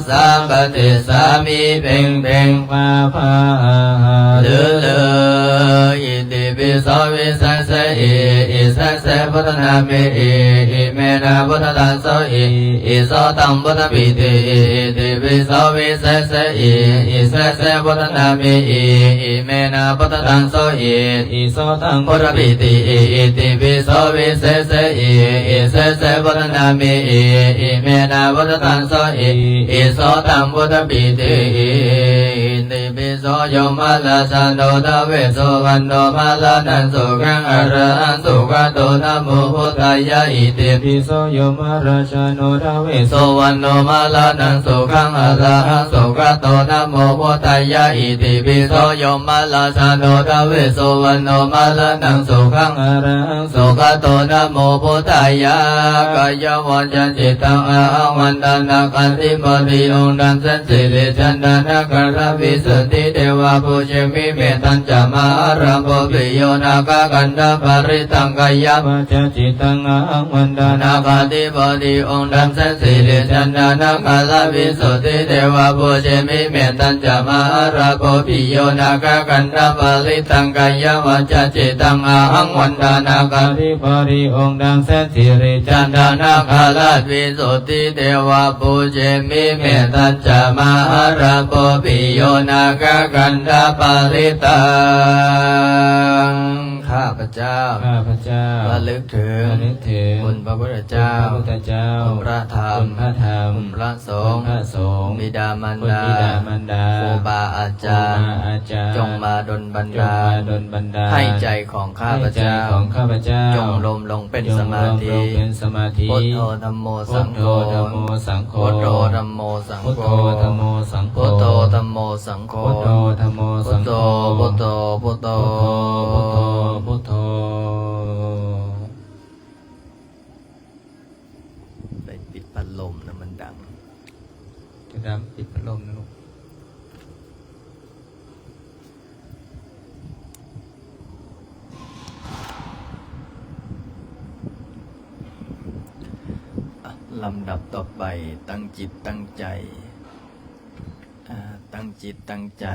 ສາ ປະຕິສາມິ ເພັງເພັງ ພາພາ ຫາຫາລືລື ອິຕິປິໂສ ວິເສສະ ເອ ເອ ເສສະ ພຸດທະນາເມ ເອ ເອ ເມນະ ພຸດທະທັງໂສ ເອ ເອ ໂສຕັງ ພຸດທະປີຕິ ເອ ເອ ຕິປິໂສ ວິເສສະ ເອ ເອ ເສສະ ພຸດທະນາເມ ເອ ເອ ເມນະ ພຸດທະທັງໂສ ເອ ເອ ໂສຕັງ ພຸດທະປີຕິ ເອ ເອ ຕິປິໂສ ວິເສສະ ເອ ເອ ເສສະ ພຸດທະນາເມ ເອ ເອ ເມນະ ພຸດທະທັງໂສ ເອ ເອ ໂສຕັງ ພຸດທະປີຕິ ຕິ ປິໂສ ຍົມະລາຊາໂນ ທະເວດສຸວັນໂນ ມະລະນັງ ໂສຄັງ ອະລະຫັງ ສຸຂະໂຕ ນະໂມ ພຸດທາຍະ ອິຕິປິໂສ ຍົມະລາຊາໂນ ທະເວດສຸວັນໂນ ມະລະນັງ ໂສຄັງ ອະລະຫັງ ສຸຂະໂຕ ນະໂມ ພຸດທາຍະ ອິຕິປິໂສ ຍົມະລາຊາໂນ ທະເວດສຸວັນໂນ ມະລະນັງ ໂສຄັງ ອະລະຫັງ ສຸຂະໂຕ ນະໂມ ພຸດທາຍະ ກາຍະ ວາຈາ ຈິດຕັງ ອະຫັງ ວັນດານາຄາທິບໍດີ ອົງດຳ ເຊນ ສິລິຈັນດານາຄາລະວິສຸດທິເທວາ ປູເຊມິ ເມຕັນຈະ ມະຫາລາໂພ ປິໂຍ ນາຄະກັນດາປະລິຕັງ ກາຍະ ວາຈາ ຈິດຕັງ ອະຫັງ ວັນດານາຄາທິບໍດີ ອົງດຳ ເຊນ ສິລິຈັນດານາຄາລະວິສຸດທິເທວາ ປູເຊມິ ເມຕັນຈະ ມະຫາລາໂພ ປິໂຍ ນາຄະກັນດາປະລິຕັງ ກາຍະ ວາຈາ ຈິດຕັງ ອະຫັງ ວັນດານາຄາທິບໍດີ ອົງດຳ ເຊນ ສິລິຈັນດານາຄາລະວິສຸດທິເທວາ ປູເຊມິ ເມຕັນຈະ ມະຫາລາໂພ ປິໂຍ ນາຄະກັນດາປະລິຕັງ ຂ້າພະເຈົ້າ ຂ້າພະເຈົ້າ ລະລຶກເຖິງ ລະນຶກເຖິງ ຄຸນພະພຸດທະເຈົ້າ ຄຸນພະພຸດທະເຈົ້າ ຄຸນພະທຳ ຄຸນພະທຳ ຄຸນພະສົງ ຄຸນພະສົງ ບິດາມານດາ ຄຸນບິດາມານດາ ຄູບາອາຈານ ຄູບາອາຈານ ຈົ່ງມາດົນບັນດານ ຈົ່ງມາດົນບັນດານ ໃຫ້ໃຈຂອງຂ້າພະເຈົ້າ ໃຫ້ໃຈຂອງຂ້າພະເຈົ້າ ຈົ່ງລົມລົງເປັນສະມາທິ ຈົ່ງລົມລົງເປັນສະມາທິ ພຸດໂທ ທຳໂມ ສັງໂຄ ພຸດໂທ ທຳໂມ ສັງໂຄ ພຸດໂທ ທຳໂມ ສັງໂຄ ພຸດໂທ ທຳໂມ ສັງໂຄ ພຸດໂທ ທຳໂມ ສັງໂຄ ພຸດໂທ ພຸດໂທ ພຸດໂທ ພຸດໂທ ພຸດໂທ ໄປປິດພັດລົມນະ ມັນດັງ ຈະດັງ ປິດພັດລົມນະລູກ. ລຳດັບຕໍ່ໄປ ຕັ້ງຈິດຕັ້ງໃຈ ອາ ຕັ້ງຈິດຕັ້ງໃຈ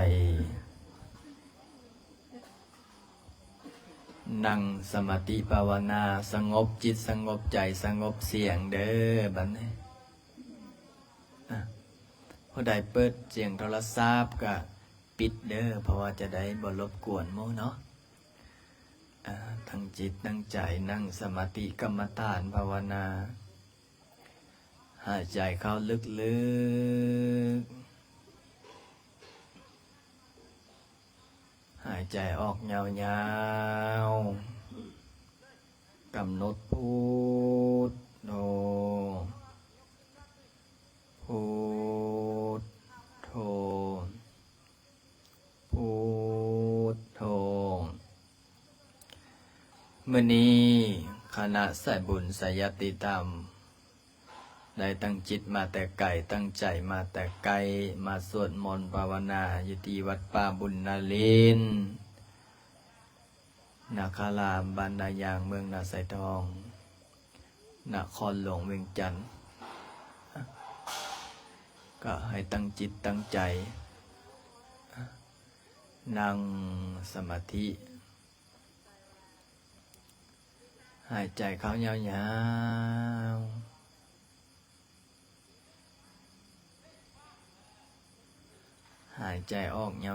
ນັ່ງສະມາທິພາວະນາ ສະຫງົບຈິດສະຫງົບໃຈ ສະຫງົບສຽງເດີ້ ບັດນີ້ ອາ ຜູ້ໃດເປີດສຽງໂທລະສັບກະປິດເດີ້ ເພາະວ່າຈະໄດ້ບໍ່ລົບກວນໝູ່ເນາະ. ອາ ຕັ້ງຈິດຕັ້ງໃຈ ນັ່ງສະມາທິກຳມະຖານພາວະນາ ຫາຍໃຈເຂົ້າລຶກໆ ຫາຍໃຈອອກຍາວໆ ກຳນົດພຸດໂທ ພຸດໂທ ພຸດໂທ. ມື້ນີ້ຄະນະສາຍບຸນສາຍຍາຕິທຳ ໄດ້ຕັ້ງຈິດມາແຕ່ໄກ ຕັ້ງໃຈມາແຕ່ໄກ ມາສວດມົນພາວະນາຢູ່ທີ່ວັດປ່າບຸນນາລິນ ນາຄາລາມ ບ້ານນາຍາງ ເມືອງນາຊາຍທອງ ນະຄອນຫຼວງວຽງຈັນ. ກໍໃຫ້ຕັ້ງຈິດຕັ້ງໃຈ ນັ່ງສະມາທິ ຫາຍໃຈເຂົ້າຍາວໆ ຫາຍໃຈອອກຍາ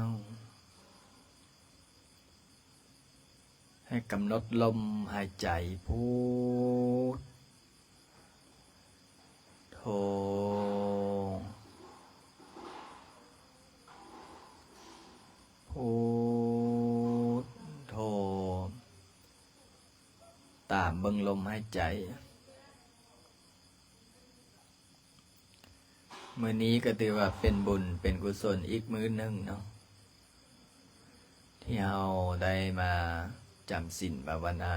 ວໆ. ໃຫ້ກຳນົດລົມຫາຍໃຈ ພຸດໂທ ພຸດໂທ ຕາມເບິ່ງລົມຫາຍໃຈ. ມື້ນີ້ກໍຖືວ່າເປັນບຸນເປັນກຸສົນອີກມື້ໜຶ່ງເນາະ ທີ່ເຮົາໄດ້ມາຈຳສິນພາວະນາ.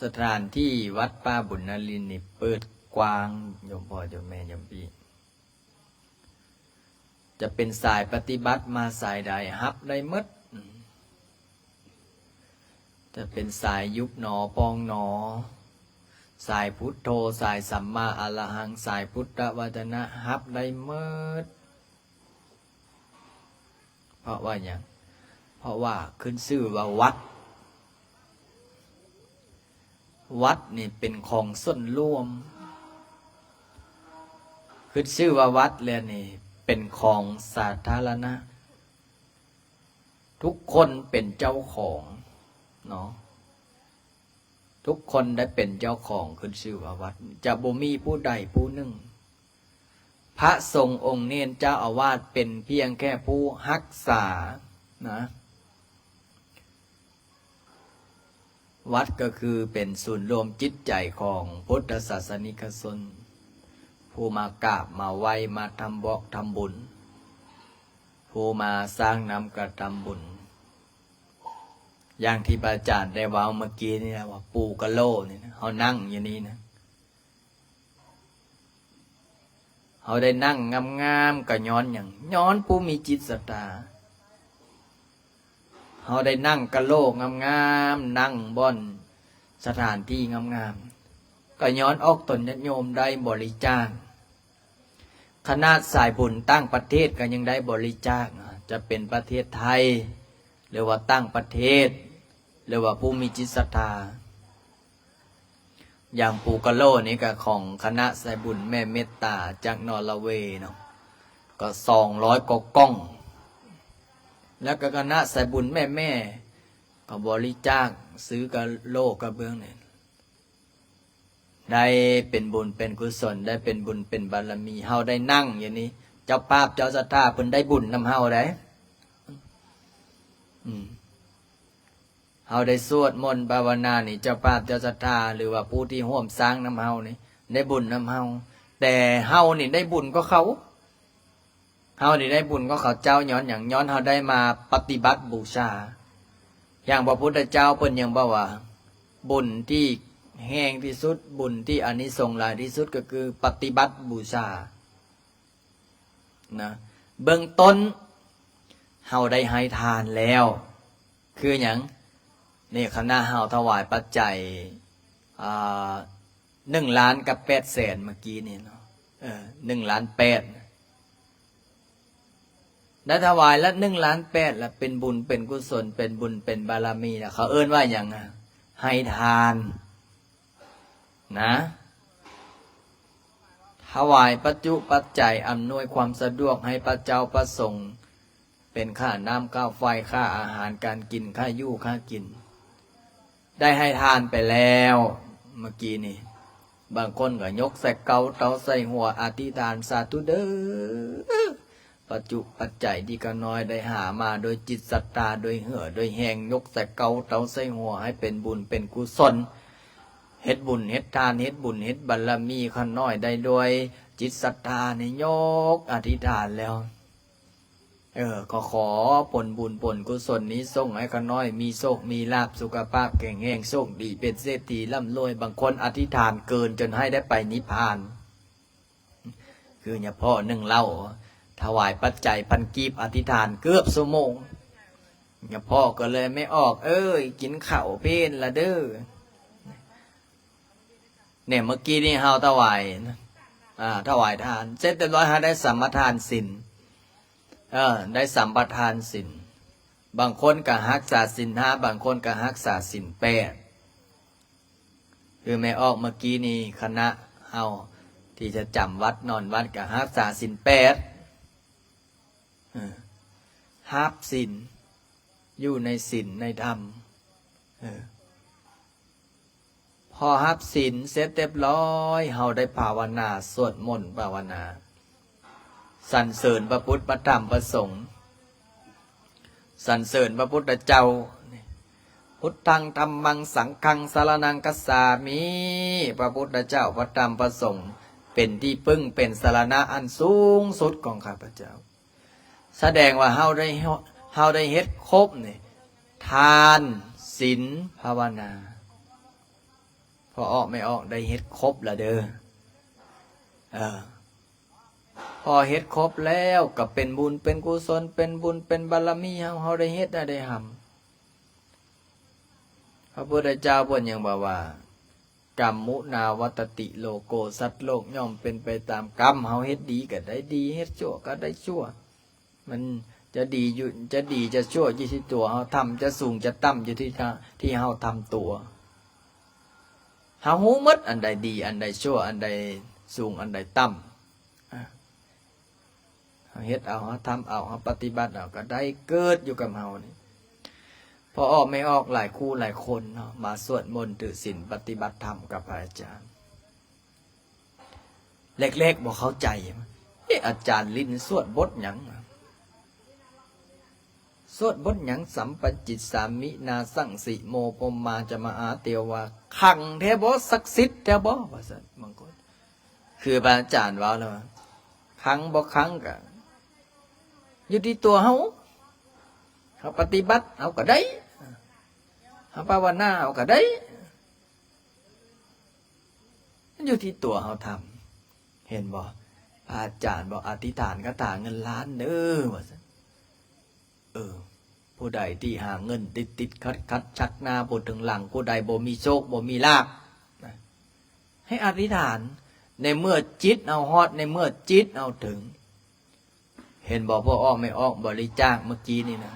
ສະຖານທີ່ວັດປ່າບຸນນະລິນນີ້ເປີດກວ້າງ ໂຍມພໍ່ໂຍມແມ່ໂຍມພີ່ ຈະເປັນສາຍປະຕິບັດມາສາຍໃດ ຮັບໄດ້ໝົດ. ຈະເປັນສາຍຍຸບໜໍພອງໜໍ, ສາຍພຸດໂທ, ສາຍສຳມາອະລະຫັງ, ສາຍພຸດທະວະຈະນະ, ຮັບໄດ້ໝົດ. ເພາະວ່າຫຍັງ? ເພາະວ່າຂຶ້ນຊື່ວ່າວັດ. ວັດນີ້ເປັນຂອງສ່ວນລວມ. ຂຶ້ນຊື່ວ່າວັດແລ້ວນີ້ເປັນຂອງສາທາລະນະ. ທຸກຄົນເປັນເຈົ້າຂອງເນາະ. ທຸກຄົນໄດ້ເປັນເຈົ້າຂອງ ຂຶ້ນຊື່ວ່າວັດ. ຈະບໍ່ມີຜູ້ໃດຜູ້ໜຶ່ງ. ພະສົງອົງເນນເຈົ້າອາວາດເປັນພຽງແຄ່ຜູ້ຮັກສານະ. ວັດກໍຄືເປັນສູນລວມຈິດໃຈຂອງພຸດທະສາສະນິກະຊົນ ຜູ້ມາກາບມາໄຫວ້ ມາທຳບອກທຳບຸນ, ຜູ້ມາສ້າງນຳກະທຳບຸນ. ຢ່າງທີ່ພະອາຈານໄດ້ເວົ້າເມື່ອກີ້ນີ້ນະ ວ່າປູກະໂຫຼນີ້ນະ ເຮົານັ່ງຢູ່ນີ້ນະ ເຮົາໄດ້ນັ່ງງາມໆ ກໍຍ້ອນຫຍັງ? ຍ້ອນຜູ້ມີຈິດສັດທາ. ເຮົາໄດ້ນັ່ງກະໂຫຼງາມໆ ນັ່ງບ່ອນສະຖານທີ່ງາມໆ ກໍຍ້ອນອອກຕົນຍາດໂຍມໄດ້ບໍລິຈາກ. ຂະໜາດສາຍບຸນຕ່າງປະເທດກໍຍັງໄດ້ບໍລິຈາກ, ຈະເປັນປະເທດໄທ ຫຼືວ່າຕ່າງປະເທດ ຫຼືວ່າຜູ້ມີຈິດສັດທາ. ຢ່າງປູກະໂຫຼນີ້ກໍຂອງຄະນະສາຍບຸນແມ່ເມດຕາຈາກນໍລະເວເນາະ ກໍສອງຮ້ອຍກວ່າກ່ອງ. ແລ້ວກໍຄະນະສາຍບຸນແມ່ໆ ກໍບໍລິຈາກຊື້ກະໂຫຼກະເບື້ອງນີ້ ໄດ້ເປັນບຸນເປັນກຸສົນ ໄດ້ເປັນບຸນເປັນບາລະມີ. ເຮົາໄດ້ນັ່ງຢູ່ນີ້ ເຈົ້າພາບເຈົ້າສັດທາເພິ່ນໄດ້ບຸນນຳເຮົາໄດ໋. ອືມ ເຮົາໄດ້ສວດມົນພາວະນານີ້ ເຈົ້າພາບເຈົ້າສັດທາ ຫຼືວ່າຜູ້ທີ່ຮ່ວມສ້າງນຳເຮົານີ້ ໄດ້ບຸນນຳເຮົາ. ແຕ່ເຮົານີ້ໄດ້ບຸນກວ່າເຂົາ. ເຮົານີ້ໄດ້ບຸນກວ່າເຂົາເຈົ້າຍ້ອນຫຍັງ? ຍ້ອນເຮົາໄດ້ມາປະຕິບັດບູຊາ. ຢ່າງພະພຸດທະເຈົ້າເພິ່ນຍັງບອກວ່າ ບຸນທີ່ແຮງທີ່ສຸດ, ບຸນທີ່ອານິສົງຫຼາຍທີ່ສຸດ ກໍຄືປະຕິບັດບູຊານະ. ເບື້ອງຕົ້ນເຮົາໄດ້ໃຫ້ທານແລ້ວ. ຄືຫຍັງ? ນີ້ຄະນະເຮົາຖວາຍປັດໄຈ ອ່າ ໜຶ່ງລ້ານກັບແປດແສນເມື່ອກີ້ນີ້ເນາະ ເອີ ໜຶ່ງລ້ານແປດ ໄດ້ຖວາຍລະໜຶ່ງລ້ານແປດ ລະເປັນບຸນເປັນກຸສົນ ເປັນບຸນເປັນບາລະມີ ລະເຂົາເອີ້ນວ່າຫຍັງ? ໃຫ້ທານນະ. ຖວາຍປັດຈຸປັດໄຈ ອຳນວຍຄວາມສະດວກໃຫ້ພະເຈົ້າພະສົງ ເປັນຄ່ານ້ຳຄ່າໄຟ ຄ່າອາຫານການກິນ ຄ່າຢູ່ຄ່າກິນ ໄດ້ໃຫ້ທານໄປແລ້ວເມື່ອກີ້ນີ້. ບາງຄົນກໍຍົກໃສ່ເກົາເຕົາໃສ່ຫົວ ອະທິຖານ ສາທຸເດີ ປັດຈຸປັດໄຈທີ່ຂ້ານ້ອຍໄດ້ຫາມາໂດຍຈິດສັດທາ ໂດຍເຫື່ອໂດຍແຮງ ຍົກໃສ່ເກົາເຕົາໃສ່ຫົວ ໃຫ້ເປັນບຸນເປັນກຸສົນ ເຮັດບຸນເຮັດທານ ເຮັດບຸນເຮັດບາລະມີ. ຂ້ານ້ອຍໄດ້ດ້ວຍຈິດສັດທານີ້ ຍົກອະທິຖານແລ້ວ ເອີ ຂໍ ຂໍຜົນບຸນຜົນກຸສົນນີ້ສົ່ງໃຫ້ຂ້ານ້ອຍມີໂຊກມີລາບ ສຸຂະພາບແຂງແຮງ ໂຊກດີ ເປັນເສດຖີ ລ່ຳລວຍ. ບາງຄົນອະທິຖານເກີນຈົນໃຫ້ໄດ້ໄປນິບພານ. ຄືຍາພໍ່ໜຶ່ງເລົ່າ ຖວາຍປັດໄຈພັນກີບ ອະທິຖານເກືອບຊົ່ວໂມງ. ຍາພໍ່ກໍເລີຍ ແມ່ອອກເອີຍ ກິນເຂົ້າເພນລະເດີ. ນີ້ ເມື່ອກີ້ນີ້ເຮົາຖວາຍ ອ່າ ຖວາຍທານເສັດຮຽບຮ້ອຍ ເຮົາໄດ້ສຳປະທານສິນ ເອີ ໄດ້ສຳປະທານສິນ. ບາງຄົນກໍຮັກສາສິນຫ້າ ບາງຄົນກໍຮັກສາສິນແປດ. ຄືແມ່ອອກເມື່ອກີ້ນີ້ ຄະນະເຮົາທີ່ຈະຈຳວັດນອນວັດກໍຮັກສາສິນແປດ ເອີ ຮັບສິນ ຢູ່ໃນສິນໃນທຳ ເອີ ພໍຮັບສິນເສັດຮຽບຮ້ອຍ ເຮົາໄດ້ພາວະນາ ສວດມົນພາວະນາ ສັນເສີນພະພຸດ ພະທຳ ພະສົງ ສັນເສີນພະພຸດທະເຈົ້າ ພຸດທັງ ທຳມັງ ສັງຄັງ ສະລະນັງ ຄັດສາມິ. ພະພຸດທະເຈົ້າ ພະທຳ ພະສົງ ເປັນທີ່ປຶ້ງ ເປັນສະລະນະອັນສູງສຸດຂອງຂ້າພະເຈົ້າ. ສະແດງວ່າເຮົາໄດ້ ເຮົາໄດ້ເຮັດຄົບນີ້ ທານ ສິນ ພາວະນາ. ພໍ່ອອກແມ່ອອກໄດ້ເຮັດຄົບລະເດີ. ເອີ ພໍເຮັດຄົບແລ້ວກໍເປັນບຸນເປັນກຸສົນ ເປັນບຸນເປັນບາລະມີເຮົາ ເຮົາໄດ້ເຮັດໄດ້ທຳ. ພະພຸດທະເຈົ້າເພິ່ນຍັງບອກວ່າ ກຳມຸນາວັດຕະຕິໂລໂກ ສັດໂລກຍ່ອມເປັນໄປຕາມກຳ. ເຮົາເຮັດດີກໍໄດ້ດີ ເຮັດຊົ່ວກໍໄດ້ຊົ່ວ. ມັນຈະດີຢູ່ ຈະດີຈະຊົ່ວຢູ່ທີ່ຕົວເຮົາທຳ ຈະສູງຈະຕ່ຳຢູ່ທີ່ ທີ່ເຮົາທຳຕົວ. ເຮົາຮູ້ໝົດ ອັນໃດດີ ອັນໃດຊົ່ວ ອັນໃດສູງ ອັນໃດຕ່ຳ. ເຮົາເຮັດເອົາ ເຮົາທຳເອົາ ເຮົາປະຕິບັດເອົາ ກໍໄດ້ເກີດຢູ່ກັບເຮົານີ້. ພໍ່ອອກແມ່ອອກຫຼາຍຄູ່ຫຼາຍຄົນເນາະ ມາສວດມົນຖືສິນປະຕິບັດທຳກັບພະອາຈານ. ແລກໆບໍ່ເຂົ້າໃຈ ເອະ ອາຈານຫຼິ້ນສວດບົດຫຍັງ? ສວດບົດຫຍັງ? ສຳປະຈິດສາມິນາສັງ ສິໂມ ພົມມາຈະມະອາ ເທວາ. ຄັງແທ້ບໍ່? ສັກສິດແທ້ບໍ່? ວ່າຊັ້ນ ບາງຄົນ. ຄືພະອາຈານເວົ້າແລ້ວວ່າ ຄັງບໍ່ຄັງກະຢູ່ທີ່ຕົວເຮົາ ເຮົາປະຕິບັດເຮົາກໍໄດ້ ເຮົາພາວະນາເຮົາກໍໄດ້ ມັນຢູ່ທີ່ຕົວເຮົາທຳ. ເຫັນບໍ່? ພະອາຈານບອກ ອະທິຖານຄາຖາເງິນລ້ານເດີ ວ່າຊັ້ນ. ເອີ ຜູ້ໃດທີ່ຫາເງິນຕິດໆຂັດໆ ຊັກໜ້າບໍ່ເຖິງຫຼັງ ຜູ້ໃດບໍ່ມີໂຊກບໍ່ມີລາບນະ ໃຫ້ອະທິຖານ. ໃນເມື່ອຈິດເຮົາຮອດ ໃນເມື່ອຈິດເຮົາເຖິງ ເຫັນບໍ່? ພໍ່ອອກແມ່ອອກບໍລິຈາກເມື່ອກີ້ນີ້ນະ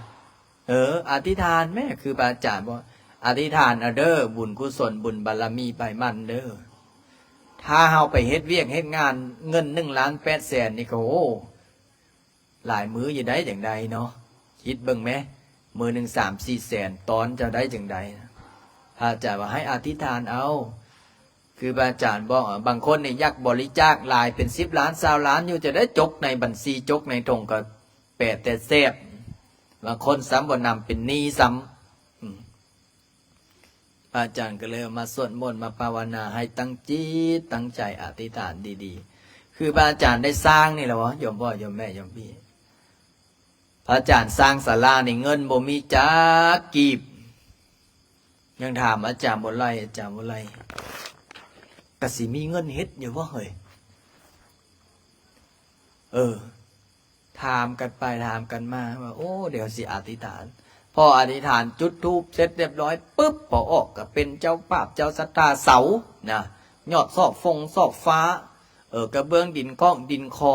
ເອີ ອະທິຖານແມ້ ຄືພະອາຈານບອກ ອະທິຖານເອົາເດີ ບຸນກຸສົນບຸນບາລະມີໄປໝັ້ນເດີ. ຖ້າເຮົາໄປເຮັດວຽກເຮັດງານ ເງິນໜຶ່ງລ້ານແປດແສນນີ້ກໍ ໂອ້ ຫຼາຍມື້ຢູ່ໄດ໋ ຈັ່ງໃດເນາະ ຄິດເບິ່ງແມ້ ມື້ໜຶ່ງສາມສີ່ແສນ ຕອນເຈົ້າໄດ້ຈັ່ງໃດ? ພະອາຈານວ່າໃຫ້ອະທິຖານເອົາ ຄືພະອາຈານບອກ ບາງຄົນນີ້ຢາກບໍລິຈາກຫຼາຍເປັນສິບລ້ານຊາວລ້ານຢູ່ ຈະໄດ້ຈົກໃນບັນຊີ ຈົກໃນຖົງກໍແປແຕ່ແຊບ ບາງຄົນຊ້ຳບໍ່ນຳເປັນໜີ້ຊ້ຳ. ອືມ ພະອາຈານກໍເລີຍມາສວດມົນ ມາພາວະນາ ໃຫ້ຕັ້ງຈິດຕັ້ງໃຈອະທິຖານດີໆ ຄືພະອາຈານໄດ້ສ້າງນີ້ແຫຼະ ໂຍມພໍ່ໂຍມແມ່ໂຍມພີ່ ພະອາຈານສ້າງສາລານີ້ເງິນບໍ່ມີຈັກກີບ ຍັງຖາມອາຈານບຸນໄລ ອາຈານບຸນໄລ ກະຊິມີເງິນເຮັດຢູ່ບໍ່ເຮີ້ຍ? ເອີ ຖາມກັນໄປຖາມກັນມາວ່າ ໂອ້ ດຽວຊິອະທິຖານ. ພໍອະທິຖານຈຸດທູບເສັດຮຽບຮ້ອຍປຶບ ພໍອອກກໍເປັນເຈົ້າພາບເຈົ້າສັດທາເສົານະ ຍອດຊອກຟົງຊອກຟ້າ ເອີ ກະເບື້ອງດິນຄອກດິນຄໍ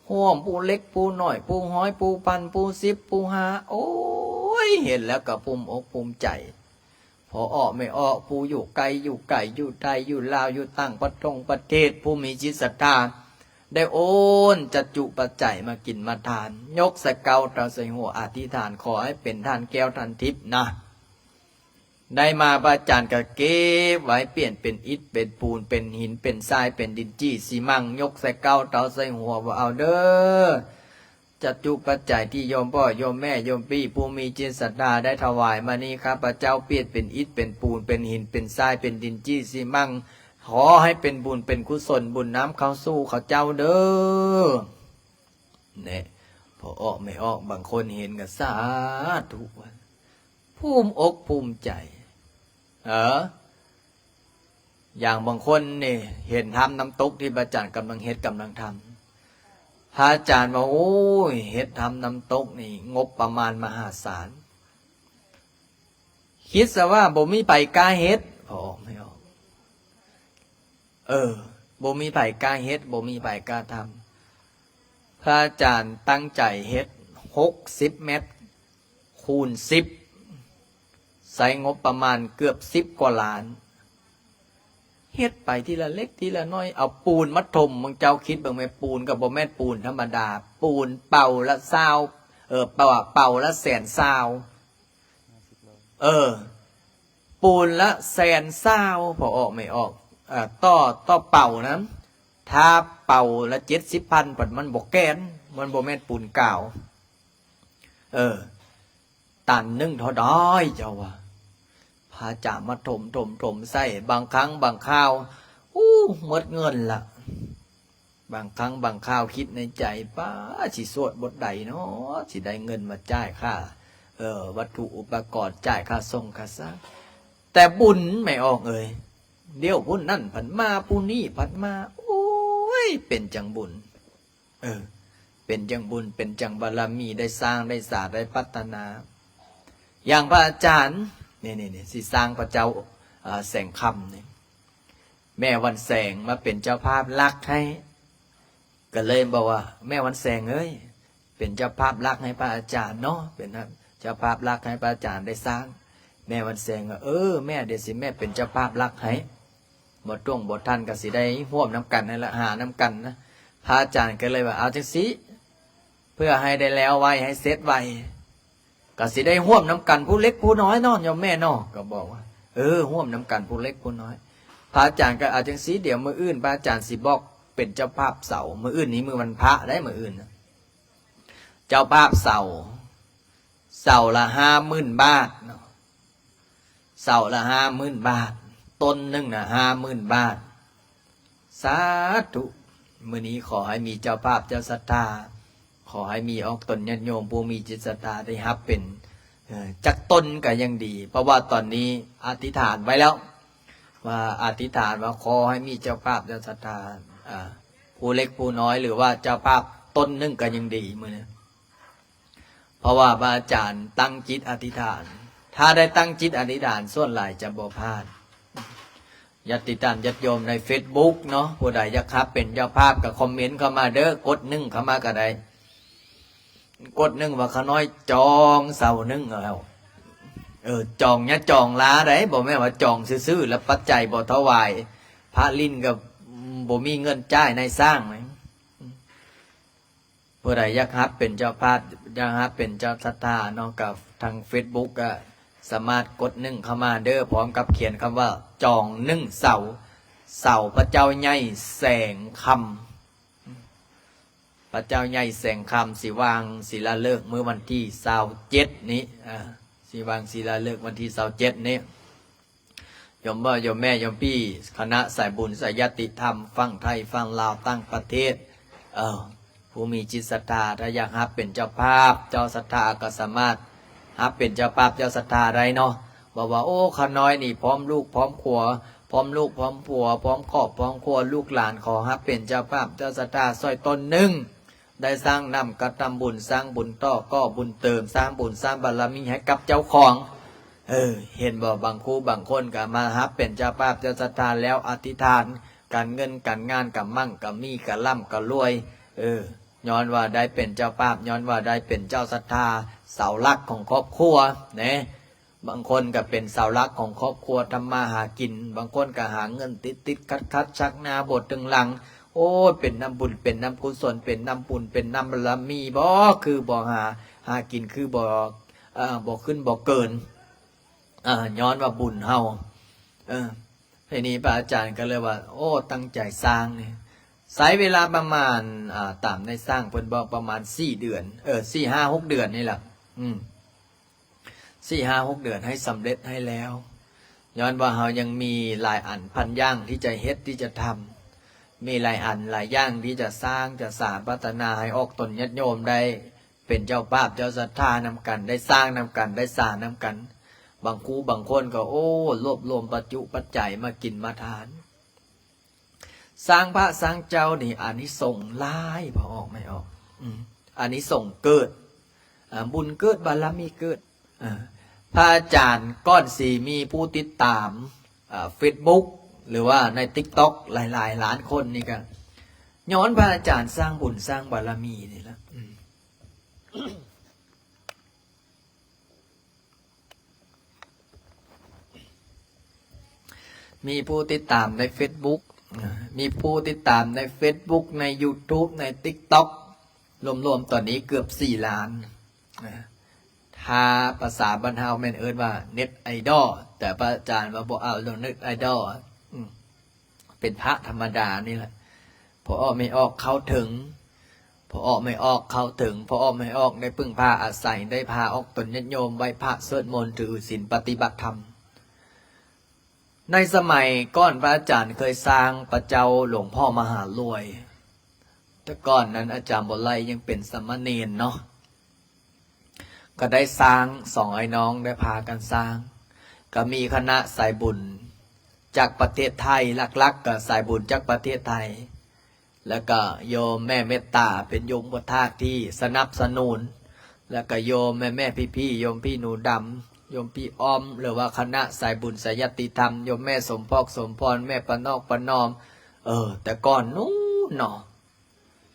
ຮ່ວມ ຜູ້ເລັກຜູ້ນ້ອຍ ຜູ້ຮ້ອຍ ຜູ້ພັນ ຜູ້ສິບ ຜູ້ຫ້າ ໂອ້ຍ ເຫັນແລ້ວກໍພູມອົກພູມໃຈ. ພໍ່ອອກແມ່ອອກ ຜູ້ຢູ່ໃກ້ຢູ່ໄກ ຢູ່ໄທຢູ່ລາວ ຢູ່ຕ່າງປະຕົງປະເທດ ຜູ້ມີຈິດສັດທາ ໄດ້ໂອນຈັດຈຸປັດໄຈມາກິນມາທານ ຍົກໃສ່ເກົ້າເຕົາໃສ່ຫົວ ອະທິຖານ ຂໍໃຫ້ເປັນທ່ານແກ້ວທ່ານທິບນະ. ໄດ້ມາພະອາຈານກໍເກັບໄວ້ ປ່ຽນເປັນອິດເປັນປູນ ເປັນຫີນເປັນຊາຍ ເປັນດິນຈີ່ຊີມັງ ຍົກໃສ່ເກົ້າເຕົາໃສ່ຫົວ ບໍ່ເອົາເດີ ຈັດຈຸປັດໄຈທີ່ໂຍມພໍ່ໂຍມແມ່ໂຍມພີ່ຜູ້ມີຈິດສັດທາໄດ້ຖວາຍມານີ້ ຂ້າພະເຈົ້າປ່ຽນເປັນອິດເປັນປູນ ເປັນຫີນເປັນຊາຍ ເປັນດິນຈີ່ຊີມັງ ຂໍໃຫ້ເປັນບຸນເປັນກຸສົນ ບຸນນຳເຂົ້າສູ່ເຂົາເຈົ້າເດີ. ແນ່ ພໍ່ອອກແມ່ອອກ ບາງຄົນເຫັນກໍສາທຸ ພູມອົກພູມໃຈ. ເອີ ຢ່າງບາງຄົນນີ້ເຫັນທຳນ້ຳຕົກທີ່ພະອາຈານກຳລັງເຮັດກຳລັງທຳ ພະອາຈານວ່າ ໂອ້ຍ ເຮັດທຳນ້ຳຕົກນີ້ງົບປະມານມະຫາສານ ຄິດຊະວ່າບໍ່ມີໃຜກ້າເຮັດ ພໍອອກແມ່ອອກ ເອີ ບໍ່ມີໃຜກ້າເຮັດ ບໍ່ມີໃຜກ້າທຳ. ພະອາຈານຕັ້ງໃຈເຮັດຫົກສິບແມັດ ຄູນສິບ ໃຊ້ງົບປະມານເກືອບສິບກວ່າລ້ານ. ເຮັດໄປທີລະເລັກທີລະນ້ອຍ ເອົາປູນມາຖົມ. ເບິ່ງ ເຈົ້າຄິດເບິ່ງແມ້ ປູນກໍບໍ່ແມ່ນປູນທຳມະດາ ປູນເປົາລະຊາວ ເອີ ເປົາ ເປົາລະແສນຊາວ ເອີ ປູນລະແສນຊາວ ພໍອອກແມ່ອອກ ເອີ ຕໍ່ ຕໍ່ເປົານະ ຖ້າເປົາລະເຈັດສິບພັນ ພັດມັນບໍ່ແກ່ນ ມັນບໍ່ແມ່ນປູນກາວ. ເອີ ຕັນໜຶ່ງເທົ່າໃດເຈົ້າວ່າ? ພະອາຈານມາຖົມ ຖົມ ຖົມໃສ່ ບາງຄັ້ງບາງຄາວ ໂອ້ ໝົດເງິນລະ. ບາງຄັ້ງບາງຄາວຄິດໃນໃຈ ປ້າ ຊິສວດບົດໃດເນາະ ຊິໄດ້ເງິນມາຈ່າຍຄ່າ ເອີ ວັດຖຸອຸປະກອນ ຈ່າຍຄ່າສົ່ງຄ່າສາງ. ແຕ່ບຸນແມ່ອອກເອີຍ ດຽວຜູ້ນັ້ນພັດມາ ຜູ້ນີ້ພັດມາ ໂອ້ຍ ເປັນຈັ່ງບຸນ ເອີ ເປັນຈັ່ງບຸນ ເປັນຈັ່ງບາລະມີ ໄດ້ສ້າງໄດ້ສາ ໄດ້ພັດທະນາ. ຢ່າງພະອາຈານ ນີ້ໆໆ ຊິສ້າງພະເຈົ້າ ເອີ ແສງຄຳນີ້ ແມ່ວັນແສງມາເປັນເຈົ້າພາບຫຼັກໃຫ້ ກໍເລີຍບອກວ່າ ແມ່ວັນແສງເອີຍ ເປັນເຈົ້າພາບຫຼັກໃຫ້ພະອາຈານເນາະ ເປັນເຈົ້າພາບຫຼັກໃຫ້ພະອາຈານໄດ້ສ້າງ. ແມ່ວັນແສງວ່າ ເອີ ແມ່ ດຽວຊິແມ່ເປັນເຈົ້າພາບຫຼັກໃຫ້ ບໍ່ຕົງບໍ່ທັນ ກໍຊິໄດ້ຮ່ວມນຳກັນນັ້ນລະ ຫານຳກັນນະ. ພະອາຈານກໍເລີຍວ່າ ເອົາຈັ່ງຊີ້ ເພື່ອໃຫ້ໄດ້ແລ້ວໄວ ໃຫ້ເສັດໄວ ກໍຊິໄດ້ຮ່ວມນຳກັນຜູ້ເລັກຜູ້ນ້ອຍເນາະ ໂຍມແມ່ເນາະ ກໍບອກວ່າ ເອີ ຮ່ວມນຳກັນຜູ້ເລັກຜູ້ນ້ອຍ. ພະອາຈານກໍ ເອົາຈັ່ງຊີ້ ດຽວມື້ອື່ນພະອາຈານຊິບອກເປັນເຈົ້າພາບເສົາ ມື້ອື່ນນີ້ມື້ວັນພະໄດ໋ ມື້ອື່ນນະ ເຈົ້າພາບເສົາ ເສົາລະຫ້າໝື່ນບາດເນາະ ເສົາລະຫ້າໝື່ນບາດ ຕົ້ນໜຶ່ງນະຫ້າໝື່ນບາດ. ສາທຸ ມື້ນີ້ຂໍໃຫ້ມີເຈົ້າພາບເຈົ້າສັດທາ ຂໍໃຫ້ມີອອກຕົນຍາດໂຍມຜູ້ມີຈິດສັດທາໄດ້ຮັບເປັນ ເອີ ຈັກຕົນກໍຍັງດີ ເພາະວ່າຕອນນີ້ອະທິຖານໄວ້ແລ້ວ ວ່າອະທິຖານວ່າຂໍໃຫ້ມີເຈົ້າພາບເຈົ້າສັດທາ ເອີ ຜູ້ເລັກຜູ້ນ້ອຍ ຫຼືວ່າເຈົ້າພາບຕົນໜຶ່ງກໍຍັງດີມື້ນີ້. ເພາະວ່າພະອາຈານຕັ້ງຈິດອະທິຖານ ຖ້າໄດ້ຕັ້ງຈິດອະທິຖານ ສ່ວນຫຼາຍຈະບໍ່ພາດ. ຍາດຕິທຳຍາດໂຍມໃນເຟສບຸກເນາະ ຜູ້ໃດຢາກຮັບເປັນເຈົ້າພາບກໍຄອມເມັນເຂົ້າມາເດີ້ ກົດໜຶ່ງເຂົ້າມາກໍໄດ້ ກົດໜຶ່ງວ່າ ຂ້ານ້ອຍຈອງເສົາໜຶ່ງແລ້ວ ເອີ ຈອງຍາຈອງລາໄດ໋ ບໍ່ແມ່ນວ່າຈອງຊື່ໆ ແລ້ວປັດໄຈບໍ່ຖວາຍ ພະຫຼິ້ນກໍບໍ່ມີເງິນຈ່າຍນາຍຊ່າງ. ຜູ້ໃດຢາກຮັບເປັນເຈົ້າພາບ ຢາກຮັບເປັນເຈົ້າສັດທາເນາະ ກໍທາງເຟສບຸກກໍສາມາດກົດໜຶ່ງເຂົ້າມາເດີ້ ພ້ອມກັບຂຽນຄຳວ່າ ຈອງໜຶ່ງເສົາ ເສົາພະເຈົ້າໃຫຍ່ແສງຄຳ ພະເຈົ້າໃຫຍ່ແສງຄຳ ຊິວາງສີລາເລີກມື້ວັນທີຊາວເຈັດນີ້ ເອີ ຊິວາງສີລາເລີກວັນທີຊາວເຈັດນີ້. ໂຍມພໍ່ໂຍມແມ່ໂຍມພີ່ ຄະນະສາຍບຸນສາຍຍາດຕິທຳ ຝັ່ງໄທ ຝັ່ງລາວ ຕ່າງປະເທດ ເອີ ຜູ້ມີຈິດສັດທາ ຖ້າຢາກຮັບເປັນເຈົ້າພາບເຈົ້າສັດທາ ກໍສາມາດຮັບເປັນເຈົ້າພາບເຈົ້າສັດທາໄດ້ເນາະ. ບອກວ່າ ໂອ້ ຂ້ານ້ອຍນີ້ພ້ອມລູກພ້ອມຄົວ ພ້ອມລູກພ້ອມຜົວ ພ້ອມຄອບພ້ອມຄົວ ລູກຫຼານ ຂໍຮັບເປັນເຈົ້າພາບເຈົ້າສັດທາ ຊ່ອຍຕົນໜຶ່ງ ໄດ້ສ້າງນຳ ກະທຳບຸນ ສ້າງບຸນຕໍ່ ກໍ່ບຸນເຕີມ ສ້າງບຸນສ້າງບາລະມີໃຫ້ກັບເຈົ້າຂອງ. ເອີ ເຫັນບໍ່ ບາງຄູ່ບາງຄົນກໍມາຮັບເປັນເຈົ້າພາບເຈົ້າສັດທາແລ້ວ ອະທິຖານ ການເງິນການງານກໍມັ່ງກໍມີ ກໍລ່ຳກໍລວຍ ເອີ ຍ້ອນວ່າໄດ້ເປັນເຈົ້າພາບ ຍ້ອນວ່າໄດ້ເປັນເຈົ້າສັດທາ ເສົາຫຼັກຂອງຄອບຄົວເນ. ບາງຄົນກໍເປັນເສົາຫຼັກຂອງຄອບຄົວ ທຳມາຫາກິນ ບາງຄົນກໍຫາເງິນຕິດໆຂັດໆ ຊັກໜ້າບໍ່ເຖິງຫຼັງ. ໂອ້ຍ ເປັນນຳບຸນ ເປັນນຳກຸສົນ ເປັນນຳບຸນ ເປັນນຳບາລະມີບໍ ຄືບໍ່ຫາ ຫາກິນຄືບໍ່ ເອີ ບໍ່ຂຶ້ນບໍ່ເກີນ ເອີ ຍ້ອນວ່າບຸນເຮົາ ເອີ. ທີນີ້ພະອາຈານກໍເລີຍວ່າ ໂອ້ ຕັ້ງໃຈສ້າງນີ້ ໃຊ້ເວລາປະມານ ອາ ຕາມໃນຊ່າງເພິ່ນບອກປະມານສີ່ເດືອນ ເອີ ສີ່ຫ້າຫົກເດືອນນີ້ລະ ອືມ ສີ່ຫ້າຫົກເດືອນໃຫ້ສຳເລັດໃຫ້ແລ້ວ ຍ້ອນວ່າເຮົາຍັງມີຫຼາຍອັນພັນຢ່າງທີ່ຈະເຮັດທີ່ຈະທຳ ມີຫຼາຍອັນຫຼາຍຢ່າງທີ່ຈະສ້າງຈະສານພັດທະນາໃຫ້ອອກຕົນຍາດໂຍມໄດ້ເປັນເຈົ້າພາບເຈົ້າສັດທານຳກັນ ໄດ້ສ້າງນຳກັນ ໄດ້ສານນຳກັນ. ບາງຄູ່ບາງຄົນກໍ ໂອ້ ລວບລວມປັດຈຸປັດໄຈມາກິນມາທານ. ສ້າງພະສ້າງເຈົ້ານີ້ອານິສົງຫຼາຍ ພໍອອກແມ່ອອກ ອືມ ອານິສົງເກີດ ອາ ບຸນເກີດ ບາລະມີເກີດ. ອາ ພະອາຈານກ່ອນຊິມີຜູ້ຕິດຕາມ ອາ ເຟສບຸກ ຫຼືວ່າໃນຕິກຕັອກຫຼາຍໆລ້ານຄົນນີ້ ກໍຍ້ອນພະອາຈານສ້າງບຸນສ້າງບາລະມີນີ້ລະ. ອືມ ມີຜູ້ຕິດຕາມໃນເຟສບຸກ ມີຜູ້ຕິດຕາມໃນເຟສບຸກ ໃນຢູທູບ ໃນຕິກຕັອກ ລວມໆຕອນນີ້ເກືອບສີ່ລ້ານ. ຖ້າພາສາບ້ານເຮົາແມ່ນເອີ້ນວ່າເນັດໄອດອລ ແຕ່ພະອາຈານວ່າບໍ່ເອົາເລື່ອງເນັດໄອດອລ ອືມ ເປັນພະທຳມະດານີ້ແຫຼະ. ພໍອອກແມ່ອອກເຂົ້າເຖິງ ພໍອອກແມ່ອອກເຂົ້າເຖິງ ພໍອອກແມ່ອອກໄດ້ເພິ່ງພາອາໄສ ໄດ້ພາອອກຕົນຍາດໂຍມໄຫວ້ພະ ສວດມົນ ຖືສິນ ປະຕິບັດທຳ. ໃນສະໄໝກ່ອນພະອາຈານເຄີຍສ້າງພະເຈົ້າຫຼວງພໍ່ມະຫາລວຍ ແຕ່ກ່ອນນັ້ນອາຈານບໍ່ໄຫຼຍັງເປັນສາມະເນນເນາະ ກໍໄດ້ສ້າງ ສອງອ້າຍນ້ອງໄດ້ພາກັນສ້າງ ກໍມີຄະນະສາຍບຸນຈາກປະເທດໄທ ຫຼັກໆກໍສາຍບຸນຈາກປະເທດໄທ ແລ້ວກໍໂຍມແມ່ເມດຕາເປັນໂຍມອຸປະຖາກທີ່ສະໜັບສະໜູນ ແລ້ວກໍໂຍມແມ່ໆ ພີ່ໆ ໂຍມພີ່ໜູດຳ ໂຍມພີ່ອ້ອມ ຫຼືວ່າຄະນະສາຍບຸນສາຍຍາດຕິທຳ ໂຍມແມ່ສົມພອກສົມພອນ ແມ່ປະນອກປະນອມ ເອີ ແຕ່ກ່ອນນູ້ນເນາະ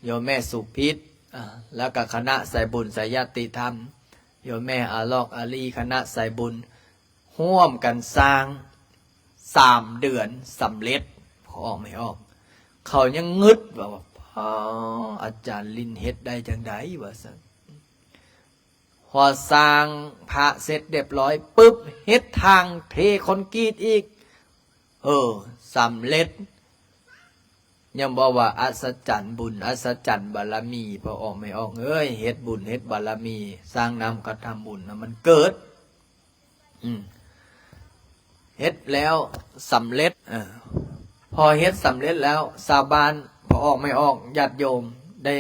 ໂຍມແມ່ສຸພິດ ອາ ແລ້ວກໍຄະນະສາຍບຸນສາຍຍາດຕິທຳ ໂຍມແມ່ອາລອກອາລີ ຄະນະສາຍບຸນ ຮ່ວມກັນສ້າງ ສາມເດືອນສຳເລັດ ພໍອອກແມ່ອອກ ເຂົາຍັງງຶດວ່າ ອາຈານລິນເຮັດໄດ້ຈັ່ງໃດ ວ່າຊັ້ນ. ພໍສ້າງພະເສັດຮຽບຮ້ອຍປຶບ ເຮັດທາງເທຄອນກຣີດອີກ ເອີ ສຳເລັດ. ຍັງບອກວ່າອັດສະຈັນບຸນ ອັດສະຈັນບາລະມີ ພໍ່ອອກແມ່ອອກເອີຍ ເຮັດບຸນເຮັດບາລະມີ ສ້າງນ້ຳກະທຳບຸນນະ ມັນເກີດ ອືມ ເຮັດແລ້ວສຳເລັດ. ເອີ ພໍເຮັດສຳເລັດແລ້ວ ຊາວບ້ານ ພໍ່ອອກແມ່ອອກ ຍາດໂຍມ ໄດ້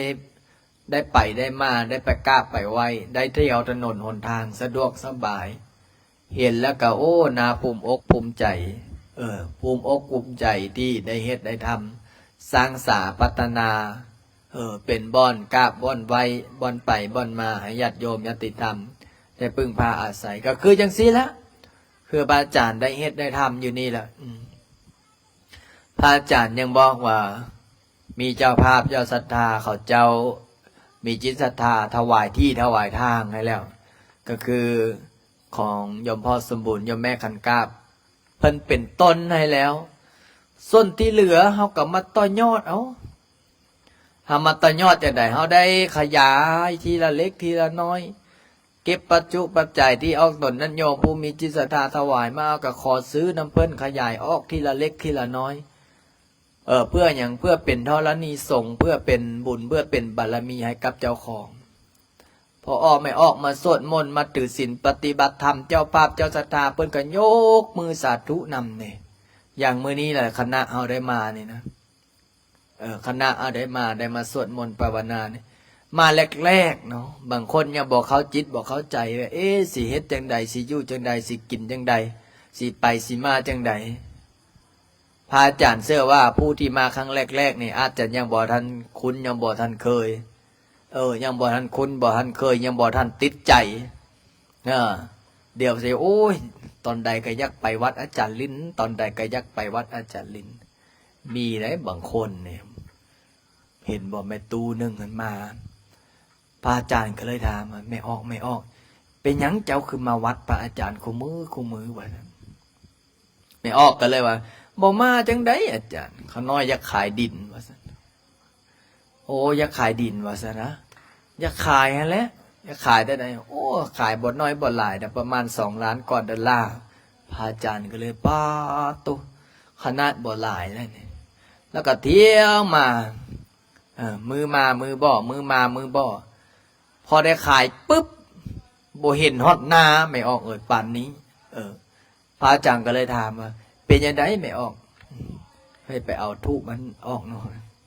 ໄດ້ໄປໄດ້ມາ ໄດ້ໄປກາບໄປໄຫວ້ ໄດ້ທ່ຽວຖະໜົນຫົນທາງສະດວກສະບາຍ ເຫັນແລ້ວກໍ ໂອ້ ໜ້າພູມອົກພູມໃຈ ເອີ ພູມອົກພູມໃຈທີ່ໄດ້ເຮັດໄດ້ທຳ ສ້າງສາພັດທະນາ ເອີ ເປັນບ່ອນກາບບ່ອນໄຫວ້ ບ່ອນໄປບ່ອນມາ ໃຫ້ຍາດໂຍມຍາດຕິທຳໄດ້ເພິ່ງພາອາໄສ ກໍຄືຈັ່ງຊີ້ລະ ຄືພະອາຈານໄດ້ເຮັດໄດ້ທຳຢູ່ນີ້ລະ ອືມ. ພະອາຈານຍັງບອກວ່າ ມີເຈົ້າພາບເຈົ້າສັດທາ ເຂົາເຈົ້າມີຈິດສັດທາຖວາຍທີ່ຖວາຍທາງໃຫ້ແລ້ວ ກໍຄືຂອງໂຍມພໍ່ສົມບູນ ໂຍມແມ່ຂັນກາບ ເພິ່ນເປັນຕົ້ນໃຫ້ແລ້ວ ສ່ວນທີ່ເຫຼືອເຮົາກໍມາຕໍ່ຍອດເອົາ. ເຮົາມາຕໍ່ຍອດຈັ່ງໃດ? ເຮົາໄດ້ຂະຫຍາຍທີລະເລັກທີລະນ້ອຍ ເກັບປັດຈຸປັດໄຈທີ່ອອກຕົນຍາດໂຍມຜູ້ມີຈິດສັດທາຖວາຍມາ ເຮົາກໍຂໍຊື້ນຳເພິ່ນ ຂະຫຍາຍອອກທີລະເລັກທີລະນ້ອຍ. ເອີ ເພື່ອຫຍັງ? ເພື່ອເປັນທໍລະນີສົງ ເພື່ອເປັນບຸນ ເພື່ອເປັນບາລະມີໃຫ້ກັບເຈົ້າຂອງ. ພໍອອກແມ່ອອກມາສວດມົນ ມາຖືສິນປະຕິບັດທຳ ເຈົ້າພາບເຈົ້າສັດທາເພິ່ນກໍຍົກມືສາທຸນຳເດ້. ຢ່າງມື້ນີ້ລະ ຄະນະເຮົາໄດ້ມານີ້ນະ ເອີ ຄະນະເຮົາໄດ້ມາ ໄດ້ມາສວດມົນພາວະນານີ້ ມາແລກໆເນາະ ບາງຄົນຍັງບໍ່ເຂົ້າຈິດບໍ່ເຂົ້າໃຈວ່າ ເອ ຊິເຮັດຈັ່ງໃດ ຊິຢູ່ຈັ່ງໃດ ຊິກິນຈັ່ງໃດ ຊິໄປຊິມາຈັ່ງໃດ. ພະອາຈານເຊື່ອວ່າຜູ້ທີ່ມາຄັ້ງແລກໆນີ້ ອາດຈະຍັງບໍ່ທັນຄຸ້ນ ຍັງບໍ່ທັນເຄີຍ ເອີ ຍັງບໍ່ທັນຄຸ້ນ ບໍ່ທັນເຄີຍ ຍັງບໍ່ທັນຕິດໃຈ ເອີ ດຽວຊິ ໂອ້ຍ ຕອນໃດກໍຢາກໄປວັດອາຈານລິນ ຕອນໃດກໍຢາກໄປວັດອາຈານລິນ. ມີໄດ໋ບາງຄົນນີ້ ເຫັນບໍ່ ແມ່ຕູ້ໜຶ່ງຫັ້ນມາ ພະອາຈານກໍເລີຍຖາມວ່າ ແມ່ອອກ ແມ່ອອກ ເປັນຫຍັງເຈົ້າຄືມາວັດພະອາຈານຄູ່ມື້ ຄູ່ມື້ ວ່າຊັ້ນ. ແມ່ອອກກໍເລີຍວ່າ ບໍ່ມາຈັ່ງໃດອາຈານ ຂ້ານ້ອຍຢາກຂາຍດິນ ວ່າຊັ້ນ. ໂອ້ ຢາກຂາຍດິນວ່າຊັ້ນນະ ຢາກຂາຍຫັ້ນແຫຼະ ຢາກຂາຍແຕ່ໃດ? ໂອ້ ຂາຍບໍ່ໜ້ອຍບໍ່ຫຼາຍດອກ ປະມານສອງລ້ານກວ່າໂດລາ. ພະອາຈານກໍເລີຍ ປາດໂທ້ ຂະໜາດບໍ່ຫຼາຍແລ້ວນີ້ ແລ້ວກໍທ່ຽວມາ ເອີ ມື້ມາມື້ບໍ່ ມື້ມາມື້ບໍ່ ພໍໄດ້ຂາຍປຶບ ບໍ່ເຫັນຮອດໜ້າແມ່ອອກເອີຍ ປານນີ້ ເອີ ພະອາຈານກໍເລີຍຖາມວ່າ ເປັນຈັ່ງໃດແມ່ອອກ ໃຫ້ໄປເອົາທູບມັນອອກເນາະ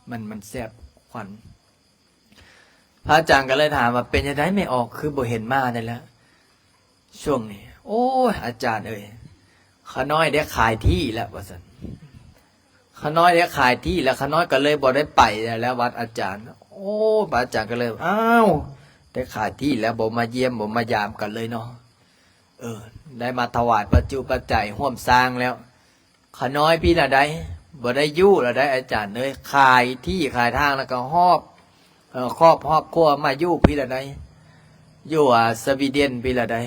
ມັນ ມັນແສບຄວັນ. ພະອາຈານກໍເລີຍຖາມວ່າ ເປັນຈັ່ງໃດແມ່ອອກ ຄືບໍ່ເຫັນມາແດ່ລະຊ່ວງນີ້? ໂອ້ຍ ອາຈານເອີຍ ຂ້ານ້ອຍໄດ້ຂາຍທີ່ແລ້ວ ວ່າຊັ້ນ. ຂ້ານ້ອຍໄດ້ຂາຍທີ່ແລ້ວ ຂ້ານ້ອຍກໍເລີຍບໍ່ໄດ້ໄປແລ້ວ ແລ້ວວັດອາຈານ. ໂອ້ ພະອາຈານກໍເລີຍ ອ້າວ ໄດ້ຂາຍທີ່ແລ້ວ ບໍ່ມາຢ້ຽມບໍ່ມາຢາມກັນເລີຍເນາະ. ເອີ ໄດ້ມາຖວາຍປັດຈຸປັດໄຈຮ່ວມສ້າງແລ້ວ ຂະນ້ອຍພີ້ລະໃດ ບໍ່ໄດ້ຢູ່ລະໃດ ອາຈານເອີຍ. ຂາຍທີ່ຂາຍທາງ ແລ້ວກໍຮອບ ເອີ ຄອບ ຮອບຄົວມາຢູ່ພີ້ລະໃດ ຢູ່ ອາ ສະວີເດັນພີ້ລະໃດ.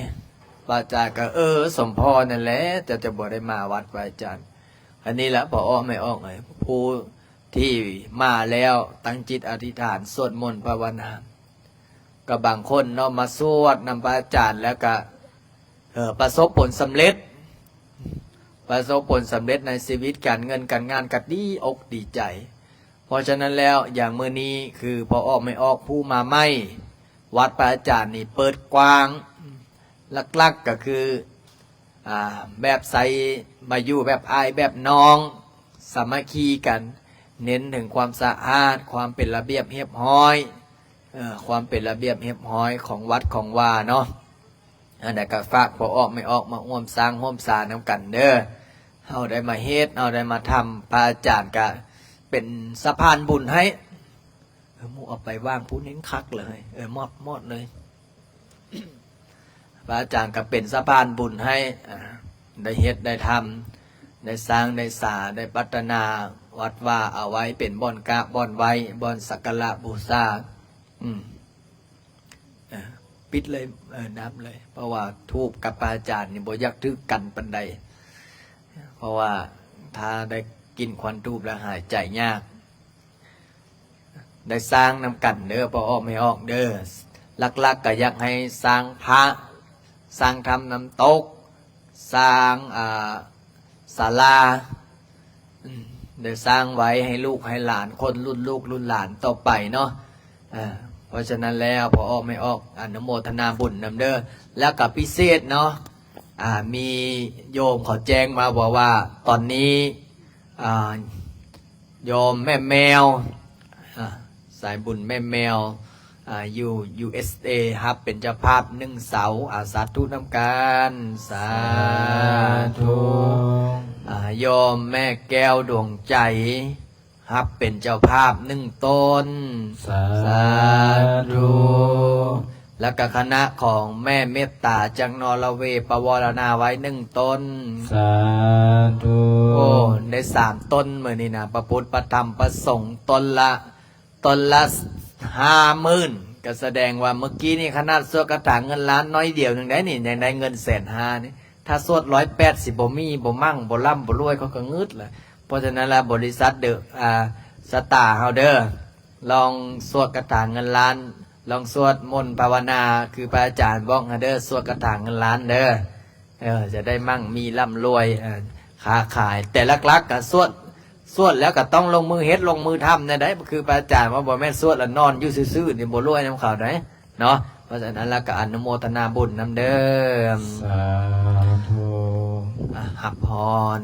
ພະອາຈານກໍ ເອີ ສົມພໍນັ້ນແຫຼະ ເຈົ້າຈະບໍ່ໄດ້ມາວັດ ພະອາຈານ. ອັນນີ້ລະ ພໍ່ອອກແມ່ອອກເອີຍ ຜູ້ທີ່ມາແລ້ວຕັ້ງຈິດອະທິຖານ ສວດມົນພາວະນາ ກໍບາງຄົນເນາະ ມາສວດນຳພະອາຈານ ແລ້ວກໍ ເອີ ປະສົບຜົນສຳເລັດ ປະສົບຜົນສຳເລັດໃນຊີວິດ ການເງິນການງານກໍດີອົກດີໃຈ. ເພາະສະນັ້ນແລ້ວ ຢ່າງມື້ນີ້ຄືພໍ່ອອກແມ່ອອກຜູ້ມາໃໝ່ ວັດພະອາຈານນີ້ເປີດກວ້າງ ຫຼັກໆກໍຄື ອາ ແບບໃສ່ ມາຢູ່ແບບອ້າຍແບບນ້ອງ ສາມັກຄີກັນ ເນັ້ນເຖິງຄວາມສະອາດ ຄວາມເປັນລະບຽບຮຽບຮ້ອຍ ເອີ ຄວາມເປັນລະບຽບຮຽບຮ້ອຍຂອງວັດຂອງວາເນາະ. ອັນໃດກໍຝາກພໍ່ອອກແມ່ອອກມາຮ່ວມສ້າງຮ່ວມສານຳກັນເດີ. ເຮົາໄດ້ມາເຮັດ ເຮົາໄດ້ມາທຳ ພະອາຈານກະເປັນສະພານບຸນໃຫ້. ເອີ ໝູ່ເອົາໄປວາງຜູ້ເໜັງຄັກເລີຍ ເອີ ມອດ ມອດເລີຍ. ພະອາຈານກໍເປັນສະພານບຸນໃຫ້ ອາ ໄດ້ເຮັດໄດ້ທຳ ໄດ້ສ້າງໄດ້ສາ ໄດ້ພັດທະນາວັດວາເອົາໄວ້ເປັນບ່ອນກາບບ່ອນໄຫວ້ ບ່ອນສັກກາລະບູຊາ. ອືມ ເອີ ປິດເລີຍ ເອີ ດັບເລີຍ ເພາະວ່າທູບກັບພະອາຈານນີ້ບໍ່ຢາກຖືກກັນປານໃດ ເພາະວ່າຖ້າໄດ້ກິ່ນຄວັນທູບແລ້ວຫາຍໃຈຍາກ. ໄດ້ສ້າງນຳກັນເດີ ພໍ່ອອກແມ່ອອກເດີ. ຫຼັກໆກໍຢາກໃຫ້ສ້າງພະ ສ້າງຖ້ຳນ້ຳຕົກ ສ້າງ ອາ ສາລາ ອືມ ໄດ້ສ້າງໄວ້ໃຫ້ລູກໃຫ້ຫຼານ ຄົນລຸ້ນລູກລຸ້ນຫຼານຕໍ່ໄປເນາະ. ເອີ ເພາະສະນັ້ນແລ້ວ ພໍ່ອອກແມ່ອອກ ອະນຸໂມທະນາບຸນນຳເດີ. ແລ້ວກໍພິເສດເນາະ ອາ ມີໂຍມເຂົາແຈ້ງມາບອກວ່າ ຕອນນີ້ ອາ ໂຍມແມ່ແມວ ອາ ສາຍບຸນແມ່ແມວ ອາ ຢູ່ ຢູເອສເອ ຮັບເປັນເຈົ້າພາບໜຶ່ງເສົາ. ອາ ສາທຸນຳກັນ ສາທຸ. ອາ ໂຍມແມ່ແກ້ວດວງໃຈ ຮັບເປັນເຈົ້າພາບໜຶ່ງຕົ້ນ. ສາທຸ. ແລ້ວກໍຄະນະຂອງແມ່ເມດຕາຈາກນໍເວ ປະວາລະນາໄວ້ໜຶ່ງຕົ້ນ. ສາທຸ. ໂອ້ ໄດ້ສາມຕົ້ນມື້ນີ້ນະ ພະພຸດ ພະທຳ ພະສົງ ຕົ້ນລະ ຕົ້ນລະຫ້າໝື່ນ ກໍສະແດງວ່າເມື່ອກີ້ນີ້ຂະໜາດສວດຄາຖາເງິນລ້ານໜ້ອຍດຽວໜຶ່ງໄດ໋ນີ້ ຍັງໄດ້ເງິນແສນຫ້ານີ້. ຖ້າສວດຮ້ອຍແປດ ຊິບໍ່ມີ ບໍ່ໝັ່ງ ບໍ່ລ່ຳ ບໍ່ລວຍ ເຂົາກໍງຶດລະ. ເພາະສະນັ້ນລະ ບໍລິສັດເດີ ອາ ສະຕາເຮົາເດີ ລອງສວດຄາຖາເງິນລ້ານ ລອງສວດມົນພາວະນາ ຄືພະອາຈານບອກໃຫ້ເດີ ສວດຄາຖາເງິນລ້ານເດີ. ເອີ ຈະໄດ້ໝັ່ງມີລ່ຳລວຍ ເອີ ຄ້າຂາຍ. ແຕ່ຫຼັກໆກໍສວດ ສວດແລ້ວກໍຕ້ອງລົງມືເຮັດ ລົງມືທຳແນວໃດ ຄືພະອາຈານວ່າ ບໍ່ແມ່ນສວດແລ້ວນອນຢູ່ຊື່ໆນີ້ ບໍ່ລວຍນຳເຂົາໃດ໋ເນາະ. ເພາະສະນັ້ນລະກໍອະນຸໂມທະນາບຸນນຳເດີ. ສາທຸ. ອາ ຮັບພອນ.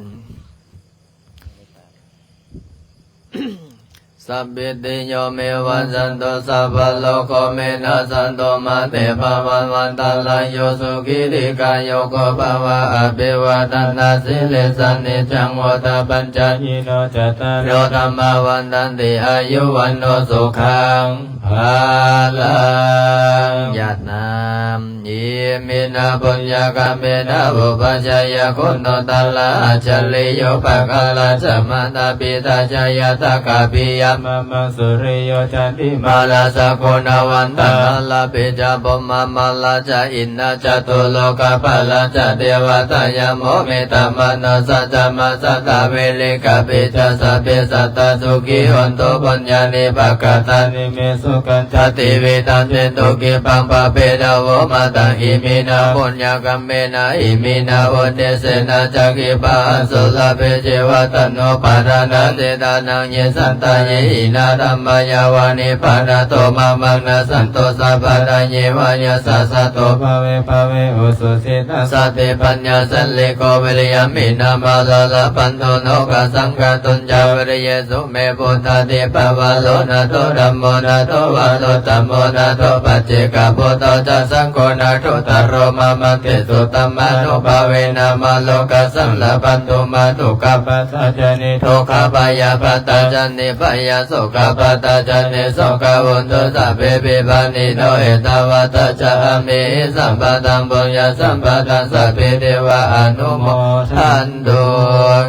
Sabbītiyo vivajjantu, sabbarogo vinassatu, mā te bhavatvantarāyo, sukhī dīghāyuko bhava. Abhivādanasīlissa niccaṃ vuḍḍhāpacāyino, cattāro dhammā vaḍḍhanti, āyu vaṇṇo sukhaṃ balaṃ. ຢາດນ້ຳ. Iminā puññakammena upajjhāyā guṇuttarā, ācariyūpakārā ca mātā pitā ca ñātakā piyā mamaṃ, suriyo candimā rājā guṇavantā narāpi ca, brahmamārā ca indā ca catulokapālā ca devatā, yamo mittā manussā ca majjhattā verikāpi ca, sabbe sattā sukhī hontu puññāni pakatāni me, sukhañca tividhaṃ dentu khippaṃ pāpetha vo mataṃ. Iminā puññakammena iminā uddisena ca, khippāhaṃ sulabhe ceva taṇhupādānachedanaṃ. Ye santāne hīnā dhammā, yāva nibbānato mamaṃ, nassantu sabbadā yeva yattha jāto bhave bhave ujucittaṃ satipaññā sallekho viriyamhinā, mārā labhantu nokāsaṃ kātuñca viriyesu me. Buddhādhipavaro nātho, dhammo nātho varuttamo, nātho paccekabuddho ca, saṅgho nāthottaro mamaṃ, tesutaṃ ānubhāvena mārokāsaṃ labhantu mā. Dukkhappattā ca niddukkhā, bhayappattā ca nibbhayā, Sokappattā ca nissokā hontu sabbepi pāṇino. Ettāvatā ca amhehi sambhataṃ puññasampadaṃ sabbe devānumodantu.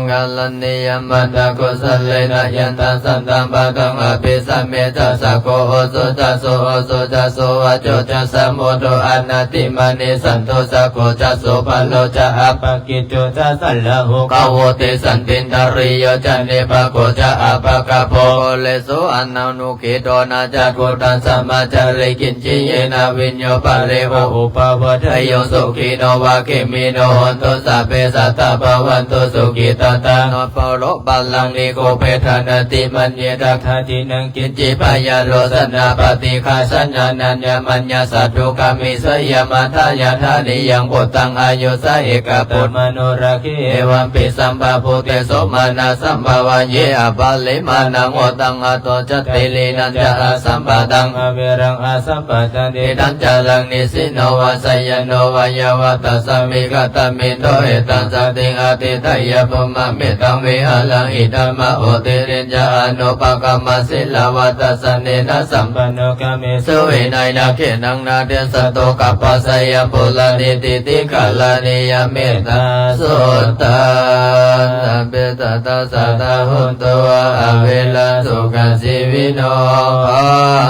Karaṇīyamatthakusalena yan taṃ santaṃ padaṃ abhisamecca, sakko ujū ca suhujū ca suvaco cassa mudu anatimānī, santussako ca subharo ca appakicco ca sallahukavutti, santindriyo ca nipako ca appagabbho kulesu ananugiddho. Na ca khuddaṃ samācare kiñci yena viññū pare upavadeyyuṃ. Sukhino vā khemino hontu sabbe sattā bhavantu sukhitattā. Na paro paraṃ nikubbetha nātimaññetha dakkhiṇaṃ kiñci byārosanā paṭighasaññā nāññamaññassa sadugaṃ vīsayaṃ manthā yathā niyaṃ puttaṃ āyusā ekaputtamanurakkhe evampi sabbabhūtesu mānasambhāvaye aparimāṇaṃ. Uddhaṃ adho ca tiriyañca asambādhaṃ averaṃ asapattaṃ. Tiṭṭhaṃ caraṃ nisinno vā sayāno vā yāvatassa vigatamiddho etaṃ satiṃ adhiṭṭheyya brahmametaṃ vihāraṃ idhamāhu. Tiriyañca anupagamma sīlavā dassanena sampanno kāmesu vineyya gedhaṃ na desato gabbhaseyyaṃ puraṇeti. Ṭhitiyā karaṇīyā mettasuttaṃ. Sabbe sattā sadā hontu averā sukhajīvino. ຂໍ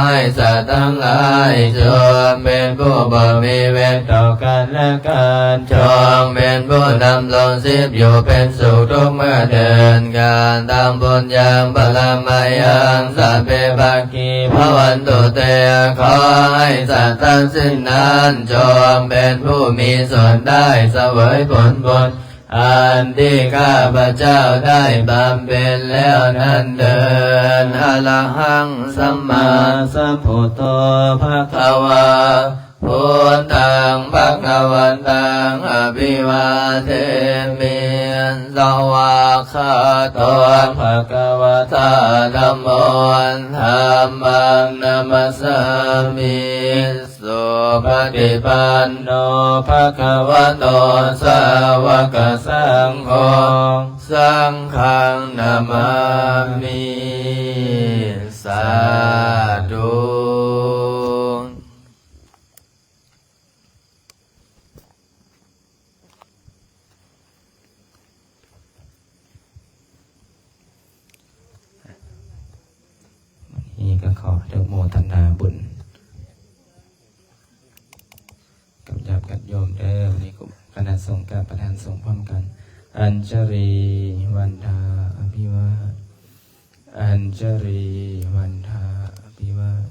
ໃຫ້ສັດທັງຫຼາຍຈົ່ງເປັນຜູ້ບໍ່ມີເວນຕໍ່ກັນແລະກັນ, ຈົ່ງເປັນຜູ້ດຳລົງຊີບຢູ່ເປັນສຸກທຸກເມື່ອເດີນການ. Taṃ puññaṃ paramayaṃ sabbe bhāgī bhavantu te. ຂໍໃຫ້ສັດທັງສິ້ນນັ້ນຈົ່ງເປັນຜູ້ມີສ່ວນໄດ້ສະເຫວີຍຜົນບຸນ ອັນທີ່ຂ້າພະເຈົ້າໄດ້ບຳເພັນແລ້ວນັ້ນເທີນ. Arahaṃ sammāsambuddho bhagavā, buddhaṃ bhagavantaṃ abhivādemi. Svākkhāto bhagavatā dhammo, dhammaṃ namassāmi. Supaṭipanno bhagavato sāvakasaṅgho, saṅghaṃ namāmi. Sādhu. ນີ້ກໍຂໍອະນຸໂມທະນາບຸນກັບຍາດກັບໂຍມເດີ້. ນີ້ຄະນະສົງກາບປະທານສົງພ້ອມກັນ. Añjali vandhā abhivād, añjali vandhā abhivād,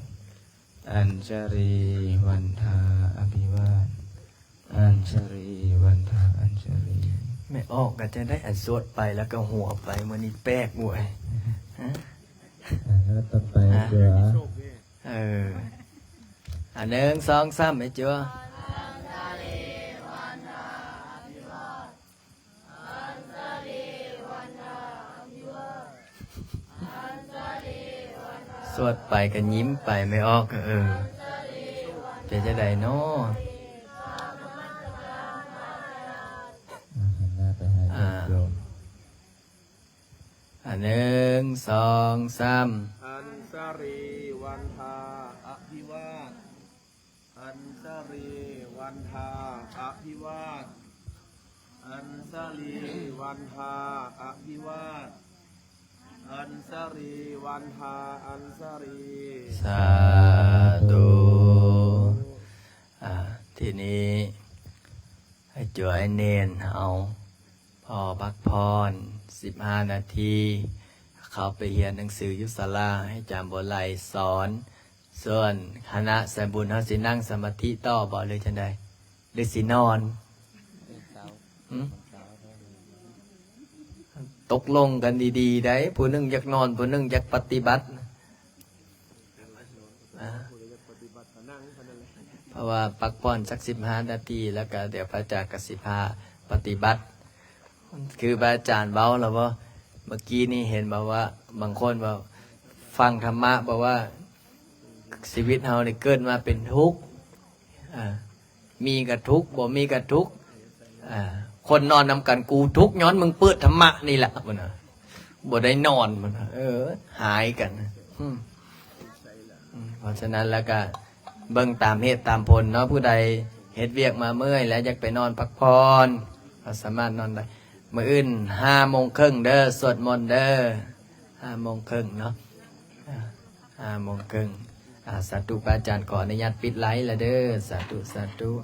añjali vandhā abhivād, añjali vandhā añjali. ແມ່ອອກກໍຈັ່ງໃດ ອັນສວດໄປແລ້ວກໍຫົວໄປ. ມື້ນີ້ແປກເວີຍ. ອ່າ ແລ້ວຕໍ່ໄປ ອ່າ ເທື່ອ ເອີ ອ່າ ໜຶ່ງ ສອງ ສາມ ໄປຈົວ. ສວດໄປກໍຍິ້ມໄປ ແມ່ອອກກໍ ເອີ ເປັນຈັ່ງໃດເນາະ? ອ່າ ຫັນໜ້າໄປຫາ ອ່າ ໂຍມ. ອ່າ ໜຶ່ງ ສອງ ສາມ. Añjali vandhā abhivād, añjali vandhā abhivād, añjali vandhā abhivād, añjali vandhā añjali. ສາທຸ. ອ່າ ທີນີ້ໃຫ້ຈົວໃຫ້ເນນເຮົາ ພໍພັກຜ່ອນສິບຫ້ານາທີ ເຂົ້າໄປຮຽນໜັງສືຢູ່ສາລາ ໃຫ້ອາຈານບົວໄລສອນ. ສ່ວນຄະນະສາຍບຸນເຮົາຊິນັ່ງສະມາທິຕໍ່ບໍ່ ຫຼືຈັ່ງໃດ ຫຼືຊິນອນ? ຫຶ? ຕົກລົງກັນດີໆໄດ໋, ຜູ້ໜຶ່ງຢາກນອນ ຜູ້ໜຶ່ງຢາກປະຕິບັດ. ອ່າ ເພາະວ່າພັກຜ່ອນສັກສິບຫ້ານາທີ ແລ້ວກະດຽວພະອາຈານກະຊິພາປະຕິບັດ. ຄືພະອາຈານເວົ້າແລ້ວບໍ່ ເມື່ອກີ້ນີ້ເຫັນບອກວ່າ ບາງຄົນເວົ້າ ຟັງທຳມະບອກວ່າ ຊີວິດເຮົານີ້ເກີດມາເປັນທຸກ ອ່າ ມີກະທຸກ ບໍ່ມີກະທຸກ ອ່າ ຄົນນອນນຳກັນ ກູທຸກຍ້ອນມຶງເປີດທຳມະນີ້ລະ ພຸ້ນນະ. ບໍ່ໄດ້ນອນ ເພິ່ນວ່າ ເອີ ຫາຍກັນ ອືມ ອືມ ເພາະສະນັ້ນແລ້ວກະເບິ່ງຕາມເຫດຕາມຜົນເນາະ ຜູ້ໃດເຮັດວຽກມາເມື່ອຍແລ້ວຢາກໄປນອນພັກຜ່ອນ ກໍສາມາດນອນໄດ້. ມື້ອື່ນຫ້າໂມງເຄິ່ງເດີ ສວດມົນເດີ ຫ້າໂມງເຄິ່ງເນາະ ອາ ຫ້າໂມງເຄິ່ງ ອາ ສາທຸ ພະອາຈານຂໍອະນຸຍາດປິດໄລແລ້ວເດີ ສາທຸ ສາທຸ.